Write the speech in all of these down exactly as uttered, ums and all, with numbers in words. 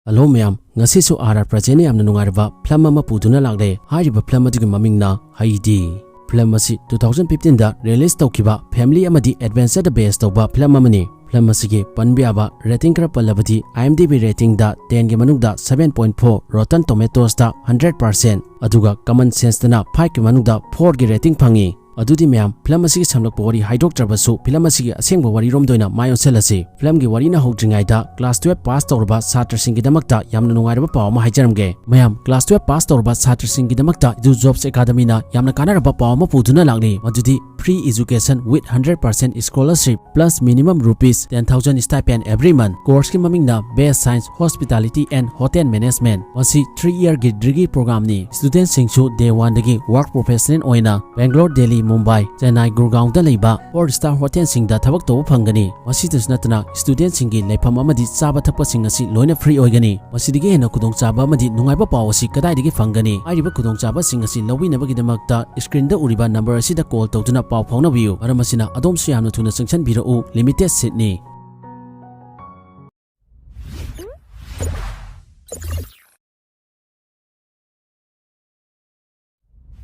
Hello ꯃꯌꯥꯝ, ꯉꯁꯤꯁꯨ R R ꯄ꯭ꯔꯖꯦꯟꯅ ꯌꯥꯝꯅ ꯅꯨꯡꯉꯥꯏꯔꯕ ꯐꯤꯂꯝ ꯑꯃ ꯄꯨꯗꯨꯅ ꯂꯥꯛꯂꯦ꯫ ꯍꯥꯏꯔꯤꯕ ꯐꯤꯂꯝ ꯑꯗꯨꯒꯤ ꯃꯃꯤꯡꯅ ꯍꯩꯗꯤ꯫ ꯐꯤꯂꯝ ꯑꯁꯤ two thousand fifteen ꯗ ꯔꯤꯂꯤꯖ ꯇꯧꯈꯤꯕ family ꯑꯃꯗꯤ adventure ꯗ base ꯇꯧꯕ ꯐꯤꯂꯝ ꯑꯃꯅꯤ꯫ ꯐꯤꯂꯝ ꯑꯁꯤꯒꯤ ꯄꯟꯕ ꯌꯥꯕ ꯔꯦꯇꯤꯡ ꯈꯔ ꯄꯜꯂꯕꯗꯤ, IMDb ꯔꯦꯇꯤꯡꯗ ten ꯒꯤ ꯃꯅꯨꯡꯗ seven point four, Rotten Tomatoes ꯇ hundred percent, ꯑꯗꯨꯒ Common Sense ꯇꯅ five ꯀꯤ ꯃꯅꯨꯡꯗ four ꯒꯤ ꯔꯦꯇꯤꯡ ꯐꯪꯉꯤ꯫ ꯑꯗꯨꯗꯤ ꯃꯌꯥꯝ, ꯐꯤꯂꯝ ꯑꯁꯤꯒꯤ ꯁꯝꯂꯞꯄ ꯋꯥꯔꯤ ꯍꯥꯏꯗꯣꯛꯇ꯭ꯔꯕꯁꯨ, ꯐꯤꯂꯝ ꯑꯁꯤꯒꯤ ꯑꯁꯦꯡꯕ ꯋꯥꯔꯤꯔꯣꯝꯗ ꯑꯣꯏꯅ ꯃꯥꯏ ꯑꯣꯟꯁꯤꯜꯂꯁꯤ꯫ ꯐꯤꯂꯝꯒꯤ ꯋꯥꯔꯤꯅ ꯍꯧꯗ꯭ꯔꯤꯉꯩꯗ, class twelve pass ꯇꯧꯔꯕ ꯁꯥꯇ꯭ꯔꯁꯤꯡꯒꯤꯗꯃꯛꯇ ꯌꯥꯝꯅ ꯅꯨꯡꯉꯥꯏꯔꯕ ꯄꯥꯎ ꯑꯃ ꯍꯥꯏꯖꯔꯝꯒꯦ꯫ ꯃꯌꯥꯝ, class twelve pass ꯇꯧꯔꯕ ꯁꯥꯇ꯭ꯔꯁꯤꯡꯒꯤꯗꯃꯛꯇ Edu Jobs Academy ꯅ ꯌꯥꯝꯅ ꯀꯥꯟꯅꯔꯕ ꯄꯥꯎ ꯑꯃ ꯄꯨꯗꯨꯅ ꯂꯥꯛꯂꯤ, ꯃꯗꯨꯗꯤ free education with hundred percent scholarship plus minimum rupees ten thousand stipend every month꯫ Course ꯀꯤ ꯃꯃꯤꯡꯅ Best Science, Hospitality and Hotel Management꯫ ꯃꯁꯤ three year ꯒꯤ degree program ꯅꯤ꯫ Student ꯁꯤꯡꯁꯨ day one ꯗꯒꯤ work professional ꯑꯣꯏꯅ Bangalore, Delhi, Mumbai, Chennai, Gurgaon ꯗ ꯂꯩꯕ four star hotel ꯁꯤꯡꯗ ꯊꯕꯛ ꯇꯧꯕ ꯐꯪꯒꯅꯤ꯫ ꯃꯁꯤꯗꯁꯨ ꯅꯠꯇꯅ, student ꯁꯤꯡꯒꯤ ꯂꯩꯐꯝ ꯑꯃꯗꯤ ꯆꯥꯕ ꯊꯛꯄꯁꯤꯡ ꯑꯁꯤ ꯂꯣꯏꯅ free ꯑꯣꯏꯒꯅꯤ꯫ ꯃꯁꯤꯗꯒꯤ ꯍꯦꯟꯅ ꯈꯨꯗꯣꯡꯆꯥꯕ ꯑꯃꯗꯤ ꯅꯨꯡꯉꯥꯏꯕ ꯄꯥꯎ ꯑꯁꯤ ꯀꯗꯥꯏꯗꯒꯤ ꯐꯪꯒꯅꯤ? ꯍꯥꯏꯔꯤꯕ ꯈꯨꯗꯣꯡꯆꯥꯕꯁꯤꯡ ꯑꯁꯤ ꯂꯧꯕꯤꯅꯕꯒꯤꯗꯃꯛꯇ screen ꯗ ꯎꯔꯤꯕ number ꯑꯁꯤꯗ call ꯇꯧꯗꯨꯅ ꯄꯥꯎ ꯐꯥꯎꯅꯕꯤꯌꯨ꯫ ꯃꯔꯝ ꯑꯁꯤꯅ, ꯑꯗꯣꯝꯁꯨ ꯌꯥꯝꯅ ꯊꯨꯅ ꯆꯪꯁꯤꯟꯕꯤꯔꯛꯎ꯫ Limited seat ꯅꯤ꯫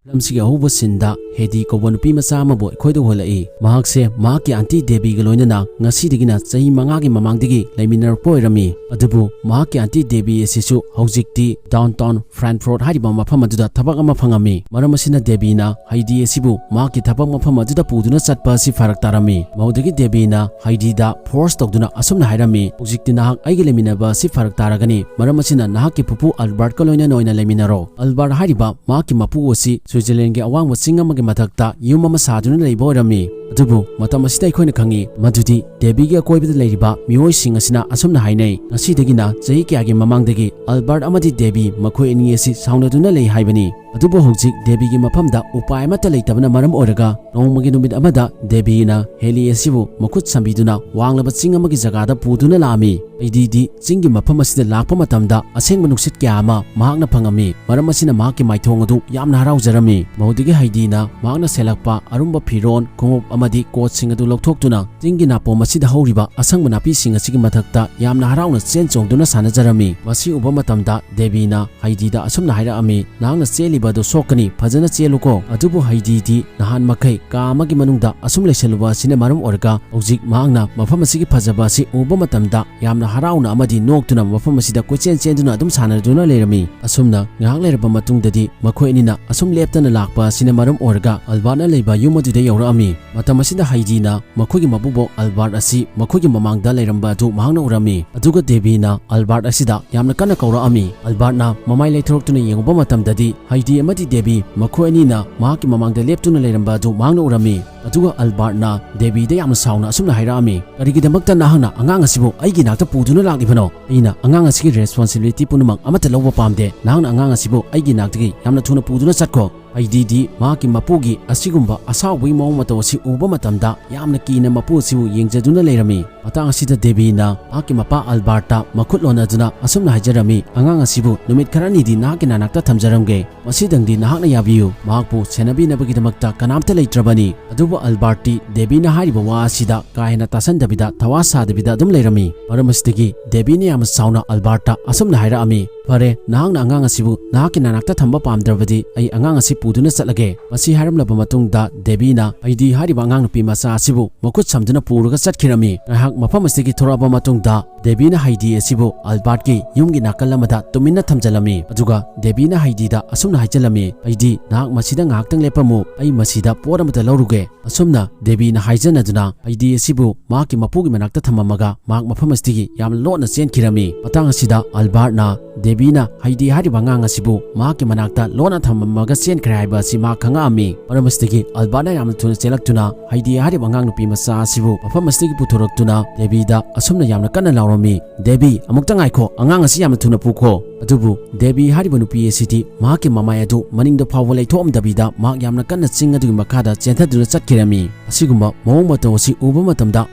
ꯐꯤꯂꯝꯁꯤꯒꯤ ꯑꯍꯧꯕ scene ꯗ ꯍꯦꯗꯤ ꯀꯧꯕ ꯅꯨꯄꯤ ꯃꯆꯥ ꯑꯃꯕꯨ ꯑꯩꯈꯣꯏꯗ ꯎꯍꯜꯂꯛꯏ꯫ ꯃꯍꯥꯛꯁꯦ ꯃꯍꯥꯛꯀꯤ aunty ꯗꯦꯕꯤꯒ ꯂꯣꯏꯅꯅ ꯉꯁꯤꯗꯒꯤꯅ ꯆꯍꯤ ꯃꯉꯥꯒꯤ ꯃꯃꯥꯡꯗꯒꯤ ꯂꯩꯃꯤꯟꯅꯔꯛꯄ ꯑꯣꯏꯔꯝꯃꯤ꯫ ꯑꯗꯨꯕꯨ ꯃꯍꯥꯛꯀꯤ aunty ꯗꯦꯕꯤ ꯑꯁꯤꯁꯨ ꯍꯧꯖꯤꯛꯇꯤ downtown Frankfurt ꯍꯥꯏꯔꯤꯕ ꯃꯐꯝ ꯑꯗꯨꯗ ꯊꯕꯛ ꯑꯃ ꯐꯪꯉꯝꯃꯤ꯫ ꯃꯔꯝ ꯑꯁꯤꯅ, ꯗꯦꯕꯤꯅ ꯍꯩꯗꯤ ꯑꯁꯤꯕꯨ ꯃꯍꯥꯛꯀꯤ ꯊꯕꯛ ꯃꯐꯝ ꯑꯗꯨꯗ ꯄꯨꯗꯨꯅ ꯆꯠꯄ ꯑꯁꯤ ꯐꯔꯛ ꯇꯥꯔꯝꯃꯤ꯫ ꯃꯗꯨꯗꯒꯤ ꯗꯦꯕꯤꯅ ꯍꯩꯗꯤꯗ force ꯇꯧꯗꯨꯅ ꯑꯁꯨꯝꯅ ꯍꯥꯏꯔꯝꯃꯤ, "ꯍꯧꯖꯤꯛꯇꯤ ꯅꯍꯥꯛ ꯑꯩꯒ ꯂꯩꯃꯤꯟꯅꯕ ꯑꯁꯤ ꯐꯔꯛ ꯇꯥꯔꯒꯅꯤ, ꯃꯔꯝ ꯑꯁꯤꯅ ꯅꯍꯥꯛꯀꯤ ꯄꯨꯄꯨ ꯑꯜꯕꯥꯔꯠꯀ ꯂꯣꯏꯅꯅ ꯑꯣꯏꯅ ꯂꯩꯃꯤꯟꯅꯔꯣ꯫" ꯑꯜꯕꯥꯔꯠ ꯍꯥꯏꯔꯤꯕ ꯃꯍꯥꯛꯀꯤ ꯃꯄꯨ ꯑꯁꯤ ꯁ꯭ꯋꯤꯖꯔꯂꯦꯟꯒꯤ ꯑꯋꯥꯡꯕ ꯆꯤꯡ ꯑꯃꯒꯤ ꯃꯊꯛꯇ ꯌꯨꯝ ꯑꯃ ꯁꯥꯗꯨꯅ ꯂꯩꯕ ꯑꯣꯏꯔꯝꯃꯤ꯫ ꯑꯗꯨꯕꯨ ꯃꯇꯝ ꯑꯁꯤꯗ ꯑꯩꯈꯣꯏꯅ ꯈꯪꯉꯤ ꯃꯗꯨꯗꯤ ꯗꯦꯕꯤꯒꯤ ꯑꯀꯣꯏꯕꯗ ꯂꯩꯔꯤꯕ ꯃꯤꯑꯣꯏꯁꯤꯡ ꯑꯁꯤꯅ ꯑꯁꯨꯝꯅ ꯍꯥꯏꯅꯩ, "ꯉꯁꯤꯗꯒꯤꯅ ꯆꯍꯤ ꯀꯌꯥꯒꯤ ꯃꯃꯥꯡꯗꯒꯤ ꯑꯜꯕꯥꯔꯠ ꯑꯃꯗꯤ ꯗꯦꯕꯤ ꯃꯈꯣꯏ ꯑꯅꯤ ꯑꯁꯤ ꯁꯥꯎꯅꯗꯨꯅ ꯂꯩ ꯍꯥꯏꯕꯅꯤ꯫" ꯑꯗꯨꯕꯨ ꯍꯧꯖꯤꯛ ꯗꯦꯕꯤꯒꯤ ꯃꯐꯝꯗ ꯎꯄꯥꯏ ꯑꯃꯠꯇ ꯂꯩꯇꯕꯅ ꯃꯔꯝ ꯑꯣꯏꯔꯒ, ꯅꯣꯡꯃꯒꯤ ꯅꯨꯃꯤꯠ ꯑꯃꯗ ꯗꯦꯕꯤꯅ ꯍꯦꯂꯤ ꯑꯁꯤꯕꯨ ꯃꯈꯨꯠ ꯁꯝꯕꯤꯗꯨꯅ ꯋꯥꯡꯂꯕ ꯆꯤꯡ ꯑꯃꯒꯤ ꯖꯒꯥꯗ ꯄꯨꯗꯨꯅ ꯂꯥꯛꯑꯝꯃꯤ꯫ ꯍꯩꯗꯤꯗꯤ ꯆꯤꯡꯒꯤ ꯃꯐꯝ ꯑꯁꯤꯗ ꯂꯥꯛꯄ ꯃꯇꯝꯗ ꯑꯁꯦꯡꯕ ꯅꯨꯡꯁꯤꯠ ꯀꯌꯥ ꯑꯃ ꯃꯍꯥꯛꯅ ꯐꯪꯉꯝꯃꯤ꯫ ꯃꯔꯝ ꯑꯁꯤꯅ ꯃꯍꯥꯛꯀꯤ ꯃꯥꯏꯊꯣꯡ ꯑꯗꯨ ꯌꯥꯝꯅ ꯍꯔꯥꯎꯖꯔꯝꯃꯤ꯫ ꯃꯗꯨꯗꯒꯤ ꯍꯩꯗꯤꯅ ꯃꯍꯥꯛꯅ ꯁꯦꯠꯂꯛꯄ ꯑꯔꯨꯝꯕ ꯐꯤꯔꯣꯜ, ꯈꯣꯡꯎꯞ ꯑꯃꯗꯤ ꯀꯣꯠꯁꯤꯡ ꯑꯗꯨ ꯂꯧꯊꯣꯛꯇꯨꯅ ꯆꯤꯡꯒꯤ ꯅꯥꯄꯣꯝ ꯑꯁꯤꯗ ꯍꯧꯔꯤꯕ ꯑꯁꯪꯕ ꯅꯥꯄꯤꯁꯤꯡ ꯑꯁꯤꯒꯤ ꯃꯊꯛꯇ ꯌꯥꯝꯅ ꯍꯔꯥꯎꯅ ꯆꯦꯟ ꯆꯣꯡꯗꯨꯅ ꯁꯥꯟꯅꯖꯔꯝꯃꯤ꯫ ꯃꯁꯤ ꯎꯕ ꯃꯇꯝꯗ ꯗꯦꯕꯤꯅ ꯍꯩꯗꯤꯗ ꯑꯁꯨꯝꯅ ꯍꯥꯏꯔꯛꯑꯝꯃꯤ, "ꯅꯍꯥꯛꯅ ꯆꯦꯜꯂꯤꯕ ꯑꯗꯨ ꯁꯣꯛꯀꯅꯤ, ꯐꯖꯅ ꯆꯦꯜꯂꯨꯀꯣ"꯫ ꯑꯗꯨꯕꯨ ꯍꯩꯗꯤꯗꯤ ꯅꯍꯥꯟ ꯃꯈꯩ ꯀꯥ ꯑꯃꯒꯤ ꯃꯅꯨꯡꯗ ꯑꯁꯨꯝ ꯂꯩꯁꯜꯂꯨꯕ ꯑꯁꯤꯅ ꯃꯔꯝ ꯑꯣꯏꯔꯒ ꯍꯧꯖꯤꯛ ꯃꯍꯥꯛꯅ ꯃꯐꯝ ꯑꯁꯤꯒꯤ ꯐꯖꯕ ꯑꯁꯤ ꯎꯕ ꯃꯇꯝꯗ ꯌꯥꯝꯅ ꯍꯔꯥꯎꯅ ꯑꯃꯗꯤ ꯅꯣꯛꯇꯨꯅ ꯃꯐꯝ ꯑꯁꯤꯗ ꯀꯣꯏꯆꯦꯟ ꯆꯦꯟꯗꯨꯅ ꯑꯗꯨꯝ ꯁꯥꯟꯅꯗꯨꯅ ꯂꯩꯔꯝꯃꯤ꯫ ꯑꯁꯨꯝꯅ ꯉꯥꯏꯍꯥꯛ ꯂꯩꯔꯕ ꯃꯇꯨꯡꯗꯗꯤ ꯃꯈꯣꯏ ꯑꯅꯤꯅ ꯑꯁꯨꯝ ꯂꯦꯞꯇꯅ ꯂꯥꯛꯄ ꯑꯁꯤꯅ ꯃꯔꯝ ꯑꯣꯏꯔꯒ ꯑꯜꯕꯥꯔꯠꯅ ꯂꯩꯕ ꯌꯨꯝ ꯑꯗꯨꯗ ꯌꯧꯔꯛꯑꯝꯃꯤ꯫ ꯃꯇꯝ ꯑꯁꯤꯗ ꯍꯩꯗꯤꯅ ꯃꯈꯣꯏꯒꯤ ꯃꯄꯨꯕꯣꯛ ꯑꯜꯕꯥꯔꯠ ꯑꯁꯤ ꯃꯈꯣꯏꯒꯤ ꯃꯃꯥꯡꯗ ꯂꯩꯔꯝꯕ ꯑꯗꯨ ꯃꯍꯥꯛꯅ ꯎꯔꯝꯃꯤ꯫ ꯑꯗꯨꯒ ꯗꯦꯕꯤꯅ ꯑꯜꯕꯥꯔꯠ ꯑꯁꯤꯗ ꯌꯥꯝꯅ ꯀꯟꯅ ꯀꯧꯔꯛꯑꯝꯃꯤ꯫ ꯑꯜꯕꯥꯔꯠꯅ ꯃꯃꯥꯏ ꯂꯩꯊꯣꯔꯛꯇꯨꯅ ꯌꯦꯡꯉꯨꯕ ꯃꯇꯝꯗꯗꯤ ꯍꯩꯗꯤ ꯑꯃꯗꯤ ꯗꯦꯕꯤ ꯃꯈꯣꯏ ꯑꯅꯤꯅ ꯃꯍꯥꯛꯀꯤ ꯃꯃꯥꯡꯗ ꯂꯦꯞꯇꯨꯅ ꯂꯩꯔꯝꯕ ꯑꯗꯨ ꯃꯍꯥꯛꯅ ꯎꯔꯝꯃꯤ꯫ ꯑꯗꯨꯒ ꯑꯜꯕꯥꯔꯠꯅ ꯗꯦꯕꯤꯗ ꯌꯥꯝꯅ ꯁꯥꯎꯅ ꯑꯁꯨꯝꯅ ꯍꯥꯏꯔꯛꯑꯝꯃꯤ, "ꯀꯔꯤꯒꯤꯗꯃꯛꯇ ꯅꯍꯥꯛꯅ ꯑꯉꯥꯡ ꯑꯁꯤꯕꯨ ꯑꯩꯒꯤ ꯅꯥꯛꯇ ꯄꯨꯗꯨꯅ ꯂꯥꯛꯂꯤꯕꯅꯣ? ꯑꯩꯅ ꯑꯉꯥꯡ ꯑꯁꯤꯒꯤ responsibility ꯄꯨꯝꯅꯃꯛ ꯑꯃꯠꯇ ꯂꯧꯕ ꯄꯥꯝꯗꯦ꯫ ꯅꯍꯥꯛꯅ ꯑꯉꯥꯡ ꯑꯁꯤꯕꯨ ꯑꯩꯒꯤ ꯅꯥꯛꯇꯒꯤ ꯌꯥꯝꯅ ꯊꯨꯅ ꯄꯨꯗꯨꯅ ꯆꯠꯈꯣ"꯫ ꯍꯩꯗꯤꯗꯤ ꯃꯍꯥꯛꯀꯤ ꯃꯄꯨꯒꯤ ꯑꯁꯤꯒꯨꯝꯕ ꯑꯁꯥꯎꯕꯒꯤ ꯃꯑꯣꯡ ꯃꯇꯧ ꯑꯁꯤ ꯎꯕ ꯃꯇꯝꯗ ꯌꯥꯝꯅ ꯀꯤꯅ ꯃꯄꯨ ꯑꯁꯤꯕꯨ ꯌꯦꯡꯖꯗꯨꯅ ꯂꯩꯔꯝꯃꯤ꯫ ꯃꯇꯥꯡ ꯑꯁꯤꯗ ꯗꯦꯕꯤꯅ ꯃꯍꯥꯛꯀꯤ ꯃꯄꯥ ꯑꯜꯕꯥꯔꯠꯇ ꯃꯈꯨꯠ ꯂꯣꯟꯅꯗꯨꯅ ꯑꯁꯨꯝꯅ ꯍꯥꯏꯖꯔꯝꯃꯤ, "ꯑꯉꯥꯡ ꯑꯁꯤꯕꯨ ꯅꯨꯃꯤꯠ ꯈꯔꯅꯤꯗꯤ ꯅꯍꯥꯛꯀꯤ ꯅꯅꯥꯛꯇ ꯊꯝꯖꯔꯝꯒꯦ꯫ ꯃꯁꯤꯗꯪꯗꯤ ꯅꯍꯥꯛꯅ ꯌꯥꯕꯤꯌꯨ꯫ ꯃꯍꯥꯛꯄꯨ ꯁꯦꯟꯅꯕꯤꯅꯕꯒꯤꯗꯃꯛꯇ ꯀꯅꯥꯝꯇ ꯂꯩꯇ꯭ꯔꯕꯅꯤ"꯫ ꯑꯗꯨꯕꯨ ꯑꯜꯕꯥꯔꯠꯇꯤ ꯗꯦꯕꯤꯅ ꯍꯥꯏꯔꯤꯕ ꯋꯥ ꯑꯁꯤꯗ ꯀꯥ ꯍꯦꯟꯅ ꯇꯥꯁꯟꯗꯕꯤꯗ ꯊꯋꯥ ꯁꯥꯗꯕꯤꯗ ꯑꯗꯨꯝ ꯂꯩꯔꯝꯃꯤ꯫ ꯃꯔꯝ ꯑꯁꯤꯗꯒꯤ ꯗꯦꯕꯤꯅ ꯌꯥꯝꯅ ꯁꯥꯎꯅ ꯑꯜꯕꯥꯔꯠꯇ ꯑꯁꯨꯝꯅ ꯍꯥꯏꯔꯛꯑꯝꯃꯤ, "ꯐꯔꯦ, ꯅꯍꯥꯛꯅ ꯑꯉꯥꯡ ꯑꯁꯤꯕꯨ ꯅꯍꯥꯛꯀꯤ ꯅꯅꯥꯛꯇ ꯊꯝꯕ ꯄꯥꯝꯗ꯭ꯔꯕꯗꯤ ꯑꯩ ꯑꯉꯥꯡ ꯑꯁꯤ ꯄꯨꯗꯨꯅ ꯆꯠꯂꯒꯦ"꯫ ꯃꯁꯤ ꯍꯥꯏꯔꯝꯂꯕ ꯃꯇꯨꯡꯗ ꯗꯦꯕꯤꯅ ꯍꯩꯗꯤ ꯍꯥꯏꯔꯤꯕ ꯑꯉꯥꯡ ꯅꯨꯄꯤ ꯃꯆꯥ ꯑꯁꯤꯕꯨ ꯃꯈꯨꯠ ꯁꯝꯗꯨꯅ ꯄꯨꯔꯒ ꯆꯠꯈꯤꯔꯝꯃꯤ꯫ ꯉꯥꯏꯍꯥꯛ ꯃꯐꯝ ꯑꯁꯤꯗꯒꯤ ꯊꯣꯔꯛꯑꯕ ꯃꯇꯨꯡꯗ ꯗꯦꯕꯤꯅ ꯍꯩꯗꯤ ꯑꯁꯤꯕꯨ ꯑꯜꯕꯥꯔꯠꯀꯤ ꯌꯨꯝꯒꯤ ꯅꯥꯀꯜ ꯑꯃꯗ ꯇꯨꯃꯤꯟꯅ ꯊꯝꯖꯤꯜꯂꯝꯃꯤ꯫ ꯑꯗꯨꯒ ꯗꯦꯕꯤꯅ ꯍꯩꯗꯤꯗ ꯑꯁꯨꯝꯅ ꯍꯥꯏꯖꯤꯜꯂꯝꯃꯤ, "ꯍꯩꯗꯤ, ꯅꯍꯥꯛ ꯃꯁꯤꯗ ꯉꯥꯏꯍꯥꯛꯇꯪ ꯂꯦꯞꯄꯝꯃꯨ, ꯑꯩ ꯃꯁꯤꯗ ꯄꯣꯠ ꯑꯃꯇ ꯂꯧꯔꯨꯒꯦ"꯫ ꯑꯁꯨꯝꯅ ꯗꯦꯕꯤꯅ ꯍꯥꯏꯖꯅꯗꯨꯅ ꯍꯩꯗꯤ ꯑꯁꯤꯕꯨ ꯃꯍꯥꯛꯀꯤ ꯃꯄꯨꯒꯤ ꯃꯅꯥꯛꯇ ꯊꯝꯃꯝꯃꯒ ꯃꯍꯥꯛ ꯃꯐꯝ ꯑꯁꯤꯗꯒꯤ ꯌꯥꯝꯅ ꯂꯣꯠꯅ ꯆꯦꯟꯈꯤꯔꯝꯃꯤ꯫ ꯃꯇꯥꯡ ꯑꯁꯤꯗ ꯑꯜꯕꯥꯔꯠꯅ ꯗꯦꯕꯤꯅ ꯍꯩꯗꯤ ꯍꯥꯏꯔꯤꯕ ꯑꯉꯥꯡ ꯑꯁꯤꯕꯨ ꯃꯍꯥꯛꯀꯤ ꯃꯅꯥꯛꯇ ꯂꯣꯟꯅ ꯊꯝꯃꯝꯃꯒ ꯆꯦꯟꯈ꯭ꯔꯦ ꯍꯥꯏꯕ ꯑꯁꯤ ꯃꯍꯥꯛ ꯈꯪꯉꯛꯑꯝꯃꯤ꯫ ꯃꯔꯝ ꯑꯁꯤꯗꯒꯤ ꯑꯜꯕꯥꯔꯠꯅ ꯌꯥꯝꯅ ꯊꯨꯅ ꯆꯦꯜꯂꯛꯇꯨꯅ ꯍꯩꯗꯤ ꯍꯥꯏꯔꯤꯕ ꯑꯉꯥꯡ ꯅꯨꯄꯤ ꯃꯆꯥ ꯑꯁꯤꯕꯨ ꯃꯐꯝ ꯑꯁꯤꯗꯒꯤ ꯄꯨꯊꯣꯔꯛꯇꯨꯅ ꯗꯦꯕꯤꯗ ꯑꯁꯨꯝꯅ ꯌꯥꯝꯅ ꯀꯟꯅ ꯂꯥꯎꯔꯝꯃꯤ, "ꯗꯦꯕꯤ, ꯑꯃꯨꯛꯇ ꯉꯥꯏꯈꯣ, ꯑꯉꯥꯡ ꯑꯁꯤ ꯌꯥꯝꯅ ꯊꯨꯅ ꯄꯨꯈꯣ"꯫ ꯑꯗꯨꯕꯨ ꯗꯦꯕꯤ ꯍꯥꯏꯔꯤꯕ ꯅꯨꯄꯤ ꯑꯁꯤꯗꯤ ꯃꯍꯥꯛꯀꯤ ꯃꯃꯥꯏ ꯑꯗꯨ ꯃꯅꯤꯡꯗ ꯐꯥꯎꯕ ꯂꯩꯊꯣꯛꯑꯝꯗꯕꯤꯗ ꯃꯍꯥꯛ ꯌꯥꯝꯅ ꯀꯟꯅ ꯆꯤꯡ ꯑꯗꯨꯒꯤ ꯃꯈꯥꯗ ꯆꯦꯟꯊꯗꯨꯅ ꯆꯠꯈꯤꯔꯝꯃꯤ꯫ ꯑꯁꯤꯒꯨꯝꯕ ꯃꯑꯣꯡ ꯃꯇꯧ ꯑꯁꯤ ꯎꯕ ꯃꯇꯝꯗ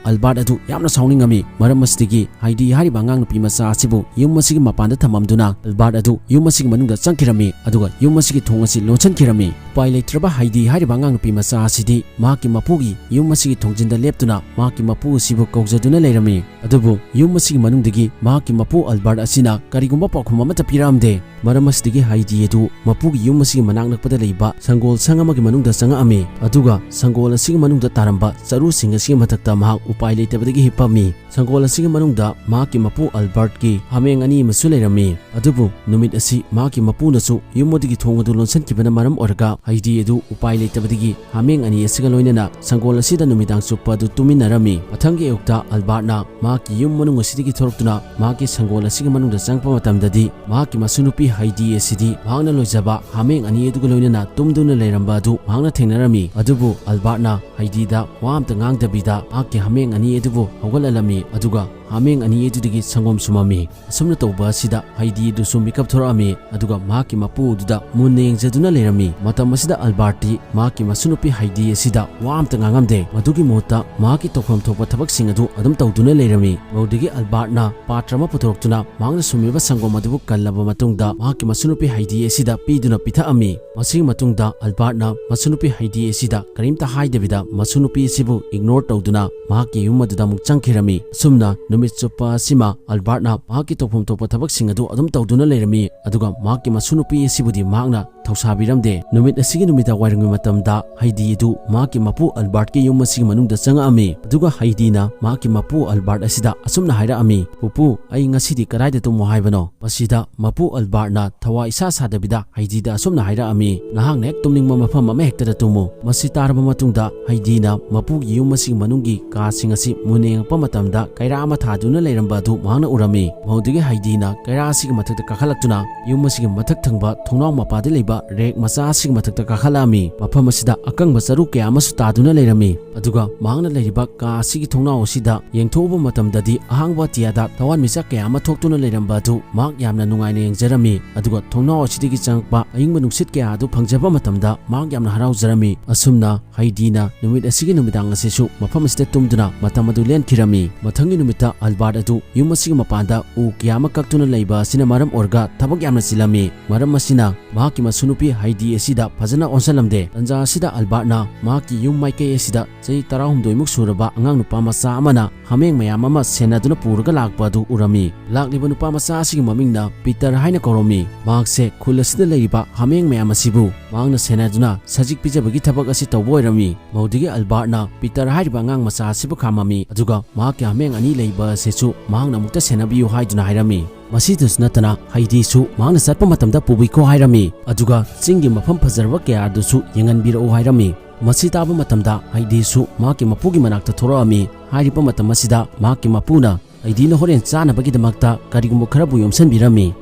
ꯑꯜꯕꯥꯔꯠ ꯑꯗꯨ ꯌꯥꯝꯅ ꯁꯥꯎꯅꯤꯡꯉꯝꯃꯤ꯫ ꯃꯔꯝ ꯑꯁꯤꯗꯒꯤ ꯍꯩꯗꯤ ꯍꯥꯏꯔꯤꯕ ꯑꯉꯥꯡ ꯅꯨꯄꯤ ꯃꯆꯥ ꯑꯁꯤꯕꯨ ꯌꯨꯝ ꯑꯁꯤꯒꯤ ꯃꯄꯥꯟꯗ ꯊꯝꯃꯝꯗꯨꯅ ꯇꯨꯅ ꯑꯜꯕꯥꯔꯠ ꯑꯗꯨ ꯌꯨꯝ ꯑꯁꯤꯒꯤ ꯃꯅꯨꯡꯗ ꯆꯪꯈꯤꯔꯝꯃꯤ, ꯑꯗꯨꯒ ꯌꯨꯝ ꯑꯁꯤꯒꯤ ꯊꯣꯡ ꯑꯁꯤ ꯂꯣꯟꯁꯤꯟꯈꯤꯔꯝꯃꯤ꯫ ꯎꯄꯥꯏ ꯂꯩꯇ꯭ꯔꯕ ꯍꯥꯏꯗꯤ ꯍꯥꯏꯔꯤꯕ ꯑꯉꯥꯡ ꯅꯨꯄꯤ ꯃꯆꯥ ꯑꯁꯤꯗꯤ ꯃꯍꯥꯛꯀꯤ ꯃꯄꯨꯒꯤ ꯌꯨꯝ ꯑꯁꯤꯒꯤ ꯊꯣꯡꯖꯤꯟꯗ ꯂꯦꯞꯇꯨꯅ ꯃꯍꯥꯛꯀꯤ ꯃꯄꯨ ꯑꯁꯤꯕꯨ ꯀꯧꯖꯗꯨꯅ ꯂꯩꯔꯝꯃꯤ꯫ ꯑꯗꯨꯕꯨ ꯌꯨꯝ ꯑꯁꯤꯒꯤ ꯃꯅꯨꯡꯗꯒꯤ ꯃꯍꯥꯛꯀꯤ ꯃꯄꯨ ꯑꯜꯕꯥꯔꯠ ꯑꯁꯤꯅ ꯀꯔꯤꯒꯨꯝꯕ ꯄꯥꯎꯈꯨꯝ ꯑꯃꯠꯇ ꯄꯤꯔꯛꯑꯝꯗꯦ꯫ ꯃꯔꯝ ꯑꯁꯤꯗꯒꯤ ꯍꯥꯏꯗꯤ ꯑꯗꯨ ꯃꯄꯨꯒꯤ ꯌꯨꯝ ꯑꯁꯤꯒꯤ ꯃꯅꯥꯛ ꯅꯛꯄꯗ ꯂꯩꯕ ꯁꯪꯒꯣꯜ ꯁꯪ ꯑꯃꯒꯤ ꯃꯅꯨꯡꯗ ꯆꯪꯉꯛꯑꯝꯃꯤ, ꯑꯗꯨꯒ ꯁꯪꯒꯣꯜ ꯑꯁꯤꯒꯤ ꯃꯅꯨꯡꯗ ꯇꯥꯔꯝꯕ ꯆꯔꯨꯁꯤꯡ ꯑꯁꯤꯒꯤ ꯃꯊꯛꯇ ꯃꯍꯥꯛ ꯎꯄꯥꯏ ꯂꯩꯇꯕꯗꯒꯤ ꯍꯤꯞꯄꯝꯃꯤ꯫ ꯁꯪꯒꯣꯜ ꯑꯁꯤꯒꯤ ꯃꯅꯨꯡꯗ ꯃꯍꯥꯛꯀꯤ ꯃꯄꯨ ꯑꯜꯕꯥꯔꯠꯀꯤ ꯍꯥꯃꯦꯡ ꯑꯅꯤ ꯑꯃꯁꯨ ꯂꯩꯔꯝꯃꯤ꯫ ꯑꯗꯨꯕꯨ ꯅꯨꯃꯤꯠ ꯑꯁꯤ ꯃꯍꯥꯛꯀꯤ ꯃꯄꯨꯅꯁꯨ ꯌꯨꯝ ꯑꯗꯨꯒꯤ ꯊꯣꯡ ꯑꯗꯨ ꯂꯣꯟꯁꯤꯟꯈꯤꯕꯅ ꯃꯔꯝ ꯑꯣꯏꯔꯒ ꯍꯥꯏꯗꯤ ꯑꯗꯨ ꯎꯄꯥꯏ ꯂꯩꯇꯕꯗꯒꯤ ꯍꯥꯃꯦꯡ ꯑꯅꯤ ꯑꯁꯤꯒ ꯂꯣꯏꯅꯅ ꯁꯪꯒꯣꯜ ꯑꯁꯤꯗ ꯅꯨꯃꯤꯗꯥꯡ ꯆꯨꯞꯄ ꯑꯗꯨ ꯇꯨꯃꯤꯟꯅꯔꯝꯃꯤ꯫ ꯃꯊꯪꯒꯤ ꯑꯌꯨꯛꯇ ꯑꯜꯕꯥꯔꯠꯅ ꯃꯍꯥꯛꯀꯤ ꯌꯨꯝ ꯃꯅꯨꯡ ꯑꯁꯤꯗꯒꯤ ꯊꯣꯔꯛꯇꯨꯅ ꯃꯍꯥꯛꯀꯤ ꯁꯪꯒꯣꯜ ꯑꯁꯤꯒꯤ ꯃꯅꯨꯡꯗ ꯆꯪꯉꯛꯄ ꯃꯇꯝꯗꯗꯤ ꯃꯍꯥꯛꯀꯤ ꯃꯁꯨꯅꯨꯄꯤ ꯍꯥꯏꯗꯤ ꯑꯁꯤꯗꯤ ꯃꯍꯥꯛꯅ ꯂꯣꯏꯖꯕ ꯍꯥꯃꯦꯡ ꯑꯅꯤ ꯑꯗꯨꯒ ꯂꯣꯏꯅꯅ ꯇꯨꯝꯗꯨꯅ ꯂꯩꯔꯝꯕ ꯑꯗꯨ ꯃꯍꯥꯛꯅ ꯊꯦꯡꯅꯔꯝꯃꯤ꯫ ꯑꯗꯨꯕꯨ ꯑꯜꯕꯥꯔꯠꯅ ꯍꯥꯏꯗꯤꯗ ꯋꯥ ꯑꯝꯇ ꯉꯥꯡꯗꯕꯤꯗ ꯃꯍꯥꯛꯀꯤ ꯍꯥꯃꯦꯡ ꯑꯅꯤ ꯑꯗꯨꯕꯨ ꯍꯧꯒꯠꯍꯜꯂꯝꯃꯤ, ꯑꯗꯨꯒ ꯍꯥꯃꯦꯡ ꯑꯅꯤ ꯑꯗꯨꯗꯒꯤ ꯁꯪꯒꯣꯝ ꯁꯨꯝꯃꯝꯃꯤ꯫ ꯑꯁꯨꯝꯅ ꯇꯧꯕ ꯑꯁꯤꯗ ꯍꯥꯏꯗꯤ ꯑꯗꯨꯁꯨ ꯃꯤꯀꯞ ꯊꯣꯔꯛꯑꯝꯃꯤ, ꯑꯗꯨꯒ ꯃꯍꯥꯛꯀꯤ ꯃꯄꯨ ꯑꯗꯨꯗ ꯃꯨꯟꯅ ꯌꯦꯡꯖꯗꯨꯅ ꯂꯩꯔꯝꯃꯤ꯫ ꯃꯇꯝ ꯑꯁꯤꯗ ꯑꯜꯕꯥꯔꯠꯇꯤ ꯃꯍꯥꯛꯀꯤ ꯃꯁꯨꯅꯨꯄꯤ ꯍꯥꯏꯗꯤ ꯑꯁꯤꯗ ꯋꯥ ꯑꯝꯇ ꯉꯥꯡꯉꯝꯗꯦ꯫ ꯃꯗꯨꯒꯤ ꯃꯍꯨꯠꯇ ꯃꯍꯥꯛꯀꯤ ꯇꯧꯐꯝ ꯊꯣꯛꯄ ꯊꯕꯛꯁꯤꯡ ꯑꯗꯨ ꯑꯗꯨꯝ ꯇꯧꯗꯨꯅ ꯂꯩꯔꯝꯃꯤ꯫ ꯃꯗꯨꯗꯒꯤ ꯑꯜꯕꯥꯔꯠꯅ ꯄꯥꯇ꯭ꯔ ꯑꯃ ꯄꯨꯊꯣꯔꯛꯇꯨꯅ ꯃꯍꯥꯛꯅ ꯁꯨꯝꯃꯤꯕ ꯁꯪꯒꯣꯝ ꯑꯗꯨꯕꯨ ꯀꯜꯂꯕ ꯃꯇꯨꯡꯗ ꯃꯍꯥꯛꯀꯤ ꯃꯁꯨꯅꯨꯄꯤ ꯍꯥꯏꯗꯤ ꯑꯁꯤꯗ ꯄꯤꯗꯨꯅ ꯄꯤꯊꯛꯑꯝꯃꯤ꯫ ꯃꯁꯤꯒꯤ ꯃꯇꯨꯡꯗ ꯑꯜꯕꯥꯔꯠꯅ ꯃꯁꯨꯅꯨꯄꯤ ꯍꯥꯏꯗꯤ ꯑꯁꯤꯗ ꯀꯔꯤꯝꯇ ꯍꯥꯏꯗꯕꯤꯗ ꯃꯁꯨꯅꯨꯄꯤ ꯑꯁꯤꯕꯨ ꯏꯒꯅꯣꯔ ꯇꯧꯗꯨꯅ ꯃꯍꯥꯛꯀꯤ ꯌꯨꯝ ꯑꯗꯨꯗ ꯑꯃꯨꯛ ꯆꯪꯈꯤꯔꯝꯃꯤ꯫ ꯑꯁꯨꯝꯅ ꯅꯨꯃꯤꯠ ꯆꯨꯞꯄ ꯑꯁꯤꯃ ꯑꯜꯕꯥꯔꯠꯅ ꯃꯍꯥꯛꯀꯤ ꯇꯧꯐꯝ ꯊꯣꯛꯄ ꯊꯕꯛꯁꯤꯡ ꯑꯗꯨ ꯑꯗꯨꯝ ꯇꯧꯗꯨꯅ ꯂꯩꯔꯝꯃꯤ, ꯑꯗꯨꯒ ꯃꯍꯥꯛꯀꯤ ꯃꯁꯨꯅꯨꯄꯤ ꯑꯁꯤꯕꯨꯗꯤ ꯃꯍꯥꯛꯅ ꯊꯧꯁꯥꯕꯤꯔꯝꯗꯦ꯫ ꯅꯨꯃꯤꯠ ꯑꯁꯤꯒꯤ ꯅꯨꯃꯤꯗꯥꯡ ꯋꯥꯏꯔꯝꯒꯤ ꯃꯇꯝꯗ ꯍꯩꯗꯤ ꯑꯗꯨ ꯃꯍꯥꯛꯀꯤ ꯃꯄꯨ ꯑꯜꯕꯥꯔꯠꯀꯤ ꯌꯨꯝ ꯑꯁꯤꯒꯤ ꯃꯅꯨꯡꯗ ꯆꯪꯉꯛꯑꯝꯃꯤ, ꯑꯗꯨꯒ ꯍꯩꯗꯤꯅ ꯃꯍꯥꯛꯀꯤ ꯃꯄꯨ ꯑꯜꯕꯥꯔꯠ ꯑꯁꯤꯗ ꯑꯁꯨꯝꯅ ꯍꯥꯏꯔꯛꯑꯝꯃꯤ, "ꯄꯨꯄꯨ, ꯑꯩ ꯉꯁꯤꯗꯤ ꯀꯗꯥꯏꯗ ꯇꯨꯝꯃꯣ ꯍꯥꯏꯕꯅꯣ?" ꯃꯁꯤꯗ ꯃꯄꯨ ꯑꯜꯕꯥꯔꯠꯅ ꯊꯋꯥ ꯏꯁꯥ ꯁꯥꯗꯕꯤꯗ ꯍꯩꯗꯤꯗ ꯑꯁꯨꯝꯅ ꯍꯥꯏꯔꯛꯑꯝꯃꯤ, "ꯅꯍꯥꯛꯅ ꯍꯦꯛ ꯇꯨꯝꯅꯤꯡꯕ ꯃꯐꯝ ꯑꯃ ꯍꯦꯛꯇꯗ ꯇꯨꯝꯃꯨ꯫" ꯃꯁꯤ ꯇꯥꯔꯕ ꯃꯇꯨꯡꯗ ꯍꯩꯗꯤꯅ ꯃꯄꯨꯒꯤ ꯌꯨꯝ ꯑꯁꯤꯒꯤ ꯃꯅꯨꯡꯒꯤ ꯀꯥꯁꯤꯡ ꯑꯁꯤ ꯃꯨꯟꯅ ꯌꯦꯡꯉꯛꯄ ꯃꯇꯝꯗ ꯀꯩꯔꯥ ꯑꯃ ꯊꯥꯗꯨꯅ ꯂꯩꯔꯝꯕ ꯑꯗꯨ ꯃꯍꯥꯛꯅ ꯎꯔꯝꯃꯤ꯫ ꯃꯗꯨꯗꯒꯤ ꯍꯩꯗꯤꯅ ꯀꯩꯔꯥ ꯑꯁꯤꯒꯤ ꯃꯊꯛꯇ ꯀꯥꯈꯠꯂꯛꯇꯨꯅ ꯌꯨꯝ ꯑꯁꯤꯒꯤ ꯃꯊꯛ ꯊꯪꯕ ꯊꯣꯡꯅꯥꯎ ꯃꯄꯥꯗ ꯂꯩꯕ ꯔꯦꯛ ꯃꯆꯥ ꯑꯁꯤꯒꯤ ꯃꯊꯛꯇ ꯀꯥꯈꯠꯂꯛꯂꯝꯃꯤ꯫ ꯃꯐꯝ ꯑꯁꯤꯗ ꯑꯀꯪꯕ ꯆꯔꯨ ꯀꯌꯥ ꯑꯃꯁꯨ ꯇꯥꯗꯨꯅ ꯂꯩꯔꯝꯃꯤ꯫ ꯑꯗꯨꯒ ꯃꯍꯥꯛꯅ ꯂꯩꯔꯤꯕ ꯀꯥ ꯑꯁꯤꯒꯤ ꯊꯣꯡꯅꯥꯎ ꯑꯁꯤꯗ ꯌꯦꯡꯊꯣꯛꯎꯕ ꯃꯇꯝꯗꯗꯤ ꯑꯍꯥꯡꯕ ꯑꯇꯤꯌꯥꯗ ꯊꯋꯥꯟꯃꯤꯆꯥꯛ ꯀꯌꯥ ꯑꯃ ꯊꯣꯛꯇꯨꯅ ꯂꯩꯔꯝꯕ ꯑꯗꯨ ꯃꯍꯥꯛ ꯌꯥꯝꯅ ꯅꯨꯡꯉꯥꯏꯅ ꯌꯦꯡꯖꯔꯝꯃꯤ꯫ ꯑꯗꯨꯒ ꯊꯣꯡꯅꯥꯎ ꯑꯁꯤꯗꯒꯤ ꯆꯪꯉꯛꯄ ꯑꯏꯪꯕ ꯅꯨꯡꯁꯤꯠ ꯀꯌꯥ ꯑꯗꯨ ꯐꯪꯖꯕ ꯃꯇꯝꯗ ꯃꯍꯥꯛ ꯌꯥꯝꯅ ꯍꯔꯥꯎꯖꯔꯝꯃꯤ꯫ ꯑꯁꯨꯝꯅ ꯍꯩꯗꯤꯅ ꯅꯨꯃꯤꯠ ꯑꯁꯤꯒꯤ ꯅꯨꯃꯤꯗꯥꯡ ꯑꯁꯤꯁꯨ ꯃꯐꯝ ꯑꯁꯤꯗ ꯇꯨꯝꯗꯨꯅ ꯃꯇꯝ ꯑꯗꯨ ꯂꯦꯟꯈꯤꯔꯝꯃꯤ꯫ ꯃꯊꯪꯒꯤ ꯅꯨꯃꯤꯠꯇ ꯑꯜꯕꯥꯔꯠ ꯑꯗꯨ ꯌꯨꯝ ꯑꯁꯤꯒꯤ ꯃꯄꯥꯟꯗ ꯎ ꯀꯌꯥ ꯑꯃ ꯀꯛꯇꯨꯅ ꯂꯩꯕ ꯑꯁꯤꯅ ꯃꯔꯝ ꯑꯣꯏꯔꯒ ꯊꯕꯛ ꯌꯥꯝꯅ ꯆꯤꯜꯂꯝꯃꯤ꯫ ꯃꯔꯝ ꯑꯁꯤꯅ ꯃꯍꯥꯛꯀꯤ ꯃꯁꯨꯅꯨꯄꯤ ꯍꯩꯗꯤ ꯑꯁꯤꯗ ꯐꯖꯅ ꯑꯣꯟꯁꯤꯜꯂꯝꯗꯦ꯫ ꯇꯟꯖꯥ ꯑꯁꯤꯗ ꯑꯜꯕꯥꯔꯠꯅ ꯃꯍꯥꯛꯀꯤ ꯌꯨꯝ ꯃꯥꯏꯀꯩ ꯑꯁꯤꯗ ꯆꯍꯤ ꯇꯔꯥꯍꯨꯝꯗꯣꯏꯃꯨꯛ ꯁꯨꯔꯕ ꯑꯉꯥꯡ ꯅꯨꯄꯥ ꯃꯆꯥ ꯑꯃꯅ ꯍꯥꯃꯦꯡ ꯃꯌꯥꯝ ꯑꯃ ꯁꯦꯟꯅꯗꯨꯅ ꯄꯨꯔꯒ ꯂꯥꯛꯄ ꯑꯗꯨ ꯎꯔꯝꯃꯤ꯫ ꯂꯥꯛꯂꯤꯕ ꯅꯨꯄꯥ ꯃꯆꯥ ꯑꯁꯤꯒꯤ ꯃꯃꯤꯡꯅ ꯄꯤꯇꯔ ꯍꯥꯏꯅ ꯀꯧꯔꯝꯃꯤ꯫ ꯃꯍꯥꯛꯁꯦ ꯈꯨꯜ ꯑꯁꯤꯗ ꯂꯩꯔꯤꯕ ꯍꯥꯃꯦꯡ ꯃꯌꯥꯝ ꯑꯁꯤꯕꯨ ꯃꯍꯥꯛꯅ ꯁꯦꯟꯅꯗꯨꯅ ꯁꯖꯤꯛ ꯄꯤꯖꯕꯒꯤ ꯊꯕꯛ ꯑꯁꯤ ꯇꯧꯕ ꯑꯣꯏꯔꯝꯃꯤ꯫ ꯃꯗꯨꯗꯒꯤ ꯑꯜꯕꯥꯔꯠꯅ ꯄꯤꯇꯔ ꯍꯥꯏꯔꯤꯕ ꯑꯉꯥꯡ ꯃꯆꯥ ꯑꯁꯤꯕꯨ ꯈꯥꯝꯃꯝꯃꯤ꯫ ꯑꯗꯨꯒ ꯃꯍꯥꯛꯀꯤ ꯍꯥꯃꯦꯡ ꯑꯅꯤ ꯂꯩꯕ ꯑꯁꯤꯁꯨ ꯃꯍꯥꯛꯅ ꯑꯃꯨꯛꯇ ꯁꯦꯟꯅꯕꯤꯌꯨ ꯍꯥꯏꯗꯨꯅ ꯍꯥꯏꯔꯝꯃꯤ꯫ ꯃꯁꯤꯗꯁꯨ ꯅꯠꯇꯅ ꯍꯩꯗꯤꯁꯨ ꯃꯍꯥꯛꯅ ꯆꯠꯄ ꯃꯇꯝꯗ ꯄꯨꯕꯤꯈꯣ ꯍꯥꯏꯔꯝꯃꯤ꯫ ꯑꯗꯨꯒ ꯆꯤꯡꯒꯤ ꯃꯐꯝ ꯐꯖꯔꯕ ꯀꯌꯥ ꯑꯗꯨꯁꯨ ꯌꯦꯡꯍꯟꯕꯤꯔꯛꯎ ꯍꯥꯏꯔꯝꯃꯤ꯫ ꯃꯁꯤ ꯇꯥꯕ ꯃꯇꯝꯗ ꯍꯩꯗꯤꯁꯨ ꯃꯍꯥꯛꯀꯤ ꯃꯄꯨꯒꯤ ꯃꯅꯥꯛꯇ ꯊꯣꯔꯛꯂꯝꯃꯤ꯫ ꯍꯥꯏꯔꯤꯕ ꯃꯇꯝ ꯑꯁꯤꯗ ꯃꯍꯥꯛꯀꯤ ꯃꯄꯨꯅ ꯍꯩꯗꯤꯅ ꯍꯣꯔꯦꯟ ꯆꯥꯅꯕꯒꯤꯗꯃꯛꯇ ꯀꯔꯤꯒꯨꯝꯕ ꯈꯔꯕꯨ ꯌꯣꯝꯁꯤꯟꯕꯤꯔꯝꯃꯤ꯫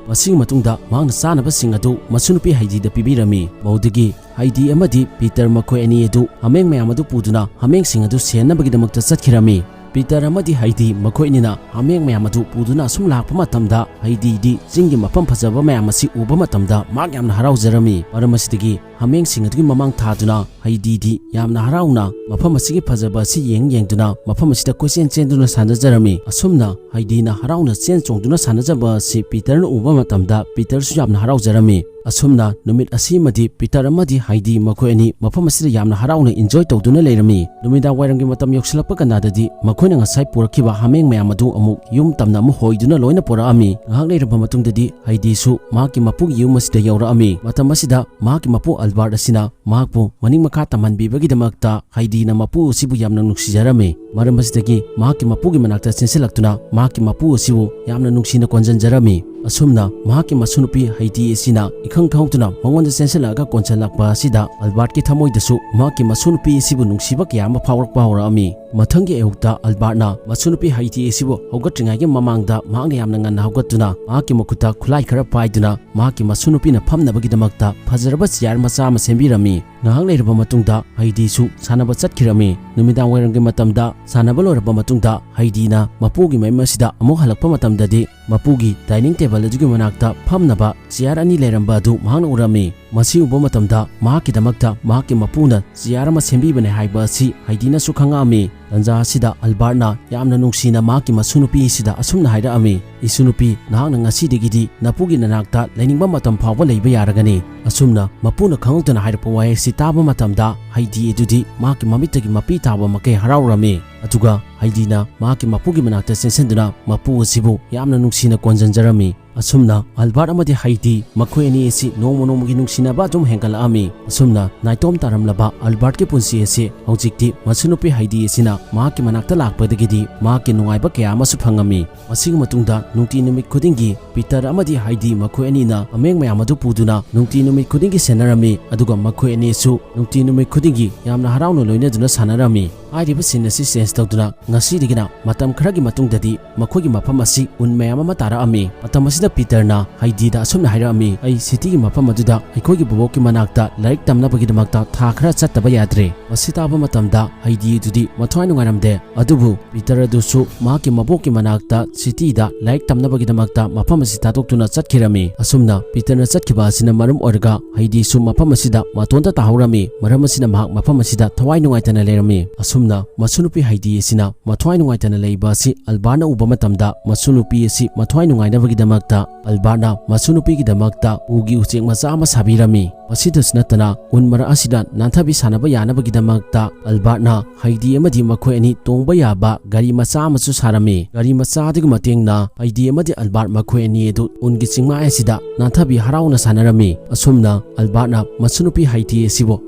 ꯃꯁꯤꯒꯤ ꯃꯇꯨꯡꯗ ꯃꯍꯥꯛꯅ ꯆꯥꯅꯕꯁꯤꯡ ꯑꯗꯨ ꯃꯁꯨꯅꯨꯄꯤ ꯍꯩꯗꯤꯗ ꯄꯤꯕꯤꯔꯝꯃꯤ꯫ ꯃꯗꯨꯗꯒꯤ ꯍꯩꯗꯤ ꯑꯃꯗꯤ ꯄꯤꯇꯔ ꯃꯈꯣꯏ ꯑꯅꯤ ꯑꯗꯨ ꯍꯥꯃꯦꯡ ꯃꯌꯥꯝ ꯑꯗꯨ ꯄꯨꯗꯨꯅ ꯍꯥꯃꯦꯡꯁꯤꯡ ꯑꯗꯨ ꯁꯦꯟꯅꯕꯒꯤꯗꯃꯛꯇ ꯆꯠꯈꯤꯔꯝꯃꯤ꯫ ꯄꯤꯇꯔ ꯑꯃꯗꯤ ꯍꯩꯗꯤ ꯃꯈꯣꯏ ꯑꯅꯤꯅ ꯍꯥꯃꯦꯡ ꯃꯌꯥꯝ ꯑꯗꯨ ꯄꯨꯗꯨꯅ ꯑꯁꯨꯝ ꯂꯥꯛꯄ ꯃꯇꯝꯗ ꯍꯩꯗꯤꯗꯤ ꯆꯤꯡꯒꯤ ꯃꯐꯝ ꯐꯖꯕ ꯃꯌꯥꯝ ꯑꯁꯤ ꯎꯕ ꯃꯇꯝꯗ ꯃꯍꯥꯛ ꯌꯥꯝꯅ ꯍꯔꯥꯎꯖꯔꯝꯃꯤ꯫ ꯃꯔꯝ ꯑꯁꯤꯗꯒꯤ ꯍꯥꯃꯦꯡꯁꯤꯡ ꯑꯗꯨꯒꯤ ꯃꯃꯥꯡ ꯊꯥꯗꯨꯅ ꯍꯩꯗꯤꯗꯤ ꯌꯥꯝꯅ ꯍꯔꯥꯎꯅ ꯃꯐꯝ ꯑꯁꯤꯒꯤ ꯐꯖꯕ ꯑꯁꯤ ꯌꯦꯡ ꯌꯦꯡꯗꯨꯅ ꯃꯐꯝ ꯑꯁꯤꯗ ꯀꯣꯏꯆꯦꯟ ꯆꯦꯟꯗꯨꯅ ꯁꯥꯟꯅꯖꯔꯝꯃꯤ꯫ ꯑꯁꯨꯝꯅ ꯍꯩꯗꯤꯅ ꯍꯔꯥꯎꯅ ꯆꯦꯟ ꯆꯣꯡꯗꯨꯅ ꯁꯥꯟꯅꯖꯕ ꯑꯁꯤ ꯄꯤꯇꯔꯅ ꯎꯕ ꯃꯇꯝꯗ ꯄꯤꯇꯔꯁꯨ ꯌꯥꯝꯅ ꯍꯔꯥꯎꯖꯔꯝꯃꯤ꯫ ꯑꯁꯨꯝꯅ ꯅꯨꯃꯤꯠ ꯑꯁꯤꯃꯗꯤ ꯄꯤꯇꯔ ꯑꯃꯗꯤ ꯍꯩꯗꯤ ꯃꯈꯣꯏ ꯑꯅꯤ ꯃꯐꯝ ꯑꯁꯤꯗ ꯌꯥꯝꯅ ꯍꯔꯥꯎꯅ ꯏꯟꯖꯣꯏ ꯇꯧꯗꯨꯅ ꯂꯩꯔꯝꯃꯤ꯫ ꯅꯨꯃꯤꯗꯥꯡ ꯋꯥꯏꯔꯝꯒꯤ ꯃꯇꯝ ꯌꯧꯁꯤꯜꯂꯛꯄ ꯀꯥꯟꯗꯗꯤ ꯃꯈꯣꯏꯅ ꯉꯁꯥꯏ ꯄꯨꯔꯛꯈꯤꯕ ꯍꯥꯃꯦꯡ ꯃꯌꯥꯝ ꯑꯗꯨ ꯑꯃꯨꯛ ꯌꯨꯝ ꯇꯝꯅ ꯑꯃꯨꯛ ꯍꯣꯏꯗꯨꯅ ꯂꯣꯏꯅ ꯄꯨꯔꯛꯂꯝꯃꯤ꯫ ꯉꯥꯏꯍꯥꯛ ꯂꯩꯔꯕ ꯃꯇꯨꯡꯗꯗꯤ ꯍꯩꯗꯤꯁꯨ ꯃꯍꯥꯛꯀꯤ ꯃꯄꯨꯒꯤ ꯌꯨꯝ ꯑꯁꯤꯗ ꯌꯧꯔꯛꯂꯝꯃꯤ꯫ ꯃꯇꯝ ꯑꯁꯤꯗ ꯃꯍꯥꯛꯀꯤ ꯃꯄꯨ ꯑꯜꯕꯥꯔꯠ ꯑꯁꯤꯅ ꯃꯍꯥꯛꯄꯨ ꯃꯅꯤꯡ ꯃꯈꯥ ꯇꯝꯍꯟꯕꯤꯕꯒꯤꯗꯃꯛꯇ ꯍꯩꯗꯤꯅ ꯃꯄꯨ ꯑꯁꯤꯕꯨ ꯌꯥꯝꯅ ꯅꯨꯡꯁꯤꯖꯔꯝꯃꯤ꯫ ꯃꯔꯝ ꯑꯁꯤꯗꯒꯤ ꯃꯍꯥꯛꯀꯤ ꯃꯄꯨꯒꯤ ꯃꯅꯥꯛꯇ ꯆꯦꯟꯁꯤꯜꯂꯛꯇꯨꯅ ꯃꯍꯥꯛꯀꯤ ꯃꯄꯨ ꯑꯁꯤꯕꯨ ꯌꯥꯝꯅ ꯅꯨꯡꯁꯤꯅ ꯀꯣꯟꯖꯟꯖꯔꯝꯃꯤ꯫ ꯑꯁꯨꯝꯅ ꯃꯍꯥꯛꯀꯤ ꯃꯁꯨꯅꯨꯄꯤ ꯍꯩꯗꯤ ꯑꯁꯤꯅ ꯏꯈꯪ ꯈꯪꯍꯧꯗꯅ ꯃꯉꯣꯟꯗ ꯆꯦꯟꯁꯤꯜꯂꯛꯑꯒ ꯀꯣꯟꯁꯤꯜꯂꯛꯄ ꯑꯁꯤꯗ ꯑꯜꯕꯥꯔꯠꯀꯤ ꯊꯃꯣꯏꯗꯁꯨ ꯃꯍꯥꯛꯀꯤ ꯃꯁꯨꯅꯨꯄꯤ ꯑꯁꯤꯕꯨ ꯅꯨꯡꯁꯤꯕ ꯀꯌꯥ ꯑꯃ ꯐꯥꯎꯔꯛꯄ ꯍꯧꯔꯛꯑꯝꯃꯤ꯫ ꯃꯊꯪꯒꯤ ꯑꯌꯨꯛꯇ ꯑꯜꯕꯥꯔꯠꯅ ꯃꯁꯨꯅꯨꯄꯤ ꯍꯩꯗꯤ ꯑꯁꯤꯕꯨ ꯍꯧꯒꯠꯇ꯭ꯔꯤꯉꯩꯒꯤ ꯃꯃꯥꯡꯗ ꯃꯍꯥꯛꯅ ꯌꯥꯝꯅ ꯉꯟꯅ ꯍꯧꯒꯠꯇꯨꯅ ꯃꯍꯥꯛꯀꯤ ꯃꯈꯨꯠꯇ ꯈꯨꯠꯂꯥꯏ ꯈꯔ ꯄꯥꯏꯗꯨꯅ ꯃꯍꯥꯛꯀꯤ ꯃꯁꯨꯅꯨꯄꯤꯅ ꯐꯝꯅꯕꯒꯤꯗꯃꯛꯇ ꯐꯖꯔꯕ ꯆꯤꯌꯥꯔ ꯃꯆꯥ ꯑꯃ ꯁꯦꯝꯕꯤꯔꯝꯃꯤ꯫ ꯉꯥꯏꯍꯥꯛ ꯂꯩꯔꯕ ꯃꯇꯨꯡꯗ ꯍꯩꯗꯤꯁꯨ ꯁꯥꯟꯅꯕ ꯆꯠꯈꯤꯔꯝꯃꯤ꯫ ꯅꯨꯃꯤꯗꯥꯡ ꯋꯥꯏꯔꯝꯒꯤ ꯃꯇꯝꯗ ꯁꯥꯟꯅꯕ ꯂꯣꯏꯔꯕ ꯃꯇꯨꯡꯗ ꯍꯩꯗꯤꯅ ꯃꯄꯨꯒꯤ ꯃꯌꯨꯝ ꯑꯁꯤꯗ ꯑꯃꯨꯛ ꯍꯜꯂꯛꯄ ꯃꯇꯝꯗꯗꯤ ꯃꯄꯨꯒꯤ ꯗꯥꯏꯅꯤꯡ ꯇꯦꯕꯜ ꯑꯗꯨꯒꯤ ꯃꯅꯥꯛꯇ ꯐꯝꯅꯕ ꯆꯤꯌꯥꯔ ꯑꯅꯤ ꯂꯩꯔꯝꯕ ꯑꯗꯨ ꯃꯍꯥꯛꯅ ꯎꯔꯝꯃꯤ꯫ ꯃꯁꯤ ꯎꯕ ꯃꯇꯝꯗ ꯃꯍꯥꯛꯀꯤꯗꯃꯛꯇ ꯃꯍꯥꯛꯀꯤ ꯃꯄꯨꯅ ꯆꯤꯌꯥꯔ ꯑꯃ ꯁꯦꯝꯕꯤꯕꯅꯦ ꯍꯥꯏꯕ ꯑꯁꯤ ꯍꯩꯗꯤꯅꯁꯨ ꯈꯪꯉꯛꯑꯝꯃꯤ꯫ ꯇꯟꯖꯥ ꯑꯁꯤꯗ ꯑꯜꯕꯥꯔꯠꯅ ꯌꯥꯝꯅ ꯅꯨꯡꯁꯤꯅ ꯃꯍꯥꯛꯀꯤ ꯃꯁꯨꯅꯨꯄꯤ ꯑꯁꯤꯗ ꯑꯁꯨꯝꯅ ꯍꯥꯏꯔꯛꯑꯝꯃꯤ, "ꯏꯁꯨꯅꯨꯄꯤ, ꯅꯍꯥꯛꯅ ꯉꯁꯤꯗꯒꯤꯗꯤ ꯅꯄꯨꯒꯤ ꯅꯅꯥꯛꯇ ꯂꯩꯅꯤꯡꯕ ꯃꯇꯝ ꯐꯥꯎꯕ ꯂꯩꯕ ꯌꯥꯔꯒꯅꯤ꯫" ꯑꯁꯨꯝꯅ ꯃꯄꯨꯅ ꯈꯪꯍꯧꯗꯅ ꯍꯥꯏꯔꯛꯄ ꯋꯥꯍꯩ ꯑꯁꯤ ꯇꯥꯕ ꯃꯇꯝꯗ ꯍꯩꯗꯤ ꯑꯗꯨꯗꯤ ꯃꯍꯥꯛꯀꯤ ꯃꯃꯤꯠꯇꯒꯤ ꯃꯄꯤ ꯇꯥꯕ ꯃꯈꯩ ꯍꯔꯥꯎꯔꯝꯃꯤ꯫ ꯑꯗꯨꯒ ꯍꯩꯗꯤꯅ ꯃꯍꯥꯛꯀꯤ ꯃꯄꯨꯒꯤ ꯃꯅꯥꯛꯇ ꯆꯦꯟꯁꯤꯟꯗꯨꯅ ꯃꯄꯨ ꯑꯁꯤꯕꯨ ꯌꯥꯝꯅ ꯅꯨꯡꯁꯤꯅ ꯀꯣꯟꯖꯟꯖꯔꯝꯃꯤ꯫ ꯑꯁꯨꯝꯅ ꯑꯜꯕꯥꯔꯠ ꯑꯃꯗꯤ ꯍꯩꯗꯤ ꯃꯈꯣꯏ ꯑꯅꯤ ꯑꯁꯤ ꯅꯣꯡꯃ ꯅꯣꯡꯃꯒꯤ ꯅꯨꯡꯁꯤꯅꯕ ꯑꯗꯨꯝ ꯍꯦꯟꯒꯠꯂꯛꯑꯝꯃꯤ꯫ ꯑꯁꯨꯝꯅ ꯅꯥꯏꯇꯣꯝ ꯇꯥꯔꯝꯂꯕ ꯑꯜꯕꯥꯔꯠꯀꯤ ꯄꯨꯟꯁꯤ ꯑꯁꯤ ꯍꯧꯖꯤꯛꯇꯤ ꯃꯁꯨꯅꯨꯄꯤ ꯍꯩꯗꯤ ꯑꯁꯤꯅ ꯃꯍꯥꯛꯀꯤ ꯃꯅꯥꯛꯇ ꯂꯥꯛꯄꯗꯒꯤꯗꯤ ꯃꯍꯥꯛꯀꯤ ꯅꯨꯡꯉꯥꯏꯕ ꯀꯌꯥ ꯑꯃꯁꯨ ꯐꯪꯉꯝꯃꯤ꯫ ꯃꯁꯤꯒꯤ ꯃꯇꯨꯡꯗ ꯅꯨꯡꯇꯤ ꯅꯨꯃꯤꯠ ꯈꯨꯗꯤꯡꯒꯤ ꯄꯤꯇꯔ ꯑꯃꯗꯤ ꯍꯩꯗꯤ ꯃꯈꯣꯏ ꯑꯅꯤꯅ ꯑꯃꯦꯡ ꯃꯌꯥꯝ ꯑꯗꯨ ꯄꯨꯗꯨꯅ ꯅꯨꯡꯇꯤ ꯅꯨꯃꯤꯠ ꯈꯨꯗꯤꯡꯒꯤ ꯁꯦꯟꯅꯔꯝꯃꯤ, ꯑꯗꯨꯒ ꯃꯈꯣꯏ ꯑꯅꯤꯁꯨ ꯅꯨꯡꯇꯤ ꯅꯨꯃꯤꯠ ꯈꯨꯗꯤꯡꯒꯤ ꯌꯥꯝꯅ ꯍꯔꯥꯎꯅ ꯂꯣꯏꯅꯗꯨꯅ ꯁꯥꯟꯅꯔꯝꯃꯤ꯫ ꯍꯥꯏꯔꯤꯕ ꯁꯤꯟ ꯑꯁꯤ ꯆꯦꯟꯖ ꯇꯧꯗꯨꯅ ꯉꯁꯤꯗꯒꯤꯅ ꯃꯇꯝ ꯈꯔꯒꯤ ꯃꯇꯨꯡꯗꯗꯤ ꯃꯈꯣꯏꯒꯤ ꯃꯐꯝ ꯑꯁꯤ ꯎꯟ ꯃꯌꯥꯝ ꯑꯃ ꯇꯥꯔꯛꯑꯝꯃꯤ꯫ ꯃꯇꯝ ꯑꯁꯤꯗ ꯄꯤꯇꯔꯅ ꯍꯩꯗꯤꯗ ꯑꯁꯨꯝꯅ ꯍꯥꯏꯔꯛꯑꯝꯃꯤ, "ꯑꯩ ꯁꯤꯇꯤꯒꯤ ꯃꯐꯝ ꯑꯗꯨꯗ ꯑꯩꯈꯣꯏꯒꯤ ꯕꯣꯕꯣꯛꯀꯤ ꯃꯅꯥꯛꯇ ꯂꯥꯏꯔꯤꯛ ꯇꯝꯅꯕꯒꯤꯗꯃꯛꯇ ꯊꯥ ꯈꯔ ꯆꯠꯇꯕ ꯌꯥꯗ꯭ꯔꯦ꯫" ꯃꯁꯤ ꯇꯥꯕ ꯃꯇꯝꯗ ꯍꯩꯗꯤ ꯑꯗꯨꯗꯤ ꯃꯊ꯭ꯋꯥꯏ ꯅꯨꯡꯉꯥꯏꯔꯝꯗꯦ꯫ ꯑꯗꯨꯕꯨ ꯄꯤꯇꯔ ꯑꯗꯨꯁꯨ ꯃꯍꯥꯛꯀꯤ ꯃꯕꯣꯛꯀꯤ ꯃꯅꯥꯛꯇ ꯁꯤꯇꯤꯗ ꯂꯥꯏꯔꯤꯛ ꯇꯝꯅꯕꯒꯤꯗꯃꯛꯇ ꯃꯐꯝ ꯑꯁꯤ ꯊꯥꯗꯣꯛꯇꯨꯅ ꯆꯠꯈꯤꯔꯝꯃꯤ꯫ ꯑꯁꯨꯝꯅ ꯄꯤꯇꯔꯅ ꯆꯠꯈꯤꯕ ꯑꯁꯤꯅ ꯃꯔꯝ ꯑꯣꯏꯔꯒ ꯍꯩꯗꯤꯁꯨ ꯃꯐꯝ ꯑꯁꯤꯗ ꯃꯇꯣꯟꯇ ꯇꯥꯍꯧꯔꯝꯃꯤ꯫ ꯃꯔꯝ ꯑꯁꯤꯅ ꯃꯍꯥꯛ ꯃꯐꯝ ꯑꯁꯤꯗ ꯊꯋꯥꯏ ꯅꯨꯡꯉꯥꯏꯇꯅ ꯂꯩꯔꯝꯃꯤ꯫ ꯑꯁꯨꯝꯅ ꯃꯁꯨꯅꯨꯄꯤ ꯍꯩꯗꯤ ꯑꯁꯤꯅ ꯃꯊ꯭ꯋꯥꯏ ꯅꯨꯡꯉꯥꯏꯇꯅ ꯂꯩꯕ ꯑꯁꯤ ꯑꯜꯕꯥꯔꯠꯅ ꯎꯕ ꯃꯇꯝꯗ ꯃꯁꯨꯅꯨꯄꯤ ꯑꯁꯤ ꯃꯊ꯭ꯋꯥꯏ ꯅꯨꯡꯉꯥꯏꯅꯕꯒꯤꯗꯃꯛꯇ ꯑꯜꯕꯥꯔꯠꯅ ꯃꯁꯨꯅꯨꯄꯤꯒꯤꯗꯃꯛꯇ ꯎꯒꯤ ꯎꯆꯦꯛ ꯃꯆꯥ ꯑꯃ ꯁꯥꯕꯤꯔꯝꯃꯤ꯫ ꯃꯁꯤꯗꯁꯨ ꯅꯠꯇꯅ ꯎꯟ ꯃꯔꯛ ꯑꯁꯤꯗ ꯅꯥꯟꯊꯕꯤ ꯁꯥꯟꯅꯕ ꯌꯥꯅꯕꯒꯤꯗꯃꯛꯇ ꯑꯜꯕꯥꯔꯠꯅ ꯍꯩꯗꯤ ꯑꯃꯗꯤ ꯃꯈꯣꯏ ꯑꯅꯤ ꯇꯣꯡꯕ ꯌꯥꯕ ꯒꯥꯔꯤ ꯃꯆꯥ ꯑꯃꯁꯨ ꯁꯥꯔꯝꯃꯤ꯫ ꯒꯥꯔꯤ ꯃꯆꯥ ꯑꯗꯨꯒꯤ ꯃꯇꯦꯡꯅ ꯍꯩꯗꯤ ꯑꯃꯗꯤ ꯑꯜꯕꯥꯔꯠ ꯃꯈꯣꯏ ꯑꯅꯤ ꯑꯗꯨ ꯎꯟꯒꯤ ꯆꯤꯡꯃꯥꯏ ꯑꯁꯤꯗ ꯅꯥꯟꯊꯕꯤ ꯍꯔꯥꯎꯅ ꯁꯥꯟꯅꯔꯝꯃꯤ꯫ ꯑꯁꯨꯝꯅ ꯑꯜꯕꯥꯔꯠꯅ ꯃꯁꯨꯅꯨꯄꯤ ꯍꯥꯏꯗꯤ ꯑꯁꯤꯕꯨ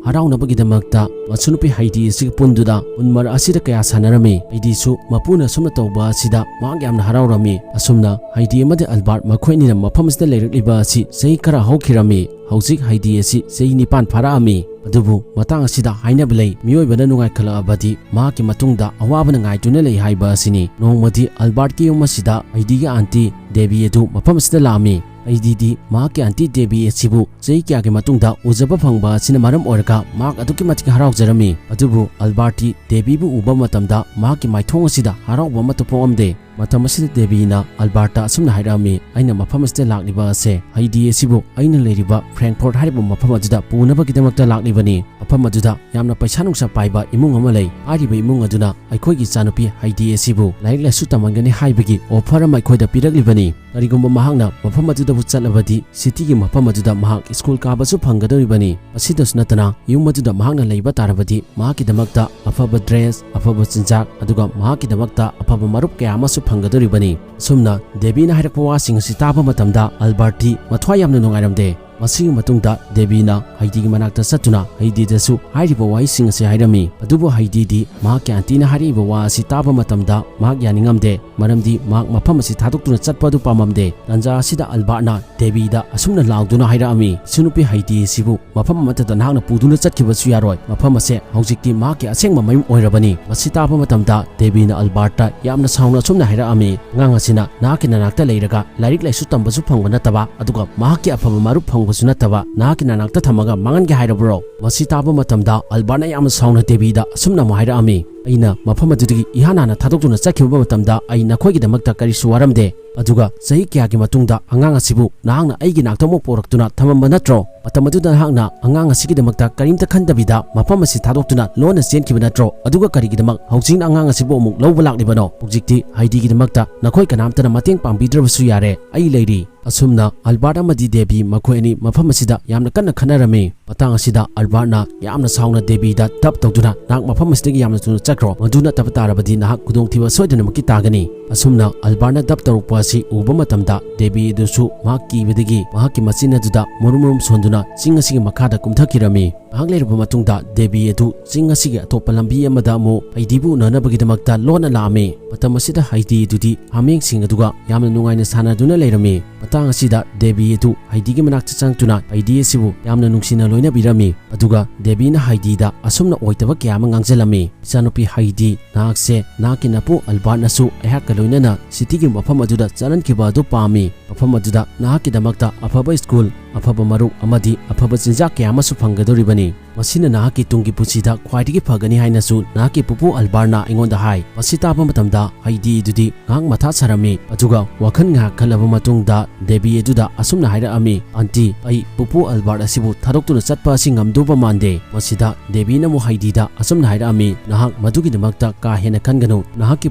ꯍꯔꯥꯎꯅꯕꯒꯤꯗꯃꯛꯇ ꯃꯁꯨꯅꯨꯄꯤ ꯍꯥꯏꯗꯤ ꯑꯁꯤꯒ ꯄꯨꯟꯗꯨꯅ ꯎꯟ ꯃꯔꯛ ꯑꯁꯤꯗ ꯀꯌꯥ ꯁꯥꯟꯅꯔꯝꯃꯤ꯫ ꯍꯥꯏꯗꯤꯁꯨ ꯃꯄꯨꯅ ꯑꯁꯨꯝꯅ ꯇꯧꯕ ꯑꯁꯤꯗ ꯃꯍꯥꯛ ꯌꯥꯝꯅ ꯍꯔꯥꯎꯔꯝꯃꯤ꯫ ꯑꯁꯨꯝꯅ ꯍꯥꯏꯗꯤ ꯑꯃꯗꯤ ꯑꯜꯕꯥꯔꯠ ꯃꯈꯣꯏ ꯑꯅꯤꯅ ꯃꯐꯝ ꯑꯁꯤꯗ ꯂꯩꯔꯛꯂꯤꯕ ꯑꯁꯤ ꯆꯍꯤ ꯈꯔ ꯍꯧꯈꯤꯔꯝꯃꯤ꯫ ꯍꯧꯖꯤꯛ ꯍꯥꯏꯗꯤ ꯑꯁꯤ ꯆꯍꯤ ꯅꯤꯄꯥꯟ ꯐꯥꯔꯛꯑꯝꯃꯤ꯫ ꯑꯗꯨꯕꯨ ꯃꯇꯥꯡ ꯑꯁꯤꯗ ꯍꯥꯏꯅꯕ ꯂꯩ, ꯃꯤꯑꯣꯏꯕꯅ ꯅꯨꯡꯉꯥꯏꯈꯠꯂꯛꯑꯕꯗꯤ ꯃꯍꯥꯛꯀꯤ ꯃꯇꯨꯡꯗ ꯑꯋꯥꯕꯅ ꯉꯥꯏꯗꯨꯅ ꯂꯩ ꯍꯥꯏꯕ ꯑꯁꯤꯅꯤ꯫ ꯅꯣꯡꯃꯗꯤ ꯑꯜꯕꯥꯔꯠꯀꯤ ꯌꯨꯝ ꯑꯁꯤꯗ ꯍꯥꯏꯗꯤꯒꯤ ꯑꯥꯟꯇꯤ ꯗꯦꯕꯤ ꯑꯗꯨ ꯃꯐꯝ ꯑꯁꯤꯗ ꯂꯥꯛꯑꯝꯃꯤ꯫ ꯍꯥꯏꯗꯤꯗꯤ ꯃꯍꯥꯛꯀꯤ ꯑꯥꯟꯇꯤ ꯗꯦꯕꯤ ꯑꯁꯤꯕꯨ ꯆꯍꯤ ꯀꯌꯥꯒꯤ ꯃꯇꯨꯡꯗ ꯎꯖꯕ ꯐꯪꯕ ꯑꯁꯤꯅ ꯃꯔꯝ ꯑꯣꯏꯔꯒ ꯃꯍꯥꯛ ꯑꯗꯨꯛꯀꯤ ꯃꯇꯤꯛ ꯍꯔꯥꯎꯖꯔꯝꯃꯤ꯫ ꯑꯗꯨꯕꯨ ꯑꯜꯕꯥꯔꯠꯇꯤ ꯗꯦꯕꯤꯕꯨ ꯎꯕ ꯃꯇꯝꯗ ꯃꯍꯥꯛꯀꯤ ꯃꯥꯏꯊꯣꯡ ꯑꯁꯤꯗ ꯍꯔꯥꯎꯕ ꯑꯃꯠꯇ ꯄꯣꯛꯂꯝꯗꯦ꯫ ꯃꯇꯝ ꯑꯁꯤꯗ ꯗꯦꯕꯤꯅ ꯑꯜꯕꯥꯔꯠꯇ ꯑꯁꯨꯝꯅ ꯍꯥꯏꯔꯛꯑꯝꯃꯤ, "ꯑꯩꯅ ꯃꯐꯝ ꯑꯁꯤꯗ ꯂꯥꯛꯂꯤꯕ ꯑꯁꯦ ꯍꯥꯏꯗꯤ ꯑꯁꯤꯕꯨ ꯑꯩꯅ ꯂꯩꯔꯤꯕ ꯐ꯭ꯔꯦꯡꯛꯐꯣꯔꯠ ꯍꯥꯏꯔꯤꯕ ꯃꯐꯝ ꯑꯗꯨꯗ ꯄꯨꯅꯕꯒꯤꯗꯃꯛꯇ ꯂꯥꯛꯂꯤꯕꯅꯤ꯫ ꯃꯐꯝ ꯑꯗꯨꯗ ꯌꯥꯝꯅ ꯄꯩꯁꯥ ꯅꯨꯡꯁꯥ ꯄꯥꯏꯕ ꯏꯃꯨꯡ ꯑꯃ ꯂꯩ꯫ ꯍꯥꯏꯔꯤꯕ ꯏꯃꯨꯡ ꯑꯗꯨꯅ ꯑꯩꯈꯣꯏꯒꯤ ꯏꯆꯥꯅꯨꯄꯤ ꯍꯥꯏꯗꯤ ꯑꯁꯤꯕꯨ ꯂꯥꯏꯔꯤꯛ ꯂꯥꯏꯁꯨ ꯇꯝꯍꯟꯒꯅꯤ ꯍꯥꯏꯕꯒꯤ ꯑꯣꯐꯔ ꯑꯃ ꯑꯩꯈꯣꯏꯗ ꯄꯤꯔꯛꯂꯤꯕꯅꯤ꯫ ꯀꯔꯤꯒꯨꯝꯕ ꯃꯍꯥꯛꯅ ꯃꯐꯝ ꯑꯗꯨꯗꯕꯨ ꯆꯠꯂꯕꯗꯤ ꯁꯤꯇꯤꯒꯤ ꯃꯐꯝ ꯑꯗꯨꯗ ꯃꯍꯥꯛ ꯁ꯭ꯀꯨꯜ ꯀꯥꯕꯁꯨ ꯐꯪꯒꯗꯧꯔꯤꯕꯅꯤ꯫ ꯃꯁꯤꯗꯁꯨ ꯅꯠꯇꯅ ꯌꯨꯝ ꯑꯗꯨꯗ ꯃꯍꯥꯛꯅ ꯂꯩꯕ ꯇꯥꯔꯕꯗꯤ ꯃꯍꯥꯛꯀꯤꯗꯃꯛꯇ ꯑꯐꯕ ꯗ꯭ꯔꯦꯁ, ꯑꯐꯕ ꯆꯤꯟꯖꯥꯛ, ꯑꯗꯨꯒ ꯃꯍꯥꯛꯀꯤꯗꯃꯛꯇ ꯑꯐꯕ ꯃꯔꯨꯞ ꯀꯌꯥ ꯑꯃꯁꯨ ꯐꯪꯒꯗꯧꯔꯤꯕꯅꯤ꯫" ꯑꯁꯨꯝꯅ ꯗꯦꯕꯤꯅ ꯍꯥꯏꯔꯛꯄ ꯋꯥꯁꯤꯡ ꯑꯁꯤ ꯇꯥꯕ ꯃꯇꯝꯗ ꯑꯜꯕꯥꯔꯠꯇꯤ ꯃꯊ꯭ꯋꯥꯏ ꯌꯥꯝꯅ ꯅꯨꯡꯉꯥꯏꯔꯝꯗꯦ꯫ ꯃꯁꯤꯒꯤ ꯃꯇꯨꯡꯗ ꯗꯦꯕꯤꯅ ꯍꯥꯏꯗꯤꯒꯤ ꯃꯅꯥꯛꯇ ꯆꯠꯇꯨꯅ ꯍꯥꯏꯗꯤꯗꯁꯨ ꯍꯥꯏꯔꯤꯕ ꯋꯥꯍꯩꯁꯤꯡ ꯑꯁꯤ ꯍꯥꯏꯔꯝꯃꯤ꯫ ꯑꯗꯨꯕꯨ ꯍꯥꯏꯗꯤꯗꯤ ꯃꯍꯥꯛꯀꯤ ꯑꯥꯟꯇꯤꯅ ꯍꯥꯏꯔꯛꯏꯕ ꯋꯥ ꯑꯁꯤ ꯇꯥꯕ ꯃꯇꯝꯗ ꯃꯍꯥꯛ ꯌꯥꯅꯤꯡꯉꯝꯗꯦ, ꯃꯔꯝꯗꯤ ꯃꯍꯥꯛ ꯃꯐꯝ ꯑꯁꯤ ꯊꯥꯗꯣꯛꯇꯨꯅ ꯆꯠꯄ ꯑꯗꯨ ꯄꯥꯝꯃꯝꯗꯦ꯫ ꯇꯥꯟꯖꯥ ꯑꯁꯤꯗ ꯑꯜꯕꯥꯔꯠꯅ ꯗꯦꯕꯤꯗ ꯑꯁꯨꯝꯅ ꯂꯥꯎꯗꯨꯅ ꯍꯥꯏꯔꯛꯑꯝꯃꯤ, "ꯏꯆꯟꯅꯨꯄꯤ ꯍꯥꯏꯗꯤ ꯑꯁꯤꯕꯨ ꯃꯐꯝ ꯑꯃꯠꯇꯗ ꯅꯍꯥꯛꯅ ꯄꯨꯗꯨꯅ ꯆꯠꯈꯤꯕꯁꯨ ꯌꯥꯔꯣꯏ꯫ ꯃꯐꯝ ꯑꯁꯦ ꯍꯧꯖꯤꯛꯇꯤ ꯃꯍꯥꯛꯀꯤ ꯑꯁꯦꯡꯕ ꯃꯌꯨꯝ ꯑꯣꯏꯔꯕꯅꯤ꯫" ꯃꯁꯤ ꯇꯥꯕ ꯃꯇꯝꯗ ꯗꯦꯕꯤꯅ ꯑꯜꯕꯥꯔꯠꯇ ꯌꯥꯝꯅ ꯁꯥꯎꯅ ꯑꯁꯨꯝꯅ ꯍꯥꯏꯔꯛꯑꯝꯃꯤ, "ꯑꯉꯥꯡ ꯑꯁꯤꯅ ꯅꯍꯥꯛꯀꯤ ꯅꯅꯥꯛꯇ ꯂꯩꯔꯒ ꯂꯥꯏꯔꯤꯛ ꯂꯥꯏꯁꯨ ꯇꯝꯕꯁꯨ ꯐꯪꯕ ꯅꯠꯇꯕ, ꯑꯗꯨꯒ ꯃꯍꯥꯛꯀꯤ ꯑꯐꯕ ꯃꯔꯨꯞ ꯐꯪꯕꯁꯨ ꯅꯠꯇꯕ, ꯅꯍꯥꯛꯀꯤ ꯅꯅꯥꯛꯇ ꯊꯝꯃꯒ ꯃꯥꯡꯍꯟꯒꯦ ꯍꯥꯏꯔꯕ꯭ꯔꯣ?" ꯃꯁꯤ ꯇꯥꯕ ꯃꯇꯝꯗ ꯑꯜꯕꯥꯔꯠꯅ ꯌꯥꯝꯅ ꯁꯥꯎꯅ ꯗꯦꯕꯤꯗ ꯑꯁꯨꯝꯅ ꯑꯃꯨꯛ ꯍꯥꯏꯔꯛꯑꯝꯃꯤ, "ꯑꯩꯅ ꯃꯐꯝ ꯑꯗꯨꯗꯒꯤ ꯏꯍꯥꯟ ꯍꯥꯟꯅ ꯊꯥꯗꯣꯛꯇꯨꯅ ꯆꯠꯈꯤꯕ ꯃꯇꯝꯗ ꯑꯩ ꯅꯈꯣꯏꯒꯤꯗꯃꯛꯇ ꯀꯔꯤꯁꯨ ꯋꯥꯔꯝꯗꯦ꯫ ꯑꯗꯨꯒ ꯆꯍꯤ ꯀꯌꯥꯒꯤ ꯃꯇꯨꯡꯗ ꯑꯉꯥꯡ ꯑꯁꯤꯕꯨ ꯅꯍꯥꯛꯅ ꯑꯩꯒꯤ ꯅꯥꯛꯇ ꯑꯃꯨꯛ ꯄꯨꯔꯛꯇꯨꯅ ꯊꯝꯃꯝꯕ ꯅꯠꯇ꯭ꯔꯣ? ꯃꯇꯝ ꯑꯗꯨꯗ ꯅꯍꯥꯛꯅ ꯑꯉꯥꯡ ꯑꯁꯤꯒꯤꯗꯃꯛꯇ ꯀꯔꯤꯝꯇ ꯈꯟꯗꯕꯤꯗ ꯃꯐꯝ ꯑꯁꯤ ꯊꯥꯗꯣꯛꯇꯨꯅ ꯂꯣꯟꯅ ꯆꯦꯟꯈꯤꯕ ꯅꯠꯇ꯭ꯔꯣ? ꯑꯗꯨꯒ ꯀꯔꯤꯒꯤꯗꯃꯛ ꯍꯧꯖꯤꯛꯅ ꯑꯉꯥꯡ ꯑꯁꯤꯕꯨ ꯑꯃꯨꯛ ꯂꯧꯕ ꯂꯥꯛꯂꯤꯕꯅꯣ? ꯍꯧꯖꯤꯛꯇꯤ ꯍꯥꯏꯗꯤꯒꯤꯗꯃꯛꯇ ꯅꯈꯣꯏ ꯀꯅꯥꯝꯇꯅ ꯃꯇꯦꯡ ꯄꯥꯡꯕꯤꯗ꯭ꯔꯕꯁꯨ ꯌꯥꯔꯦ꯫ ꯑꯩ ꯂꯩꯔꯤ꯫" ꯑꯁꯨꯝꯅ ꯑꯜꯕꯥꯔꯠ ꯑꯃꯗꯤ ꯗꯦꯕꯤ ꯃꯈꯣꯏ ꯑꯅꯤ ꯃꯐꯝ ꯑꯁꯤꯗ ꯌꯥꯝꯅ ꯀꯟꯅ ꯈꯠꯅꯔꯝꯃꯤ꯫ ꯃꯇꯥꯡ ꯑꯁꯤꯗ ꯑꯜꯕꯥꯔꯠꯅ ꯌꯥꯝꯅ ꯁꯥꯎꯅ ꯗꯦꯕꯤꯗ ꯗꯞ ꯇꯧꯗꯨꯅ, "ꯅꯍꯥꯛ ꯃꯐꯝ ꯑꯁꯤꯗꯒꯤ ꯌꯥꯝꯅ ꯊꯨꯅ ꯆꯠꯈ꯭ꯔꯣ, ꯃꯗꯨ ꯅꯠꯇꯕ ꯇꯥꯔꯕꯗꯤ ꯅꯍꯥꯛ ꯈꯨꯗꯣꯡꯊꯤꯕ ꯁꯣꯏꯗꯅꯃꯛꯀꯤ ꯇꯥꯒꯅꯤ꯫" ꯑꯁꯨꯝꯅ ꯑꯜꯕꯥꯔꯠꯅ ꯗꯞ ꯇꯧꯔꯛꯄ ꯑꯁꯤ ꯎꯕ ꯃꯇꯝꯗ ꯗꯦꯕꯤ ꯑꯗꯨꯁꯨ ꯃꯍꯥꯛ ꯀꯤꯕꯗꯒꯤ ꯃꯍꯥꯛꯀꯤ ꯃꯆꯤꯟ ꯑꯗꯨꯗ ꯃꯔꯨꯝ ꯃꯔꯨꯝ ꯁꯣꯟꯗꯨꯅ ꯆꯤꯡ ꯑꯁꯤꯒꯤ ꯃꯈꯥꯗ ꯀꯨꯝꯊꯈꯤꯔꯝꯃꯤ꯫ ꯉꯥꯏꯍꯥꯛ ꯂꯩꯔꯕ ꯃꯇꯨꯡꯗ ꯗꯦꯕꯤ ꯑꯗꯨ ꯆꯤꯡ ꯑꯁꯤꯒꯤ ꯑꯇꯣꯞꯄ ꯂꯝꯕꯤ ꯑꯃꯗ ꯑꯃꯨꯛ ꯍꯩꯗꯤꯕꯨ ꯎꯅꯅꯕꯒꯤꯗꯃꯛꯇ ꯂꯣꯟꯅ ꯂꯥꯛꯑꯝꯃꯤ꯫ ꯃꯇꯝ ꯑꯁꯤꯗ ꯍꯩꯗꯤ ꯑꯗꯨꯗꯤ ꯍꯥꯃꯦꯡꯁꯤꯡ ꯑꯗꯨꯒ ꯌꯥꯝꯅ ꯅꯨꯡꯉꯥꯏꯅ ꯁꯥꯟꯅꯗꯨꯅ ꯂꯩꯔꯝꯃꯤ꯫ ꯃꯇꯥꯡ ꯑꯁꯤꯗ ꯗꯦꯕꯤ ꯑꯗꯨ ꯍꯩꯗꯤꯒꯤ ꯃꯅꯥꯛꯇ ꯆꯪꯗꯨꯅ ꯍꯩꯗꯤ ꯑꯁꯤꯕꯨ ꯌꯥꯝꯅ ꯅꯨꯡꯁꯤꯅ ꯂꯣꯏꯅꯕꯤꯔꯝꯃꯤ꯫ ꯑꯗꯨꯒ ꯗꯦꯕꯤꯅ ꯍꯩꯗꯤꯗ ꯑꯁꯨꯝꯅ ꯑꯣꯏꯗꯕ ꯀꯌꯥ ꯑꯃ ꯉꯥꯡꯖꯜꯂꯝꯃꯤ꯫ "ꯏꯆꯥꯅꯨꯄꯤ ꯍꯩꯗꯤ, ꯅꯍꯥꯛꯁꯦ ꯅꯍꯥꯛꯀꯤ ꯅꯄꯨ ꯑꯜꯕꯥꯔꯠꯅꯁꯨ ꯑꯩꯍꯥꯛꯀ ꯂꯣꯏꯅꯅ ꯁꯤꯇꯤꯒꯤ ꯃꯐꯝ ꯑꯗꯨꯗ ꯆꯠꯍꯟꯈꯤꯕ ꯑꯗꯨ ꯄꯥꯝꯃꯤ꯫ ꯃꯐꯝ ꯑꯗꯨꯗ ꯅꯍꯥꯛꯀꯤꯗꯃꯛꯇ ꯑꯐꯕ ꯁ꯭ꯀꯨꯜ, ꯑꯐꯕ ꯃꯔꯨꯞ ꯑꯃꯗꯤ ꯑꯐꯕ ꯆꯤꯟꯖꯥꯛ ꯀꯌꯥ ꯑꯃꯁꯨ ꯐꯪꯒꯗꯧꯔꯤꯕꯅꯤ꯫ ꯃꯁꯤꯅ ꯅꯍꯥꯛꯀꯤ ꯇꯨꯡꯒꯤ ꯄꯨꯟꯁꯤꯗ ꯈ꯭ꯋꯥꯏꯗꯒꯤ ꯐꯒꯅꯤ ꯍꯥꯏꯅꯁꯨ ꯅꯍꯥꯛꯀꯤ ꯄꯨꯄꯨ ꯑꯜꯕꯥꯔꯠꯅ ꯑꯩꯉꯣꯟꯗ ꯍꯥꯏ꯫" ꯃꯁꯤ ꯇꯥꯕ ꯃꯇꯝꯗ ꯍꯩꯗꯤ ꯑꯗꯨꯗꯤ ꯉꯥꯏꯍꯥꯛ ꯃꯊꯥ ꯁꯥꯔꯝꯃꯤ꯫ ꯑꯗꯨꯒ ꯋꯥꯈꯜ ꯉꯥꯏꯍꯥꯛ ꯈꯜꯂꯕ ꯃꯇꯨꯡꯗ ꯗꯦꯕꯤ ꯑꯗꯨꯗ ꯑꯁꯨꯝꯅ ꯍꯥꯏꯔꯛꯑꯝꯃꯤ, "ꯑꯟꯇꯤ, ꯑꯩ ꯄꯨꯄꯨ ꯑꯜꯕꯥꯔꯠ ꯑꯁꯤꯕꯨ ꯊꯥꯗꯣꯛꯇꯨꯅ ꯆꯠꯄ ꯑꯁꯤ ꯉꯝꯗꯧꯕ ꯃꯥꯟꯗꯦ꯫" ꯃꯁꯤꯗ ꯗꯦꯕꯤꯅ ꯑꯃꯨꯛ ꯍꯩꯗꯤꯗ ꯑꯁꯨꯝꯅ ꯍꯥꯏꯔꯛꯑꯝꯃꯤ, "ꯅꯍꯥꯛ ꯃꯗꯨꯒꯤꯗꯃꯛꯇ ꯀꯥ ꯍꯦꯟꯅ ꯈꯟꯒꯅꯨ꯫ ꯅꯍꯥꯛꯀꯤ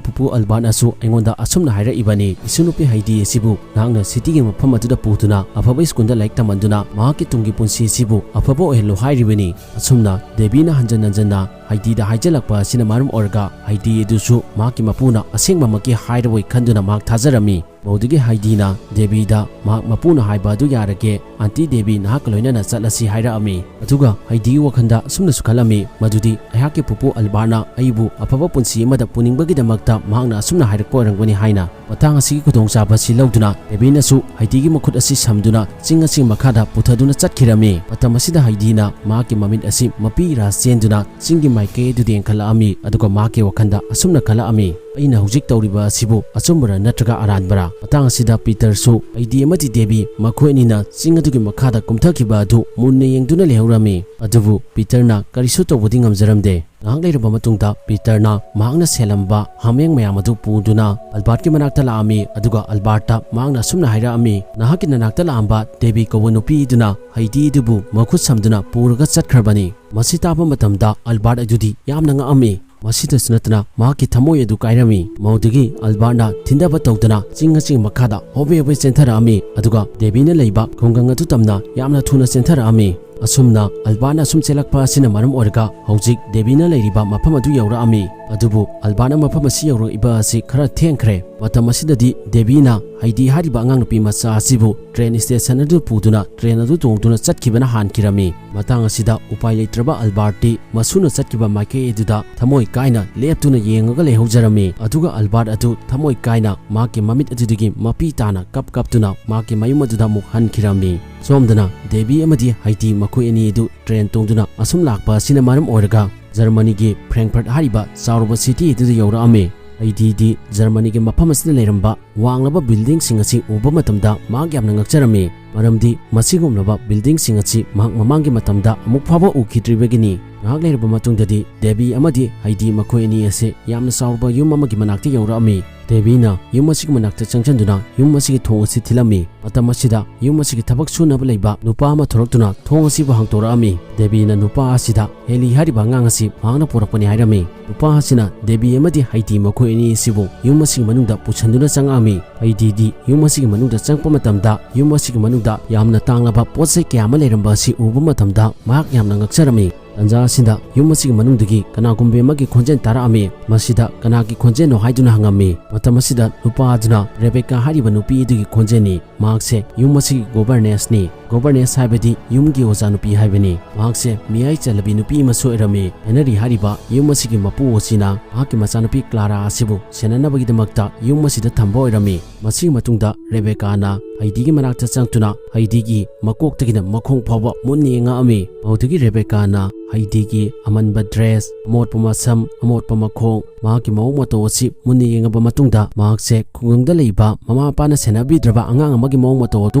ꯄꯨꯄꯨ ꯑꯜꯕꯥꯔꯠꯅꯁꯨ ꯑꯩꯉꯣꯟꯗ ꯑꯁꯨꯝꯅ ꯍꯥꯏꯔꯛꯏꯕꯅꯤ, ꯏꯁꯨ ꯅꯨꯄꯤ ꯍꯩꯗꯤ ꯑꯁꯤꯕꯨ ꯅꯍꯥꯛꯅ ꯁꯤꯇꯤꯒꯤ ꯃꯐꯝ ꯑꯗꯨꯗ ꯄꯨꯗꯨꯅ ꯑꯐꯕ ꯁ꯭ꯀꯨꯜꯗ ꯂꯥꯏꯔꯤꯛ ꯇꯝꯍꯟꯗꯨꯅ ꯃꯍꯥꯛꯀꯤ ꯇꯨꯡꯒꯤ ꯄꯨꯟꯁꯤ ꯑꯁꯤꯕꯨ ꯑꯐꯕ ꯑꯣꯏꯍꯜꯂꯨ ꯍꯥꯏꯔꯤꯕꯅꯤ꯫" ꯑꯁꯨꯝꯅ ꯗꯦꯕꯤꯅ ꯍꯟꯖꯟ ꯍꯟꯖꯟꯅ ꯍꯩꯗꯤꯗ ꯍꯥꯏꯖꯜꯂꯛꯄ ꯑꯁꯤꯅ ꯃꯔꯝ ꯑꯣꯏꯔꯒ ꯍꯩꯗꯤ ꯑꯗꯨꯁꯨ ꯃꯍꯥꯛꯀꯤ ꯃꯄꯨꯅ ꯑꯁꯦꯡꯕꯃꯛꯀꯤ ꯍꯥꯏꯔꯕꯣꯏ ꯈꯟꯗꯨꯅ ꯃꯍꯥꯛ ꯊꯥꯖꯔꯝꯃꯤ꯫ ꯃꯗꯨꯗꯒꯤ ꯍꯩꯗꯤꯅ ꯗꯦꯕꯤꯗ ꯃꯍꯥꯛ ꯃꯄꯨꯅ ꯍꯥꯏꯕ ꯑꯗꯨ ꯌꯥꯔꯒꯦ, ꯑꯟꯇꯤ ꯗꯦꯕꯤ ꯅꯍꯥꯛꯀ ꯂꯣꯏꯅꯅ ꯆꯠꯂꯁꯤ ꯍꯥꯏꯔꯛꯑꯝꯃꯤ꯫ ꯑꯗꯨꯒ ꯍꯩꯗꯤꯒꯤ ꯋꯥꯈꯜꯗ ꯑꯁꯨꯝꯅꯁꯨ ꯈꯜꯂꯝꯃꯤ, ꯃꯗꯨꯗꯤ ꯑꯩꯍꯥꯛꯀꯤ ꯄꯨꯄꯨ ꯑꯜꯕꯥꯔꯠꯅ ꯑꯩꯕꯨ ꯑꯐꯕ ꯄꯨꯟꯁꯤ ꯑꯃꯗ ꯄꯨꯅꯤꯡꯕꯒꯤꯗꯃꯛꯇ ꯃꯍꯥꯛꯅ ꯑꯁꯨꯝꯅ ꯍꯥꯏꯔꯛꯄ ꯑꯣꯏꯔꯝꯒꯅꯤ ꯍꯥꯏꯅ꯫ ꯃꯇꯥꯡ ꯑꯁꯤꯒꯤ ꯈꯨꯗꯣꯡꯆꯥꯕ ꯑꯁꯤ ꯂꯧꯗꯨꯅ ꯗꯦꯕꯤꯅꯁꯨ ꯍꯩꯗꯤꯒꯤ ꯃꯈꯨꯠ ꯑꯁꯤ ꯁꯝꯗꯨꯅ ꯆꯤꯡ ꯑꯁꯤ ꯃꯈꯥꯗ ꯄꯨꯊꯗꯨꯅ ꯆꯠꯈꯤꯔꯝꯃꯤ꯫ ꯃꯇꯝ ꯑꯁꯤꯗ ꯍꯩꯗꯤꯅ ꯃꯍꯥꯛꯀꯤ ꯃꯃꯤꯠ ꯑꯁꯤ ꯃꯄꯤ ꯏꯔꯥ ꯆꯦꯟꯗꯨꯅ ꯆꯤꯡꯒꯤ ꯃꯥꯏꯀꯩ ꯑꯗꯨꯗ ꯌꯦꯡꯈꯠꯂꯛꯑꯝꯃꯤ, ꯑꯗꯨꯒ ꯃꯍꯥꯛꯀꯤ ꯋꯥꯈꯜꯗ ꯑꯁꯨꯝꯅ ꯈꯜꯂꯛꯑꯝꯃꯤ, "ꯑꯩꯅ ꯍꯧꯖꯤꯛ ꯇꯧꯔꯤꯕ ꯑꯁꯤꯕꯨ ꯑꯆꯨꯝꯕꯔ ꯅꯠꯇ꯭ꯔꯒ ꯑꯔꯥꯟꯕꯔ?" ꯃꯇꯥꯡ ꯑꯁꯤꯗ ꯄꯤꯇꯔꯁꯨ ꯍꯩꯗꯤ ꯑꯃꯗꯤ ꯗꯦꯕꯤ ꯃꯈꯣꯏ ꯑꯅꯤꯅ ꯆꯤꯡ ꯑꯗꯨꯒꯤ ꯃꯈꯥꯗ ꯀꯨꯝꯊꯈꯤꯕ ꯑꯗꯨ ꯃꯨꯟꯅ ꯌꯦꯡꯗꯨꯅ ꯂꯩꯍꯧꯔꯝꯃꯤ꯫ ꯑꯗꯨꯕꯨ ꯄꯤꯇꯔꯅ ꯀꯔꯤꯁꯨ ꯇꯧꯕꯗꯤ ꯉꯝꯖꯔꯝꯗꯦ꯫ ꯉꯥꯏꯍꯥꯛ ꯂꯩꯔꯕ ꯃꯇꯨꯡꯗ ꯄꯤꯇꯔꯅ ꯃꯍꯥꯛꯅ ꯁꯦꯜꯂꯝꯕ ꯍꯥꯃꯦꯡ ꯃꯌꯥꯝ ꯑꯗꯨ ꯄꯨꯗꯨꯅ ꯑꯜꯕꯥꯔꯠꯀꯤ ꯃꯅꯥꯛꯇ ꯂꯥꯛꯑꯝꯃꯤ, ꯑꯗꯨꯒ ꯑꯜꯕꯥꯔꯠꯇ ꯃꯍꯥꯛꯅ ꯑꯁꯨꯝꯅ ꯍꯥꯏꯔꯛꯑꯝꯃꯤ, "ꯅꯍꯥꯛꯀꯤ ꯅꯅꯥꯛꯇ ꯂꯥꯛꯑꯝꯕ ꯗꯦꯕꯤ ꯀꯧꯕ ꯅꯨꯄꯤ ꯑꯗꯨꯅ ꯍꯩꯗꯤ ꯑꯗꯨꯕꯨ ꯃꯈꯨꯠ ꯁꯝꯗꯨꯅ ꯄꯨꯔꯒ ꯆꯠꯈ꯭ꯔꯕꯅꯤ꯫" ꯃꯁꯤ ꯇꯥꯕ ꯃꯇꯝꯗ ꯑꯜꯕꯥꯔꯠ ꯑꯗꯨꯗꯤ ꯌꯥꯝꯅ ꯉꯛꯑꯝꯃꯤ꯫ ꯃꯁꯤꯗꯁꯨ ꯅꯠꯇꯅ ꯃꯍꯥꯛꯀꯤ ꯊꯃꯣꯏ ꯑꯗꯨ ꯀꯥꯏꯔꯝꯃꯤ꯫ ꯃꯗꯨꯗꯒꯤ ꯑꯜꯕꯥꯔꯠꯅ ꯊꯤꯟꯊꯕ ꯇꯧꯗꯅ ꯆꯤꯡ ꯑꯁꯤꯒꯤ ꯃꯈꯥꯗ ꯍꯣꯕꯦ ꯍꯣꯕꯦ ꯆꯦꯟꯊꯔꯛꯑꯝꯃꯤ, ꯑꯗꯨꯒ ꯗꯦꯕꯤꯅ ꯂꯩꯕ ꯈꯨꯡꯒꯪ ꯑꯗꯨ ꯇꯝꯅ ꯌꯥꯝꯅ ꯊꯨꯅ ꯆꯦꯟꯊꯔꯛꯑꯝꯃꯤ꯫ ꯑꯁꯨꯝꯅ ꯑꯜꯕꯥꯔꯠꯅ ꯑꯁꯨꯝ ꯆꯦꯜꯂꯛꯄ ꯑꯁꯤꯅ ꯃꯔꯝ ꯑꯣꯏꯔꯒ ꯍꯧꯖꯤꯛ ꯗꯦꯕꯤꯅ ꯂꯩꯔꯤꯕ ꯃꯐꯝ ꯑꯗꯨ ꯌꯧꯔꯛꯑꯝꯃꯤ꯫ ꯑꯗꯨꯕꯨ ꯑꯜꯕꯥꯔꯠꯅ ꯃꯐꯝ ꯑꯁꯤ ꯌꯧꯔꯛꯏꯕ ꯑꯁꯤ ꯈꯔ ꯊꯦꯡꯈ꯭ꯔꯦ꯫ ꯃꯇꯝ ꯑꯁꯤꯗꯗꯤ ꯗꯦꯕꯤꯅ ꯍꯩꯗꯤ ꯍꯥꯏꯔꯤꯕ ꯑꯉꯥꯡ ꯅꯨꯄꯤ ꯃꯆꯥ ꯑꯁꯤꯕꯨ ꯇ꯭ꯔꯦꯟ ꯁ꯭ꯇꯦꯁꯟ ꯑꯗꯨ ꯄꯨꯗꯨꯅ ꯇ꯭ꯔꯦꯟ ꯑꯗꯨ ꯇꯣꯡꯗꯨꯅ ꯆꯠꯈꯤꯕꯅ ꯍꯥꯟꯈꯤꯔꯝꯃꯤ꯫ ꯃꯇꯥꯡ ꯑꯁꯤꯗ ꯎꯄꯥꯏ ꯂꯩꯇ꯭ꯔꯕ ꯑꯜꯕꯥꯔꯠꯇꯤ ꯃꯁꯨꯅ ꯆꯠꯈꯤꯕ ꯃꯥꯏꯀꯩ ꯑꯗꯨꯗ ꯊꯃꯣꯏ ꯀꯥꯏꯅ ꯂꯦꯞꯇꯨꯅ ꯌꯦꯡꯉꯒ ꯂꯩꯍꯧꯖꯔꯝꯃꯤ꯫ ꯑꯗꯨꯒ ꯑꯜꯕꯥꯔꯠ ꯑꯗꯨ ꯊꯃꯣꯏ ꯀꯥꯏꯅ ꯃꯍꯥꯛꯀꯤ ꯃꯃꯤꯠ ꯑꯗꯨꯗꯒꯤ ꯃꯄꯤ ꯇꯥꯅ ꯀꯞ ꯀꯞꯇꯨꯅ ꯃꯍꯥꯛꯀꯤ ꯃꯌꯨꯝ ꯑꯗꯨꯗ ꯑꯃꯨꯛ ꯍꯟꯈꯤꯔꯝꯃꯤ꯫ ꯁꯣꯝꯗꯅ ꯗꯦꯕꯤ ꯑꯃꯗꯤ ꯍꯩꯗꯤ ꯃꯈꯣꯏ ꯑꯅꯤ ꯑꯗꯨ ꯇ꯭ꯔꯦꯟ ꯇꯣꯡꯗꯨꯅ ꯑꯁꯨꯝ ꯂꯥꯛꯄ ꯑꯁꯤꯅ ꯃꯔꯝ ꯑꯣꯏꯔꯒ ꯖꯔꯃꯅꯤꯒꯤ ꯐ꯭ꯔꯦꯡꯛꯐꯔꯠ ꯍꯥꯏꯔꯤꯕ ꯆꯥꯎꯔꯕ ꯁꯤꯇꯤ ꯑꯗꯨꯗ ꯌꯧꯔꯛꯑꯝꯃꯤ꯫ ꯍꯩꯗꯤꯗꯤ ꯖꯔꯃꯅꯤꯒꯤ ꯃꯐꯝ ꯑꯁꯤꯗ ꯂꯩꯔꯝꯕ ꯋꯥꯡꯂꯕ ꯕꯤꯜꯗꯤꯡꯁꯤꯡ ꯑꯁꯤ ꯎꯕ ꯃꯇꯝꯗ ꯃꯍꯥꯛ ꯌꯥꯝꯅ ꯉꯛꯆꯔꯝꯃꯤ, ꯃꯔꯝꯗꯤ ꯃꯁꯤꯒꯨꯝꯂꯕ ꯕꯤꯜꯗꯤꯡꯁꯤꯡ ꯑꯁꯤ ꯃꯍꯥꯛ ꯃꯃꯥꯡꯒꯤ ꯃꯇꯝꯗ ꯑꯃꯨꯛ ꯐꯥꯎꯕ ꯎꯈꯤꯗ꯭ꯔꯤꯕꯒꯤꯅꯤ꯫ ꯉꯥꯏꯍꯥꯛ ꯂꯩꯔꯕ ꯃꯇꯨꯡꯗꯗꯤ ꯗꯦꯕꯤ ꯑꯃꯗꯤ ꯍꯩꯗꯤ ꯃꯈꯣꯏ ꯑꯅꯤ ꯑꯁꯤ ꯌꯥꯝꯅ ꯆꯥꯎꯔꯕ ꯌꯨꯝ ꯑꯃꯒꯤ ꯃꯅꯥꯛꯇ ꯌꯧꯔꯛꯑꯝꯃꯤ꯫ ꯗꯦꯕꯤꯅ ꯌꯨꯝ ꯑꯁꯤꯒꯤ ꯃꯅꯥꯛꯇ ꯆꯪꯁꯤꯟꯗꯨꯅ ꯌꯨꯝ ꯑꯁꯤꯒꯤ ꯊꯣꯡ ꯑꯁꯤ ꯊꯤꯜꯂꯝꯃꯤ꯫ ꯃꯇꯝ ꯑꯁꯤꯗ ꯌꯨꯝ ꯑꯁꯤꯒꯤ ꯊꯕꯛ ꯁꯨꯅꯕ ꯂꯩꯕ ꯅꯨꯄꯥ ꯑꯃ ꯊꯣꯔꯛꯇꯨꯅ ꯊꯣꯡ ꯑꯁꯤꯕꯨ ꯍꯥꯡꯗꯣꯔꯛꯑꯝꯃꯤ꯫ ꯗꯦꯕꯤꯅ ꯅꯨꯄꯥ ꯑꯁꯤꯗ ꯍꯦꯂꯤ ꯍꯥꯏꯔꯤꯕ ꯑꯉꯥꯡ ꯑꯁꯤ ꯃꯍꯥꯛꯅ ꯄꯨꯔꯛꯄꯅꯤ ꯍꯥꯏꯔꯝꯃꯤ꯫ ꯅꯨꯄꯥ ꯑꯁꯤꯅ ꯗꯦꯕꯤ ꯑꯃꯗꯤ ꯍꯩꯗꯤ ꯃꯈꯣꯏ ꯑꯅꯤ ꯑꯁꯤꯕꯨ ꯌꯨꯝ ꯑꯁꯤꯒꯤ ꯃꯅꯨꯡꯗ ꯄꯨꯁꯤꯟꯗꯨꯅ ꯆꯪꯉꯛꯑꯝꯃꯤ꯫ ꯍꯩꯗꯤꯗꯤ ꯌꯨꯝ ꯑꯁꯤꯒꯤ ꯃꯅꯨꯡꯗ ꯆꯪꯉꯛꯄ ꯃꯇꯝꯗ ꯌꯨꯝ ꯑꯁꯤꯒꯤ ꯃꯅꯨꯡꯗ ꯌꯥꯝꯅ ꯇꯥꯡꯂꯕ ꯄꯣꯠ ꯆꯩ ꯀꯌꯥ ꯑꯃ ꯂꯩꯔꯝꯕ ꯑꯁꯤ ꯎꯕ ꯃꯇꯝꯗ ꯃꯍꯥꯛ ꯌꯥꯝꯅ ꯉꯛꯆꯔꯝꯃꯤ꯫ ꯇꯟꯖꯥ ꯑꯁꯤꯗ ꯌꯨꯝ ꯑꯁꯤꯒꯤ ꯃꯅꯨꯡꯗꯒꯤ ꯀꯅꯥꯒꯨꯝꯕꯤ ꯑꯃꯒꯤ ꯈꯣꯟꯖꯦꯜ ꯇꯥꯔꯛꯑꯝꯃꯤ꯫ ꯃꯁꯤꯗ ꯀꯅꯥꯒꯤ ꯈꯣꯟꯖꯦꯜꯅꯣ ꯍꯥꯏꯗꯨꯅ ꯍꯪꯉꯝꯃꯤ꯫ ꯃꯇꯝ ꯑꯁꯤꯗ ꯅꯨꯄꯥ ꯑꯗꯨꯅ ꯔꯦꯕꯦꯀꯥ ꯍꯥꯏꯔꯤꯕ ꯅꯨꯄꯤ ꯑꯗꯨꯒꯤ ꯈꯣꯟꯖꯦꯜꯅꯤ꯫ ꯃꯍꯥꯛꯁꯦ ꯌꯨꯝ ꯑꯁꯤꯒꯤ ꯒꯣꯚꯔꯅꯦꯁꯅꯤ꯫ ꯒꯣꯚꯔꯅꯦꯁ ꯍꯥꯏꯕꯗꯤ ꯌꯨꯝꯒꯤ ꯑꯣꯖꯥ ꯅꯨꯄꯤ ꯍꯥꯏꯕꯅꯤ꯫ ꯃꯍꯥꯛꯁꯦ ꯃꯤꯌꯥꯏ ꯆꯜꯂꯕꯤ ꯅꯨꯄꯤ ꯑꯃꯁꯨ ꯑꯣꯏꯔꯝꯃꯤ꯫ ꯍꯦꯅꯔꯤ ꯍꯥꯏꯔꯤꯕ ꯌꯨꯝ ꯑꯁꯤꯒꯤ ꯃꯄꯨ ꯑꯁꯤꯅ ꯃꯍꯥꯛꯀꯤ ꯃꯆꯥꯅꯨꯄꯤ ꯀ꯭ꯂꯥꯔꯥ ꯑꯁꯤꯕꯨ ꯁꯦꯟꯅꯅꯕꯒꯤꯗꯃꯛꯇ ꯌꯨꯝ ꯑꯁꯤꯗ ꯊꯝꯕ ꯑꯣꯏꯔꯝꯃꯤ꯫ ꯃꯁꯤꯒꯤ ꯃꯇꯨꯡꯗ ꯔꯦꯕꯦꯀꯥꯅ ꯍꯩꯗꯤꯒꯤ ꯃꯅꯥꯛꯇ ꯆꯪꯗꯨꯅ ꯍꯩꯗꯤꯒꯤ ꯃꯀꯣꯛꯇꯒꯤꯅ ꯃꯈꯣꯡ ꯐꯥꯎꯕ ꯃꯨꯟꯅ ꯌꯦꯡꯉꯛꯑꯝꯃꯤ꯫ ꯃꯗꯨꯗꯒꯤ ꯔꯦꯕꯦꯀꯥꯅ ꯍꯩꯗꯤꯒꯤ ꯑꯃꯟꯕ ꯗ꯭ꯔꯦꯁ, ꯑꯃꯣꯠꯄ ꯃꯁꯝ, ꯑꯃꯣꯠꯄ ꯃꯈꯣꯡ, ꯃꯍꯥꯛꯀꯤ ꯃꯑꯣꯡ ꯃꯇꯧ ꯑꯁꯤ ꯃꯨꯟꯅ ꯌꯦꯡꯉꯕ ꯃꯇꯨꯡꯗ ꯃꯍꯥꯛꯁꯦ ꯈꯨꯡꯒꯪꯗ ꯂꯩꯕ ꯃꯃꯥ ꯃꯄꯥꯅ ꯁꯦꯟꯅꯕꯤꯗ꯭ꯔꯕ ꯑꯉꯥꯡ ꯑꯃꯒꯤ ꯃꯑꯣꯡ ꯃꯇꯧ ꯑꯗꯨ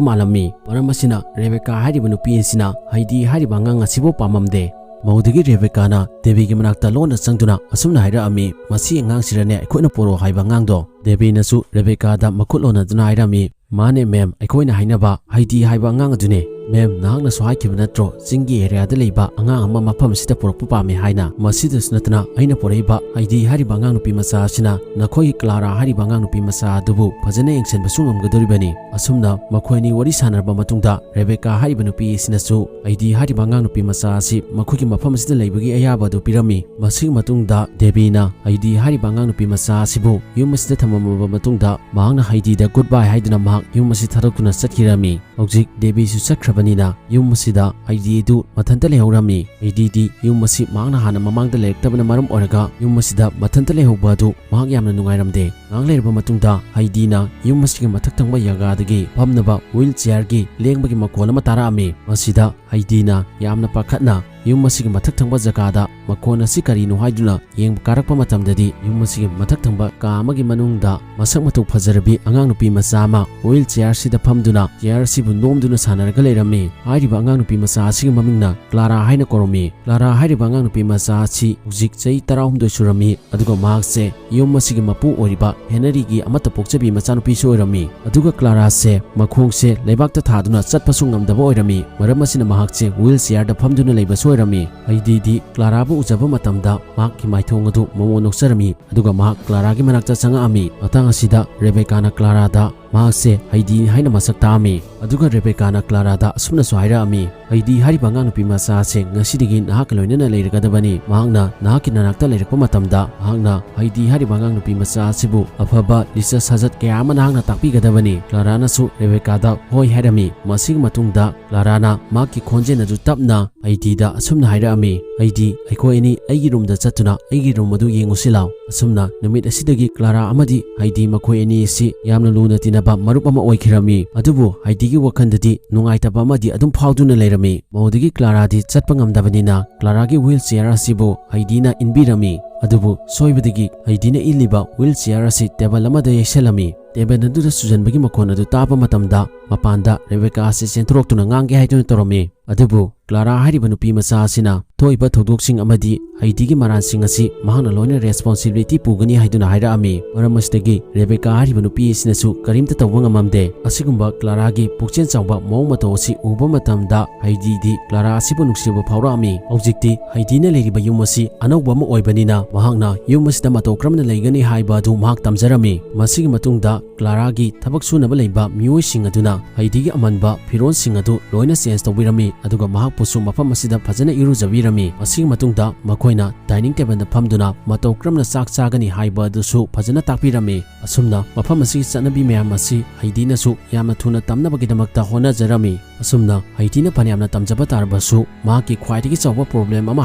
ꯃꯥꯜꯂꯝꯃꯤ꯫ ꯃꯔꯝ ꯑꯁꯤꯅ ꯔꯦꯕꯦꯀꯥ ꯍꯥꯏꯔꯤꯕ ꯅꯨꯄꯤ ꯑꯁꯤꯅ ꯍꯩꯗꯤ ꯍꯥꯏꯔꯤꯕ ꯑꯉꯥꯡ ꯑꯁꯤꯕꯨ ꯄꯥꯝꯃꯝꯗꯦ꯫ ꯃꯗꯨꯗꯒꯤ ꯔꯦꯕꯦꯀꯥꯅ ꯗꯦꯕꯤꯒꯤ ꯃꯅꯥꯛꯇ ꯂꯣꯟꯅ ꯆꯪꯗꯨꯅ ꯑꯁꯨꯝꯅ ꯍꯥꯏꯔꯛꯑꯝꯃꯤ, "ꯃꯁꯤ ꯑꯉꯥꯡꯁꯤꯔꯅꯦ ꯑꯩꯈꯣꯏꯅ ꯄꯣꯔꯛꯑꯣ ꯍꯥꯏꯕ ꯑꯉꯥꯡꯗꯣ?" ꯗꯦꯕꯤꯅꯁꯨ ꯔꯦꯕꯦꯀꯥꯗ ꯃꯈꯨꯠ ꯂꯣꯟꯅꯗꯨꯅ ꯍꯥꯏꯔꯝꯃꯤ, "ꯃꯥꯅꯦ ꯃꯦꯝ, ꯑꯩꯈꯣꯏꯅ ꯍꯥꯏꯅꯕ ꯍꯩꯗꯤ ꯍꯥꯏꯕ ꯑꯉꯥꯡ ꯑꯗꯨꯅꯦ꯫ "ꯃꯦꯝ, ꯅꯍꯥꯛꯅꯁꯨ ꯍꯥꯏꯈꯤꯕ ꯅꯠꯇ꯭ꯔꯣ, ꯆꯤꯡꯒꯤ ꯑꯦꯔꯤꯌꯥꯗ ꯂꯩꯕ ꯑꯉꯥꯡ ꯑꯃ ꯃꯐꯝ ꯑꯁꯤꯗ ꯄꯨꯔꯛꯄ ꯄꯥꯝꯃꯦ ꯍꯥꯏꯅ? ꯃꯁꯤꯗꯁꯨ ꯅꯠꯇꯅ ꯑꯩꯅ ꯄꯨꯔꯛꯏꯕ ꯍꯩꯗꯤ ꯍꯥꯏꯔꯤꯕ ꯑꯉꯥꯡ ꯅꯨꯄꯤ ꯃꯆꯥ ꯑꯁꯤꯅ ꯅꯈꯣꯏꯒꯤ ꯀ꯭ꯂꯥꯔꯥ ꯍꯥꯏꯔꯤꯕ ꯑꯉꯥꯡ ꯅꯨꯄꯤ ꯃꯆꯥ ꯑꯗꯨꯕꯨ ꯐꯖꯅ ꯌꯦꯡꯁꯤꯟꯕꯁꯨ ꯉꯝꯒꯗꯧꯔꯤꯕꯅꯤ꯫" ꯑꯁꯨꯝꯅ ꯃꯈꯣꯏ ꯑꯅꯤ ꯋꯥꯔꯤ ꯁꯥꯟꯅꯔꯕ ꯃꯇꯨꯡꯗ, ꯔꯦꯕꯦꯀꯥ ꯍꯥꯏꯔꯤꯕ ꯅꯨꯄꯤ ꯑꯁꯤꯅꯁꯨ ꯍꯩꯗꯤ ꯍꯥꯏꯔꯤꯕ ꯑꯉꯥꯡ ꯅꯨꯄꯤ ꯃꯆꯥ ꯑꯁꯤ ꯃꯈꯣꯏꯒꯤ ꯃꯐꯝ ꯑꯁꯤꯗ ꯂꯩꯕꯒꯤ ꯑꯌꯥꯕ ꯑꯗꯨ ꯄꯤꯔꯝꯃꯤ꯫ ꯃꯁꯤꯒꯤ ꯃꯇꯨꯡꯗ ꯗꯦꯕꯤꯅ ꯍꯩꯗꯤ ꯍꯥꯏꯔꯤꯕ ꯑꯉꯥꯡ ꯅꯨꯄꯤ ꯃꯆꯥ ꯑꯁꯤꯕꯨ ꯌꯨꯝ ꯑꯁꯤꯗ ꯊꯝꯃꯝꯂꯕ ꯃꯇꯨꯡꯗ, ꯃꯍꯥꯛꯅ ꯍꯩꯗꯤꯗ ꯒꯨꯗ ꯕꯥꯏ ꯍꯥꯏꯗꯨꯅ ꯃꯍꯥꯛ ꯌꯨꯝ ꯑꯁꯤ ꯊꯥꯗꯣꯛꯇꯨꯅ ꯆꯠꯈꯤꯔꯝꯃꯤ꯫ ꯍꯧꯖꯤꯛ ꯗꯦꯕꯤꯁꯨ ꯆꯠꯈ꯭ꯔꯕꯅꯤꯅ, ꯌꯨꯝ ꯑꯁꯤꯗ ꯍꯩꯗꯤꯗꯨ ꯃꯊꯟꯇ ꯂꯩꯍꯧꯔꯝꯃꯤ꯫ ꯍꯩꯗꯤꯗꯤ ꯌꯨꯝ ꯑꯁꯤ ꯃꯍꯥꯛꯅ ꯍꯥꯟꯅ ꯃꯃꯥꯡꯗ ꯂꯩꯔꯛꯇꯕꯅ ꯃꯔꯝ ꯑꯣꯏꯔꯒ, ꯌꯨꯝ ꯑꯁꯤꯗ ꯃꯊꯟꯇ ꯂꯩꯍꯧꯕ ꯑꯗꯨ ꯃꯍꯥꯛ ꯌꯥꯝꯅ ꯅꯨꯡꯉꯥꯏꯔꯝꯗꯦ꯫ ꯉꯥꯏꯍꯥꯛ ꯂꯩꯔꯕ ꯃꯇꯨꯡꯗ, ꯍꯩꯗꯤꯅ ꯌꯨꯝ ꯑꯁꯤꯒꯤ ꯃꯊꯛ ꯊꯪꯕ ꯖꯒꯥꯗꯒꯤ ꯐꯝꯅꯕ ꯋꯤꯜ ꯆꯤꯌꯔꯒꯤ ꯂꯦꯡꯕꯒꯤ ꯃꯈꯣꯜ ꯑꯃ ꯇꯥꯔꯛꯑꯝꯃꯤ꯫ ꯃꯁꯤꯗ ꯍꯩꯗꯤꯅ ꯌꯥꯝꯅ ꯄꯥꯈꯠꯅ ꯌꯨꯝ ꯑꯁꯤꯒꯤ ꯃꯊꯛ ꯊꯪꯕ ꯖꯒꯥꯗ ꯃꯈꯣꯟ ꯑꯁꯤ ꯀꯔꯤꯅꯣ ꯍꯥꯏꯗꯨꯅ ꯌꯦꯡꯕ ꯀꯥꯔꯛꯄ ꯃꯇꯝꯗꯗꯤ, ꯌꯨꯝ ꯑꯁꯤꯒꯤ ꯃꯊꯛ ꯊꯪꯕ ꯀꯥ ꯑꯃꯒꯤ ꯃꯅꯨꯡꯗ ꯃꯁꯛ ꯃꯇꯧ ꯐꯖꯔꯕꯤ ꯑꯉꯥꯡ ꯅꯨꯄꯤ ꯃꯆꯥ ꯑꯃ ꯋꯤꯜ ꯆꯤꯌꯔꯁꯤꯗ ꯐꯝꯗꯨꯅ ꯆꯤꯌꯔ ꯑꯁꯤꯕꯨ ꯅꯣꯝꯗꯨꯅ ꯁꯥꯟꯅꯔꯒ ꯂꯩꯔꯝꯃꯤ꯫ ꯍꯥꯏꯔꯤꯕ ꯑꯉꯥꯡ ꯅꯨꯄꯤ ꯃꯆꯥ ꯑꯁꯤꯒꯤ ꯃꯃꯤꯡꯅ ꯀ꯭ꯂꯥꯔꯥ ꯍꯥꯏꯅ ꯀꯧꯔꯝꯃꯤ꯫ ꯀ꯭ꯂꯥꯔꯥ ꯍꯥꯏꯔꯤꯕ ꯑꯉꯥꯡ ꯅꯨꯄꯤ ꯃꯆꯥ ꯑꯁꯤ ꯍꯧꯖꯤꯛ ꯆꯍꯤ ꯇꯔꯥꯍꯨꯝꯗꯣꯏ ꯁꯨꯔꯝꯃꯤ, ꯑꯗꯨꯒ ꯃꯍꯥꯛꯁꯦ ꯌꯨꯝ ꯑꯁꯤꯒꯤ ꯃꯄꯨ ꯑꯣꯏꯔꯤꯕ ꯍꯦꯅꯔꯤꯒꯤ ꯑꯃꯠꯇ ꯄꯣꯛꯆꯕꯤ ꯃꯆꯥꯅꯨꯄꯤꯁꯨ ꯑꯣꯏꯔꯝꯃꯤ꯫ ꯑꯗꯨꯒ ꯀ꯭ꯂꯥꯔꯥꯁꯦ ꯃꯈꯣꯡꯁꯦ ꯂꯩꯕꯥꯛꯇ ꯊꯥꯗꯨꯅ ꯆꯠꯄꯁꯨ ꯉꯝꯗꯕ ꯑꯣꯏꯔꯝꯃꯤ꯫ ꯃꯔꯝ ꯑꯁꯤꯅ ꯃꯍꯥꯛꯁꯦ ꯋꯤꯜ ꯆꯤꯌꯔꯗ ꯐꯝꯗꯨꯅ ꯂꯩꯕꯁꯨ ꯑꯣꯏꯔꯝꯃꯤ꯫ ꯍꯩꯗꯤꯗꯤ ꯀ꯭ꯂꯥꯔꯥꯕꯨ ꯎꯖꯕ ꯃꯇꯝꯗ ꯃꯍꯥꯛꯀꯤ ꯃꯥꯏꯊꯣꯡ ꯑꯗꯨ ꯃꯃꯣꯟ ꯅꯣꯛꯆꯔꯝꯃꯤ, ꯑꯗꯨꯒ ꯃꯍꯥꯛ ꯀ꯭ꯂꯥꯔꯥꯒꯤ ꯃꯅꯥꯛꯇ ꯆꯪꯉꯛꯑꯝꯃꯤ꯫ ꯃꯇꯥꯡ ꯑꯁꯤꯗ ꯔꯦꯕꯦꯀꯥꯅ ꯀ꯭ꯂꯥꯔꯥꯗ ꯃꯍꯥꯛꯁꯦ ꯍꯩꯗꯤ ꯍꯥꯏꯅ ꯃꯁꯛ ꯇꯥꯛꯑꯝꯃꯤ꯫ ꯑꯗꯨꯒ ꯔꯦꯕꯦꯀꯥꯅ ꯀ꯭ꯂꯥꯔꯥꯗ ꯑꯁꯨꯝꯅꯁꯨ ꯍꯥꯏꯔꯛꯑꯝꯃꯤ, "ꯍꯩꯗꯤ ꯍꯥꯏꯔꯤꯕ ꯑꯉꯥꯡ ꯅꯨꯄꯤ ꯃꯆꯥ ꯑꯁꯦ ꯉꯁꯤꯗꯒꯤ ꯅꯍꯥꯛꯀ ꯂꯣꯏꯅꯅ ꯂꯩꯔꯒꯗꯕꯅꯤ꯫ ꯃꯍꯥꯛꯅ ꯅꯍꯥꯛꯀꯤ ꯅꯅꯥꯛꯇ ꯂꯩꯔꯛꯄ ꯃꯇꯝꯗ, ꯃꯍꯥꯛꯅ ꯍꯩꯗꯤ ꯍꯥꯏꯔꯤꯕ ꯑꯉꯥꯡ ꯅꯨꯄꯤ ꯃꯆꯥ ꯑꯁꯤꯕꯨ ꯑꯐꯕ ꯂꯤꯆꯠ ꯁꯥꯖꯠ ꯀꯌꯥ ꯑꯃ ꯅꯍꯥꯛꯅ ꯇꯥꯛꯄꯤꯒꯗꯕꯅꯤ꯫" ꯀ꯭ꯂꯥꯔꯥꯅꯁꯨ ꯔꯦꯕꯦꯀꯥꯗ ꯍꯣꯏ ꯍꯥꯏꯔꯝꯃꯤ꯫ ꯃꯁꯤꯒꯤ ꯃꯇꯨꯡꯗ ꯀ꯭ꯂꯥꯔꯥꯅ ꯃꯍꯥꯛꯀꯤ ꯈꯣꯟꯖꯦꯜ ꯑꯗꯨ ꯇꯞꯅ ꯍꯩꯗꯤꯗ ꯑꯁꯨꯝꯅ ꯍꯥꯏꯔꯛꯑꯝꯃꯤ, "ꯍꯩꯗꯤ, ꯑꯩꯈꯣꯏ ꯑꯅꯤ ꯑꯩꯒꯤ ꯔꯨꯝꯗ ꯆꯠꯇꯨꯅ ꯑꯩꯒꯤ ꯔꯨꯝ ꯑꯗꯨ ꯌꯦꯡꯉꯨꯁꯤ ꯂꯥꯎ꯫" ꯑꯁꯨꯝꯅ ꯅꯨꯃꯤꯠ ꯑꯁꯤꯗꯒꯤ ꯀ꯭ꯂꯥꯔꯥ ꯑꯃꯗꯤ ꯍꯩꯗꯤ ꯃꯈꯣꯏ ꯑꯅꯤ ꯑꯁꯤ ꯌꯥꯝꯅ ꯂꯨꯅ ꯇꯤꯟꯅꯕ ꯃꯔꯨꯞ ꯑꯃ ꯑꯣꯏꯈꯤꯔꯝꯃꯤ꯫ ꯑꯗꯨꯕꯨ ꯍꯩꯗꯤꯒꯤ ꯋꯥꯈꯜꯗꯗꯤ ꯅꯨꯡꯉꯥꯏꯇꯕ ꯑꯃꯗꯤ ꯑꯗꯨꯝ ꯐꯥꯎꯗꯨꯅ ꯂꯩꯔꯝꯃꯤ꯫ ꯃꯗꯨꯗꯒꯤ ꯀ꯭ꯂꯥꯔꯥꯗꯤ ꯆꯠꯄ ꯉꯝꯗꯕꯅꯤꯅ, ꯀ꯭ꯂꯥꯔꯥꯒꯤ ꯋꯤꯜ ꯆꯤꯌꯔ ꯑꯁꯤꯕꯨ ꯍꯩꯗꯤꯅ ꯏꯟꯕꯤꯔꯝꯃꯤ꯫ ꯑꯗꯨꯕꯨ ꯁꯣꯏꯕꯗꯒꯤ ꯍꯩꯗꯤꯅ ꯏꯜꯂꯤꯕ ꯋꯤꯜ ꯆꯤꯌꯔ ꯑꯁꯤ ꯇꯦꯕꯜ ꯑꯃꯗ ꯌꯩꯁꯜꯂꯝꯃꯤ꯫ ꯇꯦꯕꯜ ꯑꯗꯨꯗ ꯁꯨꯖꯟꯕꯒꯤ ꯃꯈꯣꯟ ꯑꯗꯨ ꯇꯥꯕ ꯃꯇꯝꯗ ꯃꯄꯥꯟꯗ ꯔꯦꯕꯦꯀꯥ ꯑꯁꯤ ꯆꯦꯟꯊꯣꯔꯛꯇꯨꯅ ꯉꯥꯡꯒꯦ ꯍꯥꯏꯗꯨꯅ ꯇꯧꯔꯝꯃꯤ꯫ ꯑꯗꯨꯕꯨ ꯀ꯭ꯂꯥꯔꯥ ꯍꯥꯏꯔꯤꯕ ꯅꯨꯄꯤ ꯃꯆꯥ ꯑꯁꯤꯅ ꯊꯣꯛꯏꯕ ꯊꯧꯗꯣꯛꯁꯤꯡ ꯑꯃꯗꯤ ꯍꯩꯗꯤꯒꯤ ꯃꯔꯥꯟꯁꯤꯡ ꯑꯁꯤ ꯃꯍꯥꯛꯅ ꯂꯣꯏꯅ ꯔꯦꯁꯄꯣꯟꯁꯤꯕꯤꯂꯤꯇꯤ ꯄꯨꯒꯅꯤ ꯍꯥꯏꯗꯨꯅ ꯍꯥꯏꯔꯛꯑꯝꯃꯤ꯫ ꯃꯔꯝ ꯑꯁꯤꯗꯒꯤ ꯔꯦꯕꯦꯀꯥ ꯍꯥꯏꯔꯤꯕ ꯅꯨꯄꯤ ꯑꯁꯤꯅꯁꯨ ꯀꯔꯤꯝꯇ ꯇꯧꯕ ꯉꯝꯃꯝꯗꯦ꯫ ꯑꯁꯤꯒꯨꯝꯕ ꯀ꯭ꯂꯥꯔꯥꯒꯤ ꯄꯨꯛꯆꯦꯜ ꯆꯥꯎꯕ ꯃꯑꯣꯡ ꯃꯇꯧ ꯑꯁꯤ ꯎꯕ ꯃꯇꯝꯗ ꯍꯩꯗꯤꯗꯤ ꯀ꯭ꯂꯥꯔꯥ ꯑꯁꯤꯕꯨ ꯅꯨꯡꯁꯤꯕ ꯐꯥꯎꯔꯛꯑꯝꯃꯤ꯫ ꯍꯧꯖꯤꯛꯇꯤ ꯍꯩꯗꯤꯅ ꯂꯩꯔꯤꯕ ꯌꯨꯝ ꯑꯁꯤ ꯑꯅꯧꯕ ꯑꯃ ꯑꯣꯏꯕꯅꯤꯅ ꯃꯍꯥꯛꯅ ꯌꯨꯝ ꯑꯁꯤꯗ ꯃꯇꯧ ꯀꯔꯝꯅ ꯂꯩꯒꯅꯤ ꯍꯥꯏꯕ ꯑꯗꯨ ꯃꯍꯥꯛ ꯇꯝꯖꯔꯝꯃꯤ꯫ ꯃꯁꯤꯒꯤ ꯃꯇꯨꯡꯗ ꯀ꯭ꯂꯥꯔꯥꯒꯤ ꯊꯕꯛ ꯁꯨꯅꯕ ꯂꯩꯕ ꯃꯤꯑꯣꯏꯁꯤꯡ ꯑꯗꯨꯅ ꯍꯩꯗꯤꯒꯤ ꯑꯃꯟꯕ ꯐꯤꯔꯣꯜꯁꯤꯡ ꯑꯗꯨ ꯂꯣꯏꯅ ꯆꯦꯟꯖ ꯇꯧꯕꯤꯔꯝꯃꯤ, ꯑꯗꯨꯒ ꯃꯍꯥꯛꯄꯨꯁꯨ ꯃꯐꯝ ꯑꯁꯤꯗ ꯐꯖꯅ ꯏꯔꯨꯖꯕꯤꯔꯝꯃꯤ꯫ ꯃꯁꯤꯒꯤ ꯃꯇꯨꯡꯗ ꯃꯈꯣꯏꯅ ꯗꯥꯏꯅꯤꯡ ꯇꯦꯕꯜꯗ ꯐꯝꯗꯨꯅ ꯃꯇꯧ ꯀꯔꯝꯅ ꯆꯥꯛ ꯆꯥꯒꯅꯤ ꯍꯥꯏꯕ ꯑꯗꯨꯁꯨ ꯐꯖꯅ ꯇꯥꯛꯄꯤꯔꯝꯃꯤ꯫ ꯑꯁꯨꯝꯅ ꯃꯐꯝ ꯑꯁꯤꯒꯤ ꯆꯠꯅꯕꯤ ꯃꯌꯥꯝ ꯑꯁꯤ ꯍꯩꯗꯤꯅꯁꯨ ꯌꯥꯝꯅ ꯊꯨꯅ ꯇꯝꯅꯕꯒꯤꯗꯃꯛꯇ ꯍꯣꯠꯅꯖꯔꯝꯃꯤ꯫ ꯑꯁꯨꯝꯅ ꯍꯩꯗꯤꯅ ꯐꯅꯌꯥꯝꯅ ꯇꯝꯖꯕ ꯇꯥꯔꯕꯁꯨ, ꯃꯍꯥꯛꯀꯤ ꯈ꯭ꯋꯥꯏꯗꯒꯤ ꯆꯥꯎꯕ ꯄ꯭ꯔꯣꯕ꯭ꯂꯦꯝ ꯑꯃ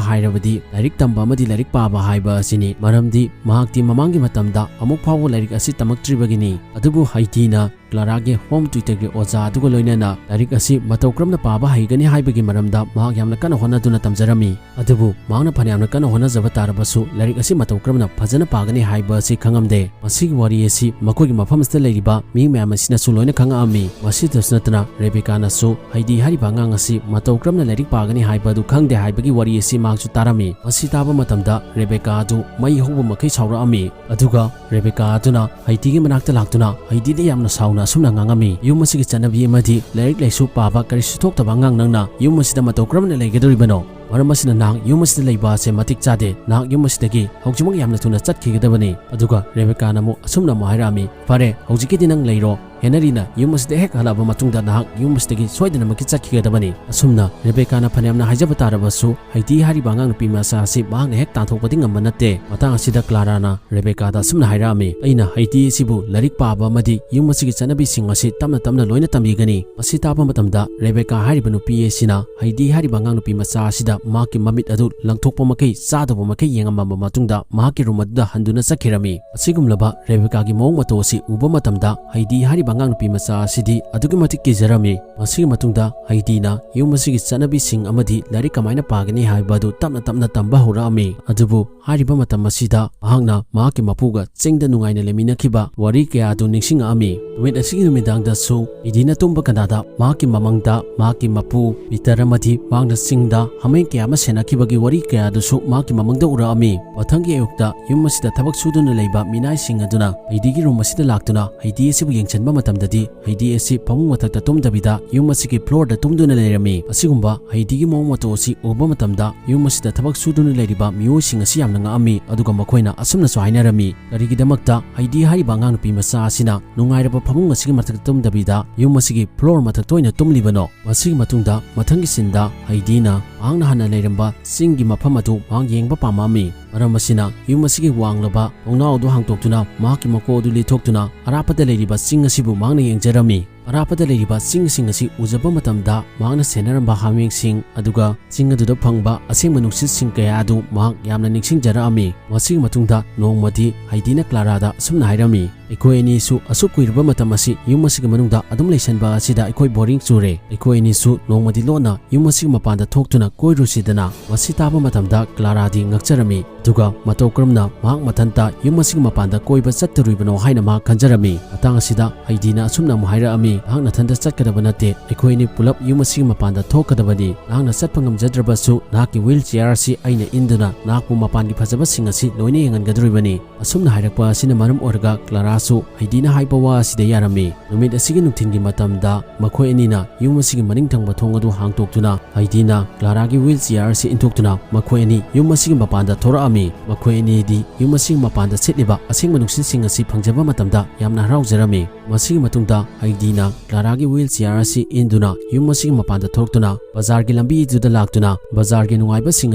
ꯍꯥꯏꯔꯕꯗꯤ ꯂꯥꯏꯔꯤꯛ ꯇꯝꯕ ꯑꯃꯗꯤ ꯂꯥꯏꯔꯤꯛ ꯄꯥꯕ ꯍꯥꯏꯕ ꯑꯁꯤꯅꯤ꯫ ꯃꯔꯝꯗꯤ ꯃꯍꯥꯛꯇꯤ ꯃꯃꯥꯡꯒꯤ ꯃꯇꯝꯗ ꯑꯃꯨꯛ ꯐꯥꯎꯕ ꯂꯥꯏꯔꯤꯛ ꯑꯁꯤ ꯇꯝꯃꯛꯇ꯭ꯔꯤꯕꯒꯤꯅꯤ꯫ ꯑꯗꯨꯕꯨ ꯍꯩꯗꯤꯅ ꯀ꯭ꯂꯥꯔꯥꯒꯤ ꯍꯣꯝ ꯇ꯭ꯌꯨꯇꯔꯒꯤ ꯑꯣꯖꯥ ꯑꯗꯨꯒ ꯂꯣꯏꯅꯅ ꯂꯥꯏꯔꯤꯛ ꯑꯁꯤ ꯃꯇꯧ ꯀꯔꯝꯅ ꯄꯥꯕ ꯍꯩꯒꯅꯤ ꯍꯥꯏꯕꯒꯤ ꯃꯔꯝꯗ ꯃꯍꯥꯛ ꯌꯥꯝꯅ ꯀꯟꯅ ꯍꯣꯠꯅꯗꯨꯅ ꯇꯝꯖꯔꯝꯃꯤ꯫ ꯑꯗꯨꯕꯨ ꯃꯍꯥꯛꯅ ꯐꯅꯌꯥꯝꯅ ꯀꯟꯅ ꯍꯣꯠꯅꯖꯕ ꯇꯥꯔꯕꯁꯨ ꯂꯥꯏꯔꯤꯛ ꯑꯁꯤ ꯃꯇꯧ ꯀꯔꯝꯅ ꯐꯖꯅ ꯄꯥꯒꯅꯤ ꯍꯥꯏꯕ ꯑꯁꯤ ꯈꯪꯉꯝꯗꯦ꯫ ꯃꯁꯤꯒꯤ ꯋꯥꯔꯤ ꯑꯁꯤ ꯃꯈꯣꯏꯒꯤ ꯃꯐꯝ ꯑꯁꯤꯗ ꯂꯩꯔꯤꯕ ꯃꯤ ꯃꯌꯥꯝ ꯑꯁꯤꯅꯁꯨ ꯂꯣꯏꯅ ꯈꯪꯉꯛꯑꯝꯃꯤ꯫ ꯃꯁꯤꯗꯁꯨ ꯅꯠꯇꯅ ꯔꯦꯕꯦꯀꯥꯅꯁꯨ ꯍꯩꯗꯤ ꯍꯥꯏꯔꯤꯕ ꯑꯉꯥꯡ ꯑꯁꯤ ꯃꯇꯧ ꯀꯔꯝꯅ ꯂꯥꯏꯔꯤꯛ ꯄꯥꯒꯅꯤ ꯍꯥꯏꯕ ꯑꯗꯨ ꯈꯪꯗꯦ ꯍꯥꯏꯕꯒꯤ ꯋꯥꯔꯤ ꯑꯁꯤ ꯃꯍꯥꯛꯁꯨ ꯇꯥꯔꯝꯃꯤ꯫ ꯃꯁꯤ ꯇꯥꯕ ꯃꯇꯝꯗ ꯔꯦꯕꯦꯀꯥ ꯑꯗꯨ ꯃꯩ ꯍꯧꯕ ꯃꯈꯩ ꯁꯥꯎꯔꯛꯑꯝꯃꯤ꯫ ꯑꯗꯨꯒ ꯔꯦꯕꯦꯀꯥ ꯑꯗꯨꯅ ꯍꯩꯗꯤꯒꯤ ꯃꯅꯥꯛꯇ ꯂꯥꯛꯇꯨꯅ ꯍꯩꯗꯤꯗ ꯌꯥꯝꯅ ꯁꯥꯎꯅ ꯑꯁꯨꯝꯅ ꯉꯥꯡꯉꯝꯃꯤ, "ꯌꯨꯝ ꯑꯁꯤꯒꯤ ꯆꯠꯅꯕꯤ ꯑꯃꯗꯤ ꯂꯥꯏꯔꯤꯛ ꯂꯥꯏꯁꯨ ꯄꯥꯕ ꯀꯔꯤꯁꯨ ꯊꯣꯛꯇꯕ ꯑꯉꯥꯡ ꯅꯪꯅ ꯌꯨꯝ ꯑꯁꯤꯗ ꯃꯇꯧ ꯀꯔꯝꯅ ꯂꯩꯒꯗꯧꯔꯤꯕꯅꯣ? ꯃꯔꯝ ꯑꯁꯤꯅ ꯅꯍꯥꯛ ꯌꯨꯝ ꯑꯁꯤꯗ ꯂꯩꯕ ꯑꯁꯦ ꯃꯇꯤꯛ ꯆꯥꯗꯦ꯫ ꯅꯍꯥꯛ ꯌꯨꯝ ꯑꯁꯤꯗꯒꯤ ꯍꯧꯖꯤꯛꯃꯛ ꯌꯥꯝꯅ ꯊꯨꯅ ꯆꯠꯈꯤꯒꯗꯕꯅꯤ"꯫ ꯑꯗꯨꯒ ꯔꯦꯕꯦꯀꯥꯅ ꯑꯃꯨꯛ ꯑꯁꯨꯝꯅ ꯑꯃꯨꯛ ꯍꯥꯏꯔꯛꯑꯝꯃꯤ, "ꯐꯔꯦ, ꯍꯧꯖꯤꯛꯀꯤꯗꯤ ꯅꯪ ꯂꯩꯔꯣ꯫ ꯍꯦꯅꯔꯤꯅ ꯌꯨꯝ ꯑꯁꯤꯗ ꯍꯦꯛ ꯍꯜꯂꯛꯑꯕ ꯃꯇꯨꯡꯗ ꯅꯍꯥꯛ ꯌꯨꯝ ꯑꯁꯤꯗꯒꯤ ꯁꯣꯏꯗꯅꯃꯛꯀꯤ ꯆꯠꯈꯤꯒꯗꯕꯅꯤ"꯫ ꯑꯁꯨꯝꯅ ꯔꯦꯕꯦꯀꯥꯅ ꯐꯅꯌꯥꯝꯅ ꯍꯥꯏꯖꯕ ꯇꯥꯔꯕꯁꯨ, ꯍꯩꯗꯤ ꯍꯥꯏꯔꯤꯕ ꯑꯉꯥꯡ ꯅꯨꯄꯤ ꯃꯆꯥ ꯑꯁꯤ ꯃꯍꯥꯛꯅ ꯍꯦꯛ ꯇꯥꯟꯊꯣꯛꯄꯗꯤ ꯉꯝꯕ ꯅꯠꯇꯦ꯫ ꯃꯇꯥꯡ ꯑꯁꯤꯗ ꯀ꯭ꯂꯥꯔꯥꯅ ꯔꯦꯕꯦꯀꯥꯗ ꯑꯁꯨꯝꯅ ꯍꯥꯏꯔꯛꯑꯝꯃꯤ, "ꯑꯩꯅ ꯍꯩꯗꯤ ꯑꯁꯤꯕꯨ ꯂꯥꯏꯔꯤꯛ ꯄꯥꯕ ꯑꯃꯗꯤ ꯌꯨꯝ ꯑꯁꯤꯒꯤ ꯆꯠꯅꯕꯤꯁꯤꯡ ꯑꯁꯤ ꯇꯞꯅ ꯇꯞꯅ ꯂꯣꯏꯅ ꯇꯝꯕꯤꯒꯅꯤ"꯫ ꯃꯁꯤ ꯇꯥꯕ ꯃꯇꯝꯗ ꯔꯦꯕꯦꯀꯥ ꯍꯥꯏꯔꯤꯕ ꯅꯨꯄꯤ ꯑꯁꯤꯅ ꯍꯩꯗꯤ ꯍꯥꯏꯔꯤꯕ ꯑꯉꯥꯡ ꯅꯨꯄꯤ ꯃꯆꯥ ꯑꯁꯤꯗ ꯃꯍꯥꯛꯀꯤ ꯃꯃꯤꯠ ꯑꯗꯨ ꯂꯪꯊꯣꯛꯄ ꯃꯈꯩ, ꯆꯥꯗꯕ ꯃꯈꯩ ꯌꯦꯡꯉꯝꯃꯕ ꯃꯇꯨꯡꯗ ꯃꯍꯥꯛꯀꯤ ꯔꯨꯝ ꯑꯗꯨꯗ ꯍꯟꯗꯨꯅ ꯆꯠꯈꯤꯔꯝꯃꯤ꯫ ꯑꯁꯤꯒꯨꯝꯂꯕ ꯔꯦꯕꯦꯀꯥꯒꯤ ꯃꯑꯣꯡ ꯃꯇꯧ ꯑꯁꯤ ꯎꯕ ꯃꯇꯝꯗ ꯍꯩꯗꯤ ꯍꯥꯏꯔꯤꯕ ꯑꯉꯥꯡ ꯅꯨꯄꯤ ꯃꯆꯥ ꯑꯁꯤꯗꯤ ꯑꯗꯨꯛꯀꯤ ꯃꯇꯤꯛ ꯀꯤꯖꯔꯝꯃꯤ꯫ ꯃꯁꯤꯒꯤ ꯃꯇꯨꯡꯗ ꯍꯩꯗꯤꯅ ꯌꯨꯝ ꯑꯁꯤꯒꯤ ꯆꯠꯅꯕꯤꯁꯤꯡ ꯑꯃꯗꯤ ꯂꯥꯏꯔꯤꯛ ꯀꯃꯥꯏꯅ ꯄꯥꯒꯅꯤ ꯍꯥꯏꯕ ꯑꯗꯨ ꯇꯞꯅ ꯇꯞꯅ ꯇꯝꯕ ꯍꯧꯔꯛꯑꯝꯃꯤ꯫ ꯑꯗꯨꯕꯨ ꯍꯥꯏꯔꯤꯕ ꯃꯇꯝ ꯑꯁꯤꯗ ꯃꯍꯥꯛꯅ ꯃꯍꯥꯛꯀꯤ ꯃꯄꯨꯒ ꯆꯤꯡꯗ ꯅꯨꯡꯉꯥꯏꯅ ꯂꯩꯃꯤꯟꯅꯈꯤꯕ ꯋꯥꯔꯤ ꯀꯌꯥ ꯑꯗꯨ ꯅꯤꯡꯁꯤꯡꯉꯛꯑꯝꯃꯤ꯫ ꯅꯨꯃꯤꯠ ꯑꯁꯤꯒꯤ ꯅꯨꯃꯤꯗꯥꯡꯗꯁꯨ ꯍꯩꯗꯤꯅ ꯇꯨꯝꯕ ꯀꯥꯟꯗ ꯃꯍꯥꯛꯀꯤ ꯃꯃꯪꯗ ꯃꯍꯥꯛꯀꯤ ꯃꯄꯨ ꯄꯤꯇꯔ ꯑꯃꯗꯤ ꯃꯍꯥꯛꯅ ꯆꯤꯡꯗ ꯍꯥꯃꯦꯡ ꯀꯌꯥ ꯑꯃ ꯁꯦꯟꯅꯈꯤꯕꯒꯤ ꯋꯥꯔꯤ ꯀꯌꯥ ꯑꯗꯨꯁꯨ ꯃꯍꯥꯛꯀꯤ ꯃꯃꯪꯗ ꯎꯔꯛꯑꯝꯃꯤ꯫ ꯃꯊꯪꯒꯤ ꯑꯌꯨꯛꯇ ꯌꯨꯝ ꯑꯁꯤꯗ ꯊꯕꯛ ꯁꯨꯗꯨꯅ ꯂꯩꯕ ꯃꯤꯅꯥꯏꯁꯤꯡ ꯑꯗꯨꯅ ꯍꯩꯗꯤꯒꯤ ꯔꯨꯝ ꯑꯁꯤꯗ ꯂꯥꯛꯇꯨꯅ ꯍꯩꯗꯤ ꯑꯁꯤꯕꯨ ꯌꯦꯡꯁꯤꯟꯕ ꯃꯇꯝꯗꯗꯤ ꯍꯩꯗꯤ ꯑꯁꯤ ꯐꯃꯨꯡ ꯃꯊꯛꯇ ꯇꯨꯝꯗꯕꯤꯗ ꯌꯨꯝ ꯑꯁꯤꯒꯤ ꯐ꯭ꯂꯣꯔꯗ ꯇꯨꯝꯗꯨꯅ ꯂꯩꯔꯝꯃꯤ꯫ ꯑꯁꯤꯒꯨꯝꯕ ꯍꯩꯗꯤꯒꯤ ꯃꯑꯣꯡ ꯃꯇꯧ ꯑꯁꯤ ꯎꯕ ꯃꯇꯝꯗ ꯌꯨꯝ ꯑꯁꯤꯗ ꯊꯕꯛ ꯁꯨꯗꯨꯅ ꯂꯩꯔꯤꯕ ꯃꯤꯑꯣꯏꯁꯤꯡ ꯑꯁꯤ ꯌꯥꯝꯅ ꯉꯛꯑꯝꯃꯤ, ꯑꯗꯨꯒ ꯃꯈꯣꯏꯅ ꯑꯁꯨꯝꯅꯁꯨ ꯍꯥꯏꯅꯔꯝꯃꯤ, "ꯀꯔꯤꯒꯤꯗꯃꯛꯇ ꯍꯩꯗꯤ ꯍꯥꯏꯔꯤꯕ ꯑꯉꯥꯡ ꯅꯨꯄꯤ ꯃꯆꯥ ꯑꯁꯤꯅ ꯅꯨꯡꯉꯥꯏꯔꯕ ꯐꯃꯨꯡ ꯑꯁꯤꯒꯤ ꯃꯊꯛꯇ ꯇꯨꯝꯗꯕꯤꯗ ꯌꯨꯝ ꯑꯁꯤꯒꯤ ꯐ꯭ꯂꯣꯔ ꯃꯊꯛꯇ ꯑꯣꯏꯅ ꯇꯨꯝꯂꯤꯕꯅꯣ?" ꯃꯁꯤꯒꯤ ꯃꯇꯨꯡꯗ ꯃꯊꯪꯒꯤ ꯁꯤꯟꯗ ꯍꯩꯗꯤꯅ ꯃꯍꯥꯛꯅ ꯍꯥꯟꯅ ꯂꯩꯔꯝꯕ ꯆꯤꯡꯒꯤ ꯃꯐꯝ ꯑꯗꯨ ꯃꯍꯥꯛ ꯌꯦꯡꯕ ꯄꯥꯝꯃꯛꯑꯝꯃꯤ꯫ ꯃꯔꯝ ꯑꯁꯤꯅ ꯌꯨꯝ ꯑꯁꯤꯒꯤ ꯋꯥꯡꯂꯕ ꯊꯣꯡꯅꯥꯎ ꯑꯗꯨ ꯍꯥꯡꯗꯣꯛꯇꯨꯅ ꯃꯍꯥꯛꯀꯤ ꯃꯀꯣꯛ ꯑꯗꯨ ꯂꯤꯊꯣꯛꯇꯨꯅ ꯑꯔꯥꯞꯄꯗ ꯂꯩꯔꯤꯕ ꯆꯤꯡ ꯑꯁꯤꯕꯨ ꯃꯍꯥꯛꯅ ꯌꯦꯡꯖꯔꯝꯃꯤ꯫ ꯑꯔꯥꯞꯄꯗ ꯂꯩꯔꯤꯕ ꯆꯤꯡꯁꯤꯡ ꯑꯁꯤ ꯎꯖꯕ ꯃꯇꯝꯗ ꯃꯍꯥꯛꯅ ꯁꯦꯟꯅꯔꯝꯕ ꯍꯥꯃꯦꯡꯁꯤꯡ ꯑꯗꯨꯒ ꯆꯤꯡ ꯑꯗꯨꯗ ꯐꯪꯕ ꯑꯁꯦꯡꯕ ꯅꯨꯡꯁꯤꯠꯁꯤꯡ ꯀꯌꯥ ꯑꯗꯨ ꯃꯍꯥꯛ ꯌꯥꯝꯅ ꯅꯤꯡꯁꯤꯡꯖꯔꯛꯑꯝꯃꯤ꯫ ꯃꯁꯤꯒꯤ ꯃꯇꯨꯡꯗ ꯅꯣꯡꯃꯗꯤ ꯍꯩꯗꯤꯅ ꯀ꯭ꯂꯥꯔꯥꯗ ꯑꯁꯨꯝꯅ ꯍꯥꯏꯔꯝꯃꯤ, "ꯑꯩꯈꯣꯏ ꯑꯅꯤꯁꯨ ꯑꯁꯨꯛ ꯀꯨꯏꯔꯕ ꯃꯇꯝ ꯑꯁꯤ ꯌꯨꯝ ꯑꯁꯤꯒꯤ ꯃꯅꯨꯡꯗ ꯑꯗꯨꯝ ꯂꯩꯁꯟꯕ ꯑꯁꯤꯗ ꯑꯩꯈꯣꯏ ꯕꯣꯔꯤꯡ ꯆꯨꯔꯦ꯫ ꯑꯩꯈꯣꯏ ꯑꯅꯤꯁꯨ ꯅꯣꯡꯃꯗꯤ ꯂꯣꯟꯅ ꯌꯨꯝ ꯑꯁꯤꯒꯤ ꯃꯄꯥꯟꯗ ꯊꯣꯛꯇꯨꯅ ꯀꯣꯏꯔꯨꯁꯤꯗꯅ?" ꯃꯁꯤ ꯇꯥꯕ ꯃꯇꯝꯗ ꯀ꯭ꯂꯥꯔꯥꯗꯤ ꯉꯛꯆꯔꯝꯃꯤ, ꯑꯗꯨꯒ ꯃꯇꯧ ꯀꯔꯝꯅ ꯃꯍꯥꯛ ꯃꯊꯟꯇ ꯌꯨꯝ ꯑꯁꯤꯒꯤ ꯃꯄꯥꯟꯗ ꯀꯣꯏꯕ ꯆꯠꯇꯣꯔꯤꯕꯅꯣ ꯍꯥꯏꯅ ꯃꯍꯥꯛ ꯈꯟꯖꯔꯝꯃꯤ꯫ ꯃꯇꯥꯡ ꯑꯁꯤꯗ ꯍꯩꯗꯤꯅ ꯑꯁꯨꯝꯅ ꯑꯃꯨꯛ ꯍꯥꯏꯔꯛꯑꯝꯃꯤ, "ꯅꯍꯥꯛ ꯅꯊꯟꯇ ꯆꯠꯀꯗꯕ ꯅꯠꯇꯦ, ꯑꯩꯈꯣꯏ ꯑꯅꯤ ꯄꯨꯂꯞ ꯌꯨꯝ ꯑꯁꯤꯒꯤ ꯃꯄꯥꯟꯗ ꯊꯣꯛꯀꯗꯕꯅꯤ꯫ ꯅꯍꯥꯛꯅ ꯆꯠꯄ ꯉꯝꯖꯗ꯭ꯔꯕꯁꯨ ꯅꯍꯥꯛꯀꯤ ꯋꯤꯜ ꯆꯤꯌꯥꯔ ꯑꯁꯤ ꯑꯩꯅ ꯏꯟꯗꯨꯅ ꯅꯍꯥꯛꯄꯨ ꯃꯄꯥꯟꯒꯤ ꯐꯖꯕꯁꯤꯡ ꯑꯁꯤ ꯂꯣꯏꯅ ꯌꯦꯡꯍꯟꯒꯗꯧꯔꯤꯕꯅꯤ꯫" ꯑꯁꯨꯝꯅ ꯍꯥꯏꯔꯛꯄ ꯑꯁꯤꯅ ꯃꯔꯝ ꯑꯣꯏꯔꯒ ꯀ꯭ꯂꯥꯔꯥꯁꯨ ꯍꯩꯗꯤꯅ ꯍꯥꯏꯕ ꯋꯥ ꯑꯁꯤꯗ ꯌꯥꯔꯝꯃꯤ꯫ ꯅꯨꯃꯤꯠ ꯑꯁꯤꯒꯤ ꯅꯨꯡꯊꯤꯜꯒꯤ ꯃꯇꯝꯗ ꯃꯈꯣꯏ ꯑꯅꯤꯅ ꯌꯨꯝ ꯑꯁꯤꯒꯤ ꯃꯅꯤꯡ ꯊꯪꯕ ꯊꯣꯡ ꯑꯗꯨ ꯍꯥꯡꯗꯣꯛꯇꯨꯅ ꯍꯩꯗꯤꯅ ꯀ꯭ꯂꯥꯔꯥꯒꯤ ꯋꯤꯜ ꯆꯤꯌꯥꯔ ꯑꯁꯤ ꯏꯟꯊꯣꯛꯇꯨꯅ ꯃꯈꯣꯏ ꯑꯅꯤ ꯌꯨꯝ ꯑꯁꯤꯒꯤ ꯃꯄꯥꯟꯗ ꯊꯣꯔꯛꯑꯝꯃꯤ꯫ ꯃꯈꯣꯏ ꯑꯅꯤꯗꯤ ꯌꯨꯝ ꯑꯁꯤꯒꯤ ꯃꯄꯥꯟꯗ ꯁꯤꯠꯂꯤꯕ ꯑꯁꯦꯡꯕ ꯅꯨꯡꯁꯤꯠꯁꯤꯡ ꯑꯁꯤ ꯐꯪꯖꯕ ꯃꯇꯝꯗ ꯌꯥꯝꯅ ꯍꯔꯥꯎꯖꯔꯝꯃꯤ꯫ ꯃꯁꯤꯒꯤ ꯃꯇꯨꯡꯗ ꯍꯩꯗꯤꯅ ꯀ꯭ꯂꯥꯔꯥꯒꯤ ꯋꯤꯜ ꯆꯤꯌꯥꯔ ꯑꯁꯤ ꯏꯟꯗꯨꯅ ꯌꯨꯝ ꯑꯁꯤꯒꯤ ꯃꯄꯥꯟꯗ ꯊꯣꯔꯛꯇꯨꯅ ꯕꯖꯥꯔꯒꯤ ꯂꯝꯕꯤꯗꯨꯗ ꯂꯥꯛꯇꯨꯅ ꯕꯖꯥꯔꯒꯤ ꯅꯨꯡꯉꯥꯏꯕꯁꯤꯡ